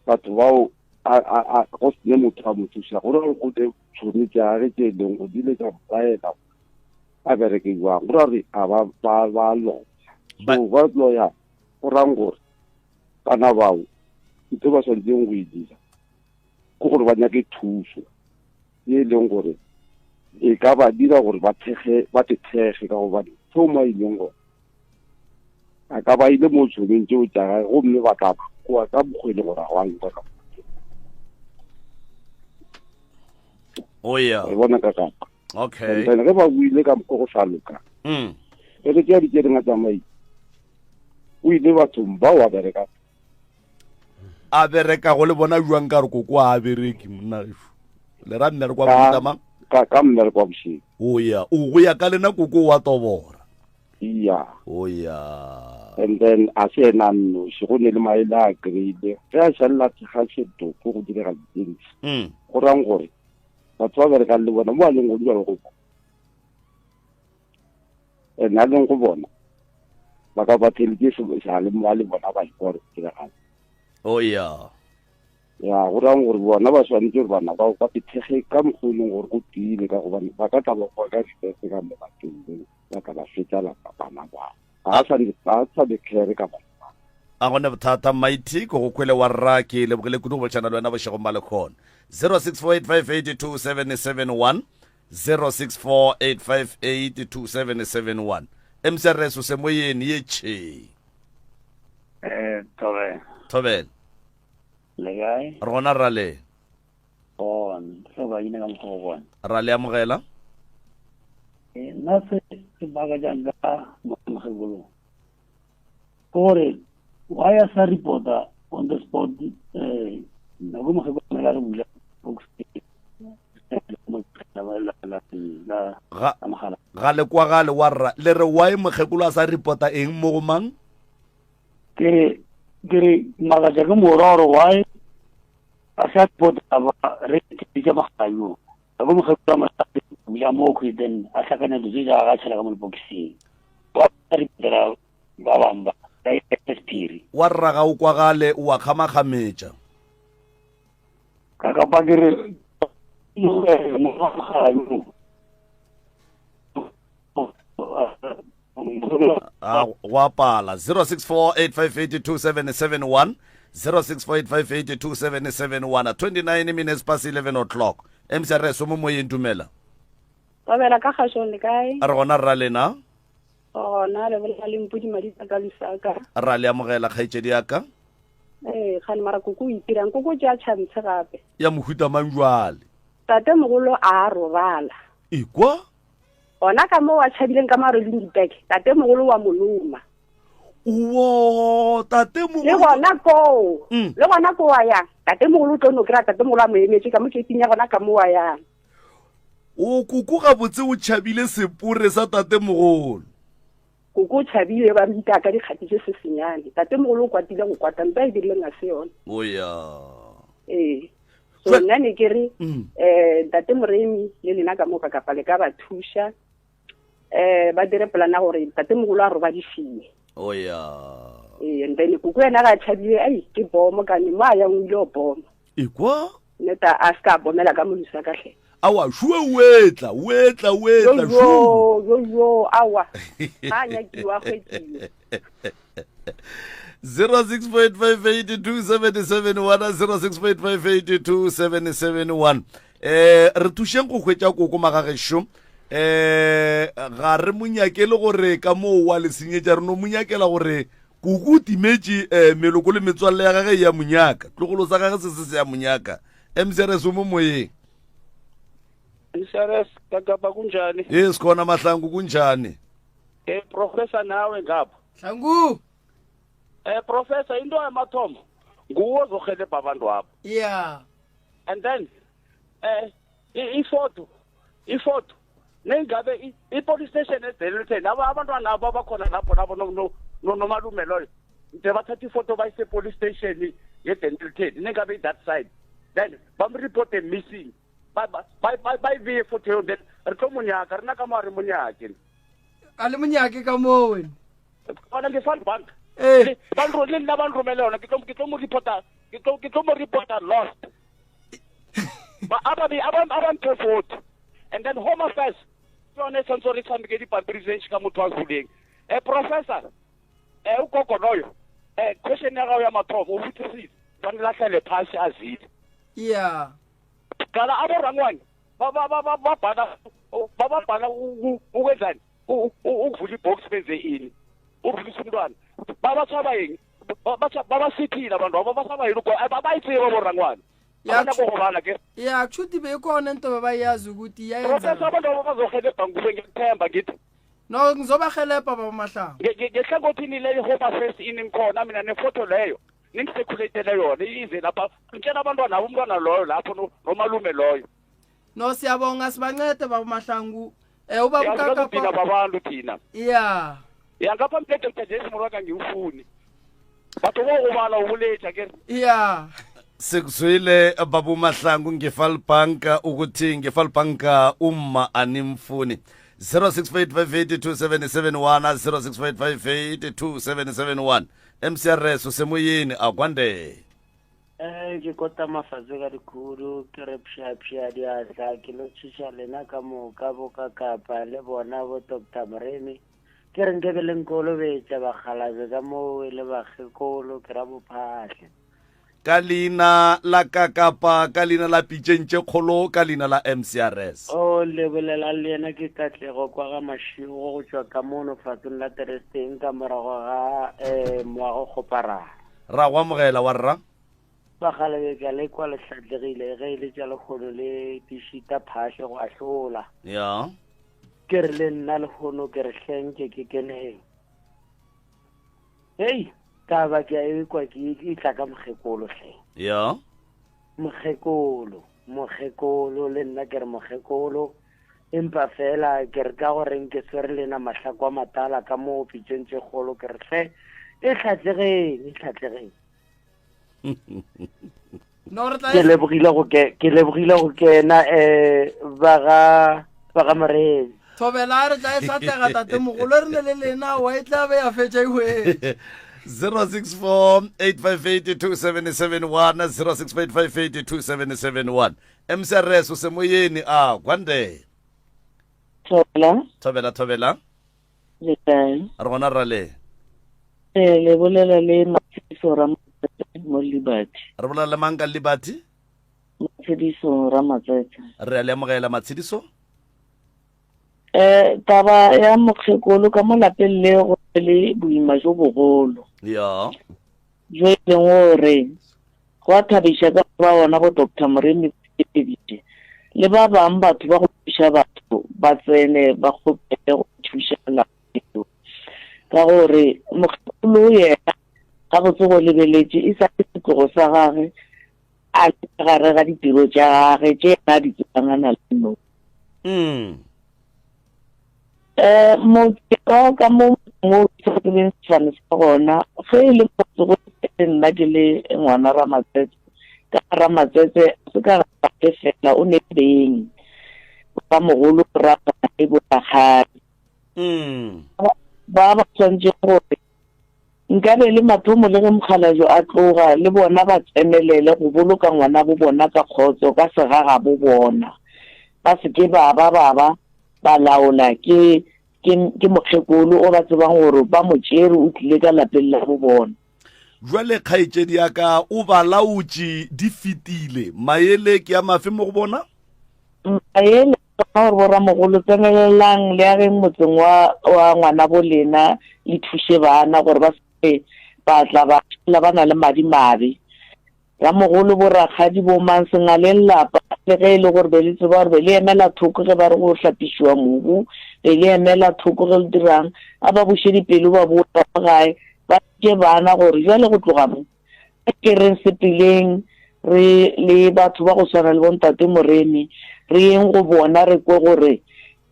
batho bao a a a go sene motho a mo thuša gore gore go te tšhomi tša ge tše e leng go di ile tsa laela a bereke jwang go ra gore a ba ba ba loya so ba loya go rang gore bana bao ntho ba swanetseng go e dira ke gore ba nyake thuso ye e leng gore e ka ba dira gore ba thekge ba te thekge ka gobane seo mo a ileng gona a ka ba ile mo tshomeng tseo tša gage gomme ba tla ba koa ka mokgwa e le gore ga wa nkwa ka oh yeah re bona ka kapa okay then ge ba buile ka mokgwa go sa loka mm. e re tšea ditšereng a tsamaile o ile bathong bao a bereka a berekago le bona jwang ka re koko a bereke monna gešo le ra mmereko wa mohuta mang ka ka mmereko wa bošego o ya o go ya ka lena koko wa tobora iya o ya and then a se ena nnoši go ne le maele a kry-ile ge a šalela ga setopo go direga dintsi mm. go rang gore batho ba berekang le bona mo a leng go dula le go and a leng go bona ba ka ba theleditse sale ba le bona ba ikwa gore diragala oh yeah ya go rang gore bona ba swanetse gore bana bao ba phethege ka mokgwa e leng gore go tiile ka gobane ba ka tla ba kwa ka dipese ka mo bateng ba ka ba fetsa lapa bana bao ga sa le care ka bana a gone bothata mighty ko go kwele wa rra ke lebogile kudu go botšana le wena bošegong ba lekgone 0648582771 0648582771 mcrs o semoyeni ye tšhe eh thobela thobela le kae re gona ra le gona hloka ina ka mokgwa go bona ra le amogela eh, nna se se makatšang ka mokgekolo ke gore why a sa reporta on the spot eh nako mokgekolo re bula box Ga ga le kwagale wa rra le re why mokgekolo a sa reporta eng mo go mang? Ke re ke re makatša ke morwa gore why a sa reporta ba re tša mogala yo. Ka go mokgekolo wa mosadi bula mo kgwe then a hlakanya dilo tše tša gagwe a tšhela ka mo lepokising. Wa reportela ba bangwe ba ka e sephiri. Wa rra ga o kwagale o a kgamakgametša. Ka kapa ke re morwa mogala yo. A go a pala 0648582771 0648582771 29 minutes past 11 o'clock mcrs o mo moyeng dumela Babela ka kgašong le kae? A re gona rra lena. Gona le bolela le mpodi madisa ka Lusaka. Ra le amogela kgaetšedi ya ka. Ee, kgane mara koko o itirang koko o tšea chance gape. Ya mohuta mang jwale? Tate mogolo a robala. Ekwa? Gona ka moo a tšhabileng ka maroleng dipeke, tate mogolo wa mo loma. Wo, tate mogolo. Le gona koo, mm. le gona koo a yang, tate mogolo o tlo no kry-a tate mogolo a mo emetše ka mo keting ya gona ka moo a yang. O koko gabotse o tšhabile sepore sa tate mogolo. Koko o tšhabile ba mita ka dikgati tše se senyane. Tate mogolo o kwatile go kwata mpa e dirileng ga se yona. O ya. Ee. So nna ne ke re mm. eh ntate Moremi le lena ka moka kapa le ka ba thuša eh ba dire polana gore ntate mogolo a robadisiwe. O ya. Ee, and then koko yena ga a tšhabile ai ke bomo kane mo a yang o ile o boma. Ekwa? Neta a se ka bomela ka molusa ka hle. Awa, šue o etla, o etla, o etla, šuu. Yo, yo, yo, awa. Ga a nyakiwa, a hwetšiwe. 06.58277 06.58277 eh re thušeng go hwetša koko magagešo eh ga re mo nyakele gore ka moo wa le senyetša re no mo nyakela gore Koko o timetše, eh, meloko le metswalle ya gage e ya mo nyaka. Tlogolo sa gage se se se ya mo nyaka. MCRS o mo moyeng. MCRS kakapa kunjani? Ee, sikhona Mahlangu kunjani? Eh professor nawe ngapha. Hlangu. Eh professor into yamathomo nguwe ozohelebha abantu abo. Yeah. And then eh ifoto ifoto nengabe i-police station eDennilton aba abantwana abo abakhona lapho nabo nomalume loyo nje bathatha ifoto bayise police station yeDennilton nengabe i-that side then bamreporte missing bayibiye ifoto yo then re tlo monyaka rena ka mo a re monyake a le monyake ka moo wena gona ke fund bank eh. le nna ba nromele yona ke tlo mo reporta ke tlo mo reporta lost ba aba be aba aba mphe foto and then home affairs ke yone e tshwanetse gore e tshameke dipampiri tse ntši ka motho a huleng um professor um ugogo loyo um question ya gago ya mathomo o botsisitse tshwanele a hlale phase a zile yeah qala abo rangwane ba ba ba ba ba bhala ba ba bhala ukwenzani ukuvula ibox benze ini urulisa umntwana ba ba tshaba eng ba ba sithile abantu abo ba saba yini abayitseba borangwane abanakokobana ke ya kushuthi beyikhona into bebayazi ukuthi iyayenza abantu abo bazohelebha ngube ngikuthemba ngithi no ngizobahelebha baba mahlangu ngehlangothini leyo home affairs ini ngikhona mina nefoto leyo ningisekhulethele yona ize lapha ngitshela abantwana abo umntwana loyo lapho nomalume loyo no siyabonga sibancede baba mahlangu eh ubaba ukakapa babantu thina yeah ya ngapha mpe Dr. Jason Moraka ngiwufuni batho bo gobala o boletša ke yeah sikuzwile babu mahlangu ngefalbanka ukuthi ngefalbanka umma animfuni 0658582771 0658582771 mcrs usemoyeni akwande Eh ke kota mafatse ka dikhudu ke re pšhapšha diatla ke lo tšhiša lena ka moka bo ka kapa le bona bo Doctor Moremi ke re nke be le nkolobetša bakgalabje ka moo e le bakgekolo ke ra bophahle ka leina la kakapa ka leina la pitšeng tše kgolo ka leina la mcrs o le bolelang le yena ke katlego kwa ga mašego go tšwa ka mono fatseng la teresteng ka morago ga um moago kgoparara Ra go amogela wa rra. Bakgalabje ke a le kwa le hlatlegile ge e le tša lehono le dišita phahle go ahlola. Ya. Ke re le nna lehono ke re hleng ke ke keneng. Hei, taba ke a e kwa ke e tla ka mokgekolo hle. Ya. Mokgekolo. Mokgekolo, le nna ke re mokgekolo. Empa feela ke re ka goreng ke swere lena mahlako a matala ka mo pitšeng tše kgolo, ke re hle e hlatlegeng, e hlatlegeng. No re tla Ke lebogile go ke ke lebogile go kena eh ba ga ba ga Moremi. Thobela re tla e hlatlega tatemogolo re ne le lena wa e tla be ya fetša e hwetše. 0648582771 0658582771 mcrs o semoyeni a kwande Thobela. Thobela thobela. Le kae? Re gona rale. Eh, le bolela le Matshediso Ramatsetse mo Liberty. Re bolela le mang ka Liberty? Matshediso Ramatsetse. Re a le amogela Matshediso. Eh, taba ya mokgekolo ka mo lapeng le go le boima jo bogolo. Ya. Jo e leng gore go a thabiša ka ba ona bo Doctor Moremi Tshepeditše le ba bang batho ba go thuša batho ba tsene ba kgopele go thuša lapa ka gore mokgekolo yena gabotse go lebeletše e sa le setlogo sa gage a le ka gare ga ditiro tša gage tše yena a di tsebang a na le no. Mm. Eh, motse wa ka mo mo ke sa tsebeng sefane sa gona ge e le motse go le nna ke le ngwana Ramatsetse ka Ramatsetse se ka gate fela o ne beng ba mogolo ra le bo rakgadi mm. ba ba tshwanetse gore Nkabe le mathomo le ge mokgalabje a tloga, le bona ba tsenelele go boloka ngwanabo bona ka kgotso ka segagabo bona. Ba se ke ba ba ba ba ba laola ke, ke, ke mokgekolo o ba tsebang gore ba mo tšere o tlile ka lapeng la bo bona. Bjale kgaetšedi ya ka o ba laotše di fetile. Maele ke a mafe mo go bona? Maele Ka gore boramogolo tsenelelang le ageng motseng wa wa ngwanabo lena le thuše bana gore ba se ba tla ba šala ba na le madi mabe. Ramogolo borakgadi bo mang sengaleng lapa le ge e le gore be le tseba gore be le emela thoko ge ba re go hlapišiwa mobu be le emela thoko ge le dirang a ba buše dipelo ba boe ba gae ba tše bana gore jwale go tloga mo A ke reng sepeleng re le batho ba go swana le bontate Moremi, re yeng go bona re kwe gore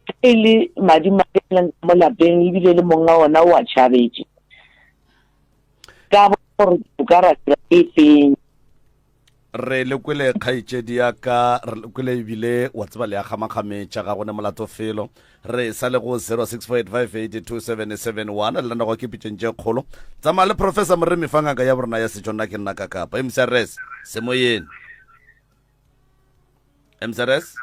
ge e le madi madi a leng ka mo lapeng ebile le monga ona o a tšhabetše. Ka gore o ka ra dira e feng. Re le kwele kgaetšedi ya ka, re le kwele ebile wa tseba le ya kgamakgametša ga gone molato felo. Re sa le go 0648582771 le lanago ke pitšeng tše kgolo. Tsamaya le Professor Moremi fa ngaka ya borena ya setšo nna ke nna ka kapa. MCRS semoyeng. MCRS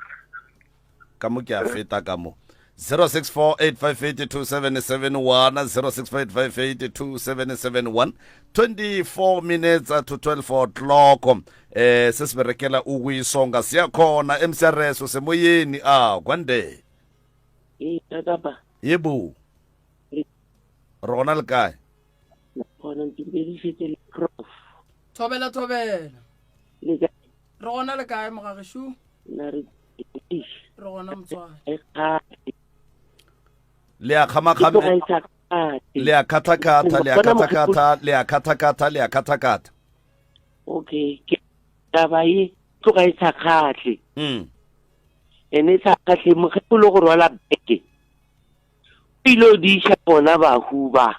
ka mo ke a feta ka mo. 0648582771 0648582771 24 minutes to 12 o'clock eh se se berekela o go isonga siyakhona MCRS usemoyeni ah kwande Ee, kakapa. Yebo. Re gona le kae? Gona ntumedišetše le prof. Thobela thobela. Le kae? Re gona le kae mogagešu? Na re Re gona motswadi. Le a kgamakgame. Le a khathakhatha, le a khathakhatha, le a khathakhatha, le a khathakhatha. Okay, ke taba ye tloga e sa kgatle. Mm. Ene e sa kgatle mokgekolo go rwala beke. O ile o diša bona bahu ba.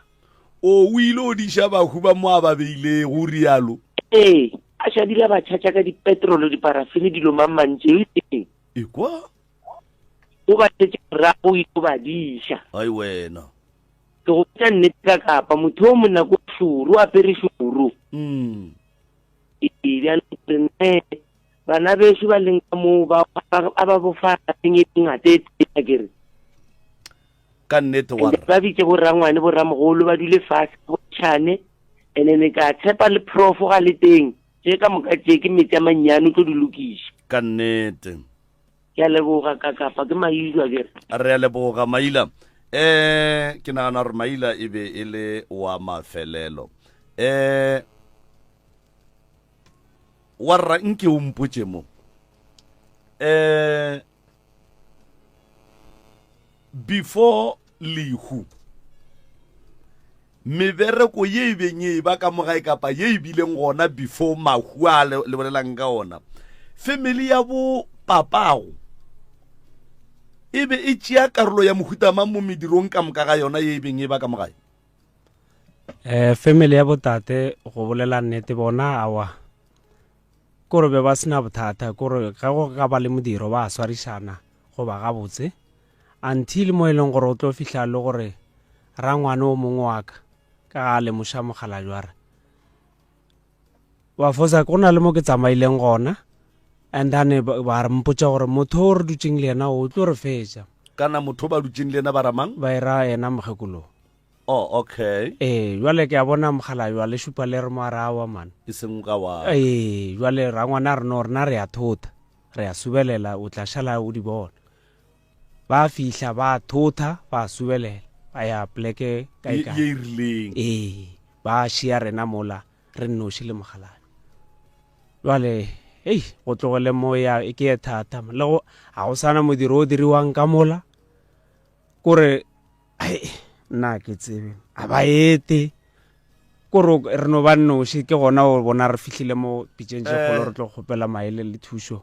O o ile o diša bahu ba mo a ba beilego, o rialo. Ee, a šadile a ba tšhatša ka dipetrolo, diparafene, dilo mang mang tše. Ekwa. O ba šetše morago o ile o ba diša. Ai wena. Ke go botša nnete ka kapa, motho o monna ko šoro, o apere šoro. Mm. Ee, bjale re nne bana bešo ba leng ka moo ba a ba bofa e ngata e tee ke re. Ka nnete wa rra. Ba bitše borangwane borramogolo ba dule fase ba bontšhane and then ka tshepa le profo ga le teng tše ka moka tše ke metsi a mannyane o tlo di lokiša. Ka nnete. Ke a leboga kakapa ke Maila ke re. Re a leboga Maila. Eh ke nagana gore Maila e be e le wa mafelelo. Eh wa rra nke o mpotše mo. Eh before lehu mebereko ye e beng e ba ka mo gae kapa ye e bileng gona before mahu a le bolelang ka ona. Family ya bo papago e be e tšea karolo ya mohuta mang mo medirong ka moka ga yona ye e beng e ba ka mo gae? Eh, family ya botate go bolela nnete bona awa kore be ba sena bothata kore ga go ka ba le modiro ba swarišana goba gabotse until mo e leng gore o tlo fihla le gore rangwane o mongwe wa ka ka ga a lemoša mogala jware wa fosa go na le mo ke tsamaileng gona and then ba re mpotsa gore motho o re dutseng le yena o tlo re fetša kana motho ba dutseng le yena ba ramang ba e ra yena mokgekolo oh okay ee jwale ke a bona mogala jwa le šupa le re mo a re awa man e seng ka wa ee jwale rangwana re no rena re ya thota re ya subelela o tla šala o di bona Ba fihla ba thotha ba subelela ba ya pleke kae kae. Ye e rileng. Ee, ba šia rena mola re nnoši le mogaladi. Jwale hei go tlogele mo ya e ke ye thata le go ga go sana modiro o diriwang ka mola kore ai nna ke tsebe a ba ete kore re no ba nnoši ke gona o bona re fihlile mo pitšeng tše kgolo re tlo kgopela maele le thušo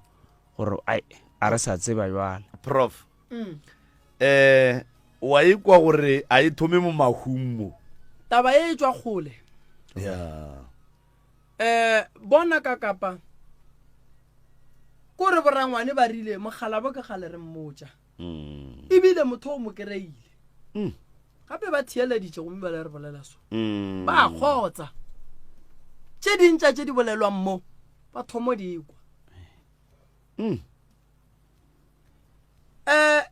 gore ai a re sa tseba jwale prof mm. eh wa ikwa gore a e thome mo mahung mo taba e e tswa kgole ya eh bona ka kapa kore borangwane ba rile mogalabo ke gale re mmotša mm. ebile motho o mo kry-ile mm. gape ba theeleditše gomme ba le re bolela so mm. ba kgotsa tše dintša tše di bolelwang mo ba thomo di kwa mm. eh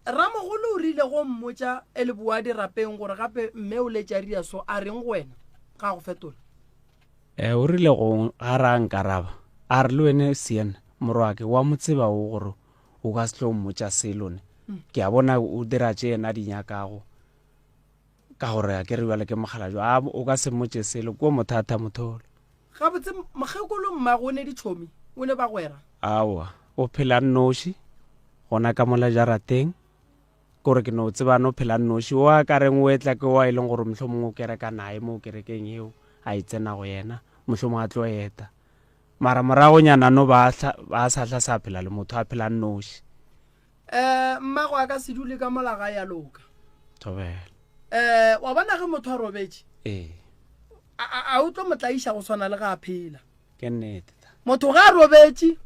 ramogolo o rile go mmotša e le boa dirapeng gore gape mme o letša ria so a reng go wena ga go fetola eh o rile go ga ra nkaraba a re le wene siena morwake wa mo tseba o gore o ka se tlo mmotša selo ne mm. ke a bona o dira tše yena di nyakago ka gore a ke re bjale ke mogala jo a o ka se mmotše selo ko mothata motholo Gabotse mokgekolo mmago o ne ditšhomi, o ne bagwera? Aowa, o phela nnoši, gona ka mola jarateng. Kore ke no tseba no phela nnoši. O a ka reng o etla ke wa e leng gore mohlomongwe o kereka naye mo kerekeng eo a e tsenago yena, mohlomongwe a tlo eta. Mara moragonyana no ba ba sa hla sa phela le motho a phela nnoši. Eh, mmago a ka se dule ka mola ga ya loka. Thobela. Eh, wa bona ge motho a robetše? Ee. A, a o tlo mo tlaiša go swana le ga a phela. Ke nnete. Motho ga a robetše,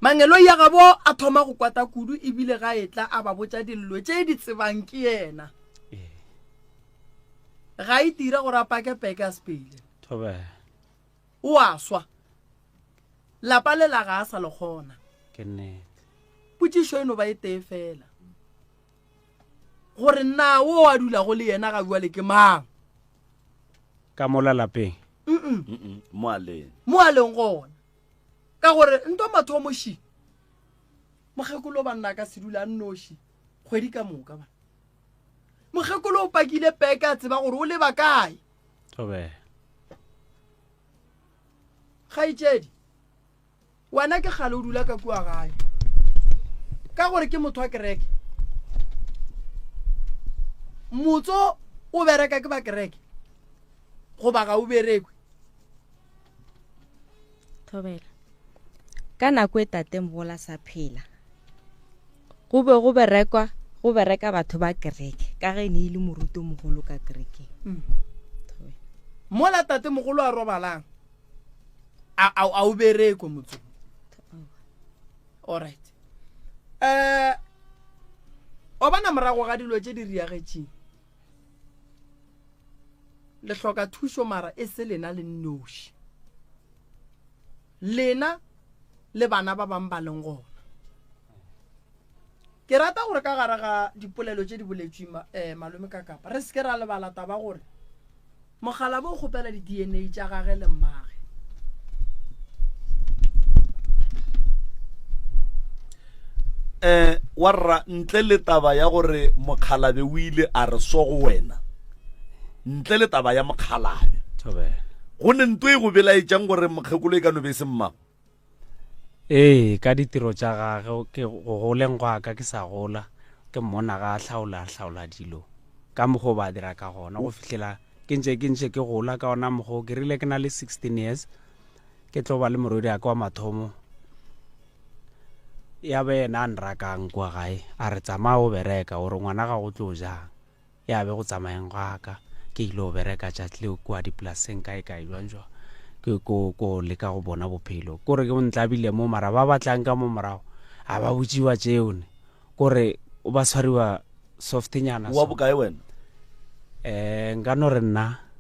mangeloi a gabo a thoma go kwata kudu ebile ga etla a ba botša dillo tše di tsebang ke yena. Ee. Ga e tira gore a pake peke a sepele. Thobela. O a swa. Lapa le la ga a sa le kgona. Ke nnete. Potšišo e no ba e tee fela. Gore na wo a dulago le yena ga bjale ke mang? Ka mola lapeng? Mm-mm. Mo a leng. Mo a leng gona. Ka gore nto mathomo ši. Mokgekolo banna ka se dula a nnoši kgwedi ka moka ba. Mokgekolo o pakile peke a tseba gore o leba kae. Thobela. Kgaetšedi, wena ke kgale o dula ka kua gae ka gore ke motho wa kereke. Motso o bereka ke ba kereke goba ga o berekwe? Thobela. Ka nako e tate mogola sa phela, go be go berekwa go bereka batho ba kereke ka ge e ne e le moruti o mogolo ka kerekeng. Mm. Mola tate mogolo a robalang a a a o berekwe motsong. Alright. Eh o bona morago ga dilo tše di riagetšeng le hloka thušo mara e se lena le nnoši lena le bana ba bang ba leng gona. Ke rata gore ka gare ga dipolelo tše di boletšweng eh, malome ka kapa re se ke ra lebala taba gore mokgalabo o kgopela di-DNA tša gage le mmage. Eh, wa rra ntle le taba ya gore mokgalabe o ile a re so go wena ntle le taba ya mokgalabe go ne nto e go belaetšang gore mokgekolo e ka no be e se mmago Ee, ka ditiro tša gage ke go goleng gwa ka ke sa gola ke mmona ga a hlaola hlaola dilo ka mokgwa o ba dira ka gona go fihlela ke ntše ke ntše ke gola ka ona mokgwa o. Ke rile ke na le 16 years. Ke tlo ba le morwedi a ka wa mathomo. Ya be yena a nrakang kua gae, a re tsamaya o bereka, o re ngwana gago o tlo jang. Ya be go tsamayeng ga ka, ke ile go bereka tšatši leo kua dipolaseng kae kae jwang jwang. Ke ko ko leka go bona bophelo. Kore ke ntlabile mo mara ba batlang ka mo morago a ba botšiwa tšeo ne. Kore ba tshwariwa softnyana. Wa bokae wena? Eh nka no re nna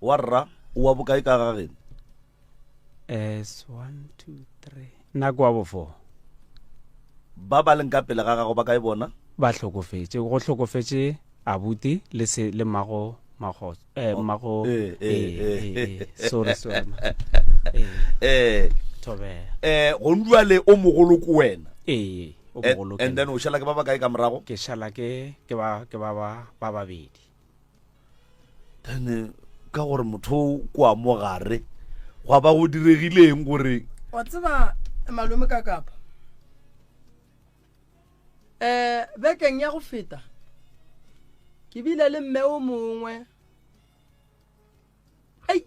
Wa rra o wa bokae ka ga geno? S 1 2 3 nna ke wa bo 4. Ba ba leng ka pele ga gago ba kae bona? Ba hlokofetše. Go hlokofetše abuti le se le mmago mago eh mmago eh, eh, eh, eh, sorry sorry ma. Eh. Thobela. Eh go ndwale o mogolo ko wena. Ee, o mogolo And then o šala ke ba ba kae ka morago? Ke šala ke ke ba ke ba ba ba babedi. Then ka gore motho o kwa mo gare gwa ba go diregileng gore wa tseba malome ka kapa um bekeng ya go feta ke bile le mme o mongwe ei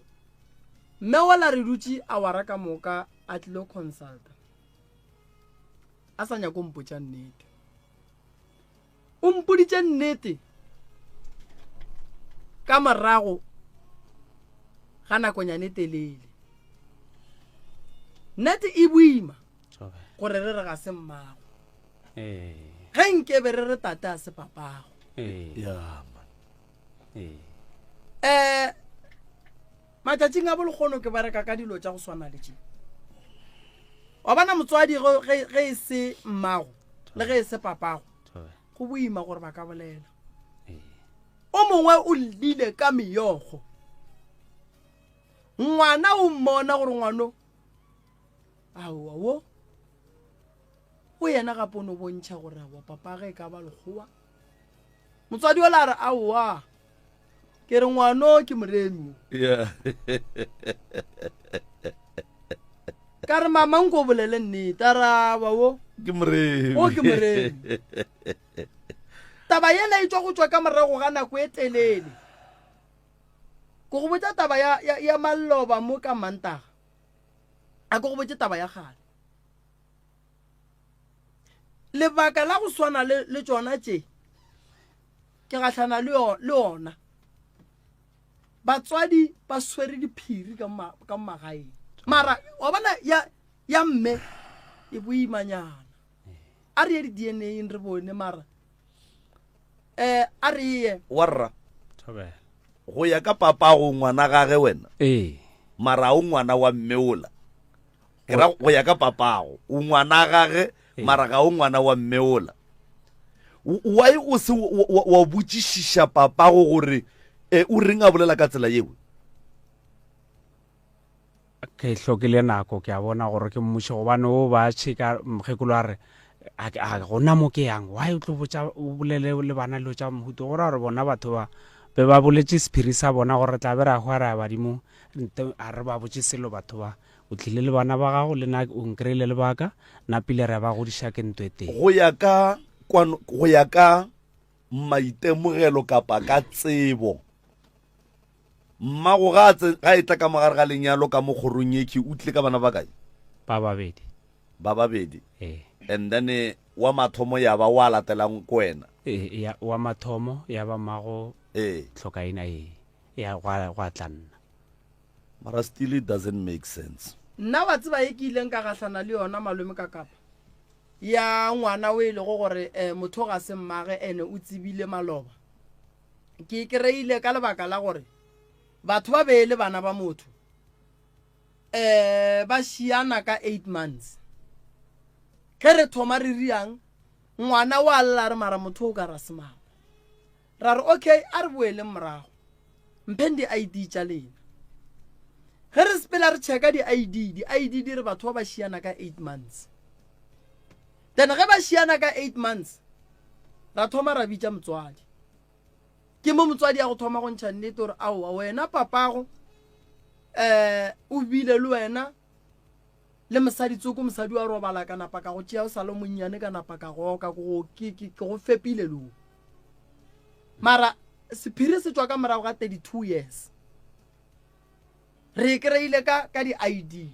mme ola re dutše a wara ka moka a tlilo consulta a sa nyako mpotša nnete O mpoditše nnete ka morago ga nakonyane e telele. Nnete e boima gore re re ga se mmago. Ge nkebe re re tate a se papago. Um matšatšing a bolekgono ke bereka ka dilo tša go swana le tše. Wa bona motswadi ge e se mmago le ge e se papago go boima gore ba ka bolela. O mongwe o llile ka meokgo. Ngwana o mmona gore ngwano aowa wo o yena gape o no bontšha gore aowa papa ge e ka ba lekgowa. Motswadi ola a re aowa ke re ngwano ke moremi. Yeah. Ka re mama nko o bolele nnete a re aowa wo ke moremi. O ke moremi. Taba yela e tšwa go tšwa ka morago ga nako e telele. Ke go botša taba ya, ya, ya maloba mo ka Mantaga. A ke go botše taba ya kgale. Lebaka la go swana le, le tšona tše, ke gahlana le, le ona. Batswadi ba swere diphiri ka ma, ka magaeng. Mara, wa bona ya, ya mme e boimanyana. A re ye di-D_N_A-eng re bone mara eh a re ye. Warra. Thobela. Go ya ka papago ngwana gage wena. Ee. Mara o ngwana wa mme ola. Ke ra go ya ka papago o ngwana gage mara ga o ngwana wa mme ola. Why o se wa botšišiša papago gore eh, o reng a bolela ka tsela yeo? Ke hlokile nako ke a bona gore ke mmuše gobane o ba tšheka mokgekolo a re a gona mo ke yang why o tlo botša o bolele le bana dilo tša mohuto go ra gore bona batho ba be ba boletše sephiri sa bona gore re tla be ra hwa ra ya badimong nte a re ba botše selo batho ba o tlile le bana ba gago le na o nkreile le baka napile re ba godiša ke ntwe tee go ya ka kwano go ya ka maitemogelo kapa ka tsebo Mmago ga a ga e tla ka mogare ga lenyalo ka mo kgorong ye khe o tlile ka bana ba kae? Ba babedi. Ba babedi. Ee. And then eh, wa mathomo ya ba wa latelang ko wena. Ee, ya wa mathomo ya ba mmago Ee. Tlhokaina ee. Ya gwa gwa tla nna. Mara still it doesn't make sense. Nna wa tseba ye ke ileng ka gahlana le yona malome ka kapa ya ngwana o e lego gore um motho ga se mmage ene o tsebile maloba. Ke e kry-ile ka lebaka la gore batho ba be e le bana ba motho um ba šiana ka eight months. Ge re thoma re riang ngwana wa lla re mara motho o ka ra semama. Ra re okay a re boeleng morago mpheng di-I_D tša lena. Ge re sepela re checka di-I_D, di-I_D di re batho ba ba šiana ka eight months. Then ge ba šiana ka eight months ra thoma ra bitša motswadi. Ke mo motswadi ya go thoma go ntšha nnete gore aowa wena papago um o bile le wena le mosadi tsoko mosadi wa robala ka napa ka go tšea o sa le monnyane ka napa ka go oka ke go fepile leo mara sephiri se tšwa ka morago ga 32 years. Re e kry-ile ka ka di-ID.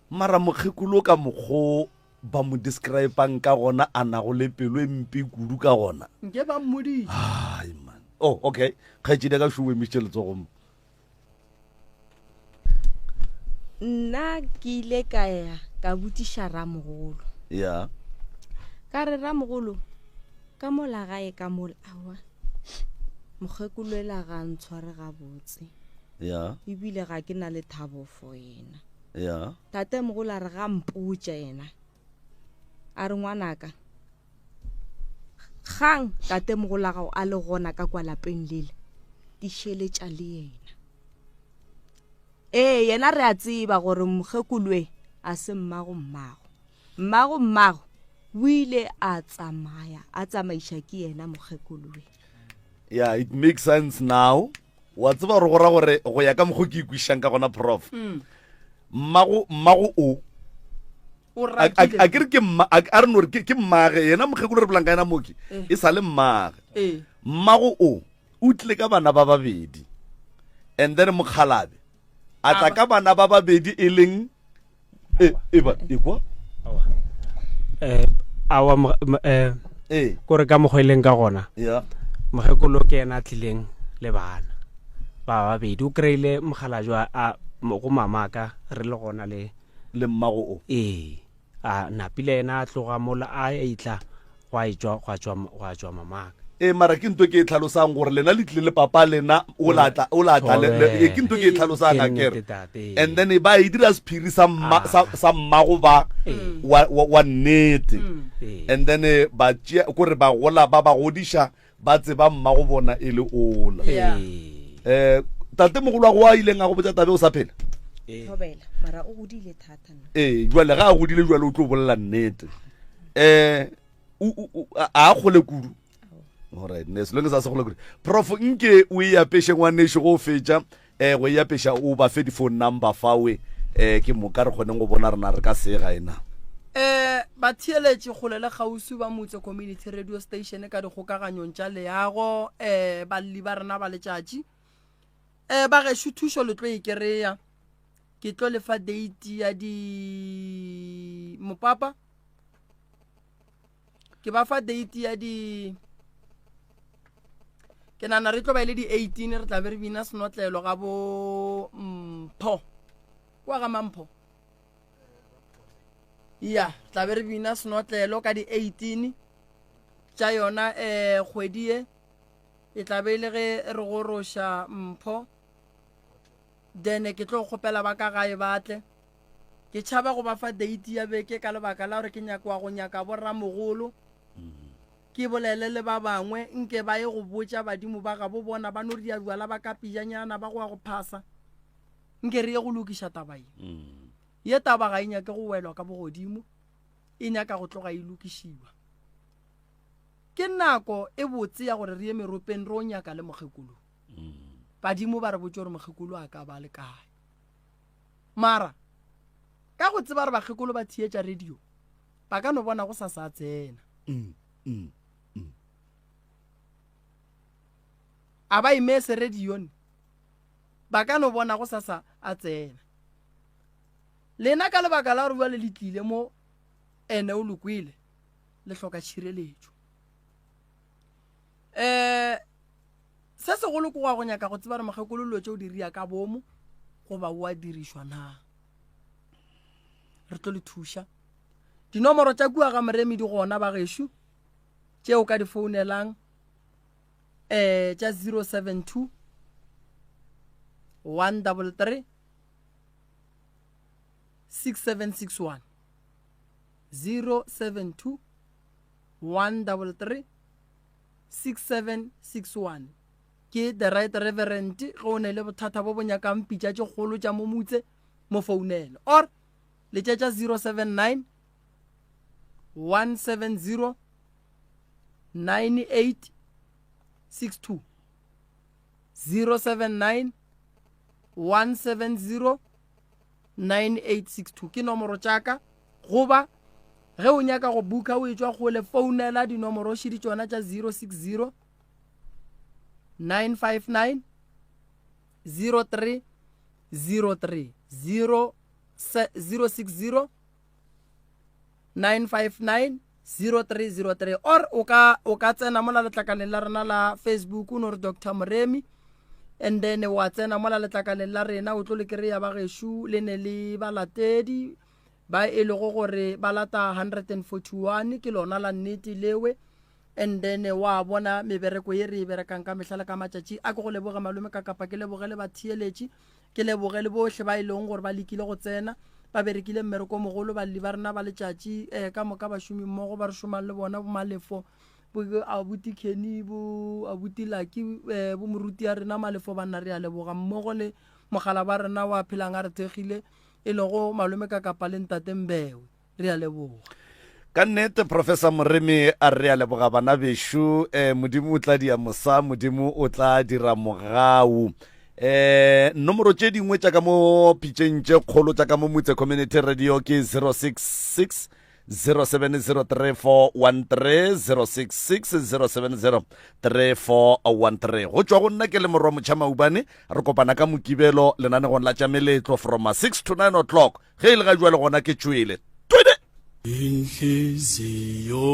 Mara mokgekolo ka mokgo ba mo describang ka gona a nago le pelo e mpe kudu ka gona. Nke ba mmoditše. Ai man. Oh, okay. Kgaetšedi ya ka šo o emišitše letsogo mo. Nna ke ile ka ya ka botšiša ramogolo. Ya. Ka re ramogolo ka mola gae ka mola aowa mokgekolo ela ga a ntshware gabotse. Ya. Ebile ga ke na lethabo for yena. Ya. Tatemogolo a re ga mpotša yena. A re ngwanaka kgang tatemogolo a gago a le gona ka kwa lapeng lela tišeletša le yena. Ee, yena re a tseba gore mokgekoloe a se mmago mmago. Mmago mmago o ile a tsamaya a tsamaiša ke yena mokgekoloe. Yeah, it makes sense now. Wa tseba gore go ra gore go ya ka mokgo ke ikwišang ka gona prof. Mm. Mmago mmago o a ke re ke mma a re no re ke mmage yena mokgekolo re bolang ka yena moki eh. e sa le mmage eh. mmago o o tlile ka bana ba babedi and then mokgalabe a tla ka bana ba babedi e leng e, e ba e kwa eh awa eh ee kore ka mokgwa e leng ka gona yeah mokgekolo ke yena a tlileng le bana ba babedi o kry-ile mokgalajwa a go mamaka re le gona le le mmago o ee a napile yena a tloga mola a etla gwa etšwa gwa tšwa gwa tšwa mamaka ee mara ke nto ke e tlhalosang gore lena le tlile le papa lena o latla o latla le- le- ee, ke nto ke e tlhalosang Ke a kere nnete, tate. and then ba e dira sephiri sa mma sa sa mmago ba wa wa wa nnete Ee. and then eh, ba tšea kore ba gola ba ba godiša ba tseba mmago bona e le ola Yeah. eh tate mogolo wa go a ileng a go botsa tabe o sa phela Thobela, mara o godile thata nna. ee jwale ga a godile jwale o tlo bolela nnete um a a kgole kudu alright ne selo ke sa se kgole kudu prof nke o e apeše ngwanešu go fetša um go e apeša o ba fe di-phone number fawe um ke moka re kgoneng go bona rena re ka sega ena um batheeletši kgole le kgauswi ba motse community radio station ka dikgokaganyong tša leago um balli ba rena ba letšatši um ba gešo thušo le tlo e kereya ke tlo lefa date ya di mopapa ke ba fa date ya di ke nana re tlo ba e le di 18 re tla be re bina senotlelo ga bo mpho kwa ga mampho ya tla be re bina senotlelo ka di 18 tša yona um kgwedi ye e tla be e le ge re goroša mpho then ke tlo kgopela ba ka gae ba tle ke tšhaba go ba fa date ya beke ka lebaka la gore ke nyakoa go nyaka borramogolo ke bolele le ba bangwe nke ba ye go botša badimo ba gabo bona ba no ria bjala ba ka pijanyana ba go ya go phasa nke re ye go lokiša taba ye mm. ye taba ga e nyake go welwa ka bogodimo e nyaka go tloga e lokišiwa ke nako e botse ya gore re ye meropeng re o nyaka le mokgekolo mm. badimo ba re botse gore mokgekolo a ka ba le kae Mara, ka go tseba gore bakgekolo ba theetša radio, ba ka no bona go sa sa tsena. Mm, mm, mm. A ba imese radio ne? Ba ka no bona go sa sa a tsena. Lena ka lebaka la gore bjale le tlile mo ene o lokwele, le hloka tšhireletšo. Eh Se segolo ke go nyaka go tseba gore mokgekolo dilo tše o di ria ka boomo goba o a dirišwa na. Re tlo le thuša. Dinomoro tša kua ga Moremi di gona ba gešo tše o ka di founelang eh tša 072 133 6761 072 133 6761 Ke The Right Reverend ge o ne le bothata bo bo nyakang pitša tše kgolo tša mo mutse mo founele or letšetša 079 170 9862 079 170 9862 ke nomoro tša ka goba ge o nyaka go buka o etšwa kgole founela dinomoro šidi tšona tša 060 959 0304. 03 0 060 959 0303 or o ka o ka tsena mola letlakaleng la rena la Facebook o no re Dr Moremi and then wa tsena mola letlakaleng la rena o tlo le kry-a ba gešo le ne le balatedi ba e lego gore ba lata 141 ke lona la nnete lewe and then wa bona mebereko ye re e berekang ka mehla le ka matšatši a ke go leboge malome ka kapa ke leboge le batheeletši Ke leboge le bohle ba e lego gore ba lekile go tsena, ba berekile mmereko o mogolo, balli ba rena ba letšatši, eh, ka moka bašomi mmogo ba re šomang le bona, bo Malefo, bo abuti Kenny, bo abuti Lucky, eh, bo moruti ya rena Malefo, banna re a leboga, mmogo le mogala ba rena wa phelang a re thekgile, e lego malome Kakapa le ntate Mbewe. Re a leboga. Ka nnete Professor Moremi a re a leboga bana bešo eh, Modimo o tla dia mosa Modimo o tla dira mogau eh nomoro tše dingwe tša ka mo pitšeng tše kgolo tša ka mo Motse Community Radio ke 066 0703413 066 0703413 go tšwa go nna ke le morwa motšha maubane re kopana ka mokibelo lenanegong la tša meletlo from 6 to 9 o'clock Ge e le ga jwale gona ke tšwele. Twede! Inhliziyo.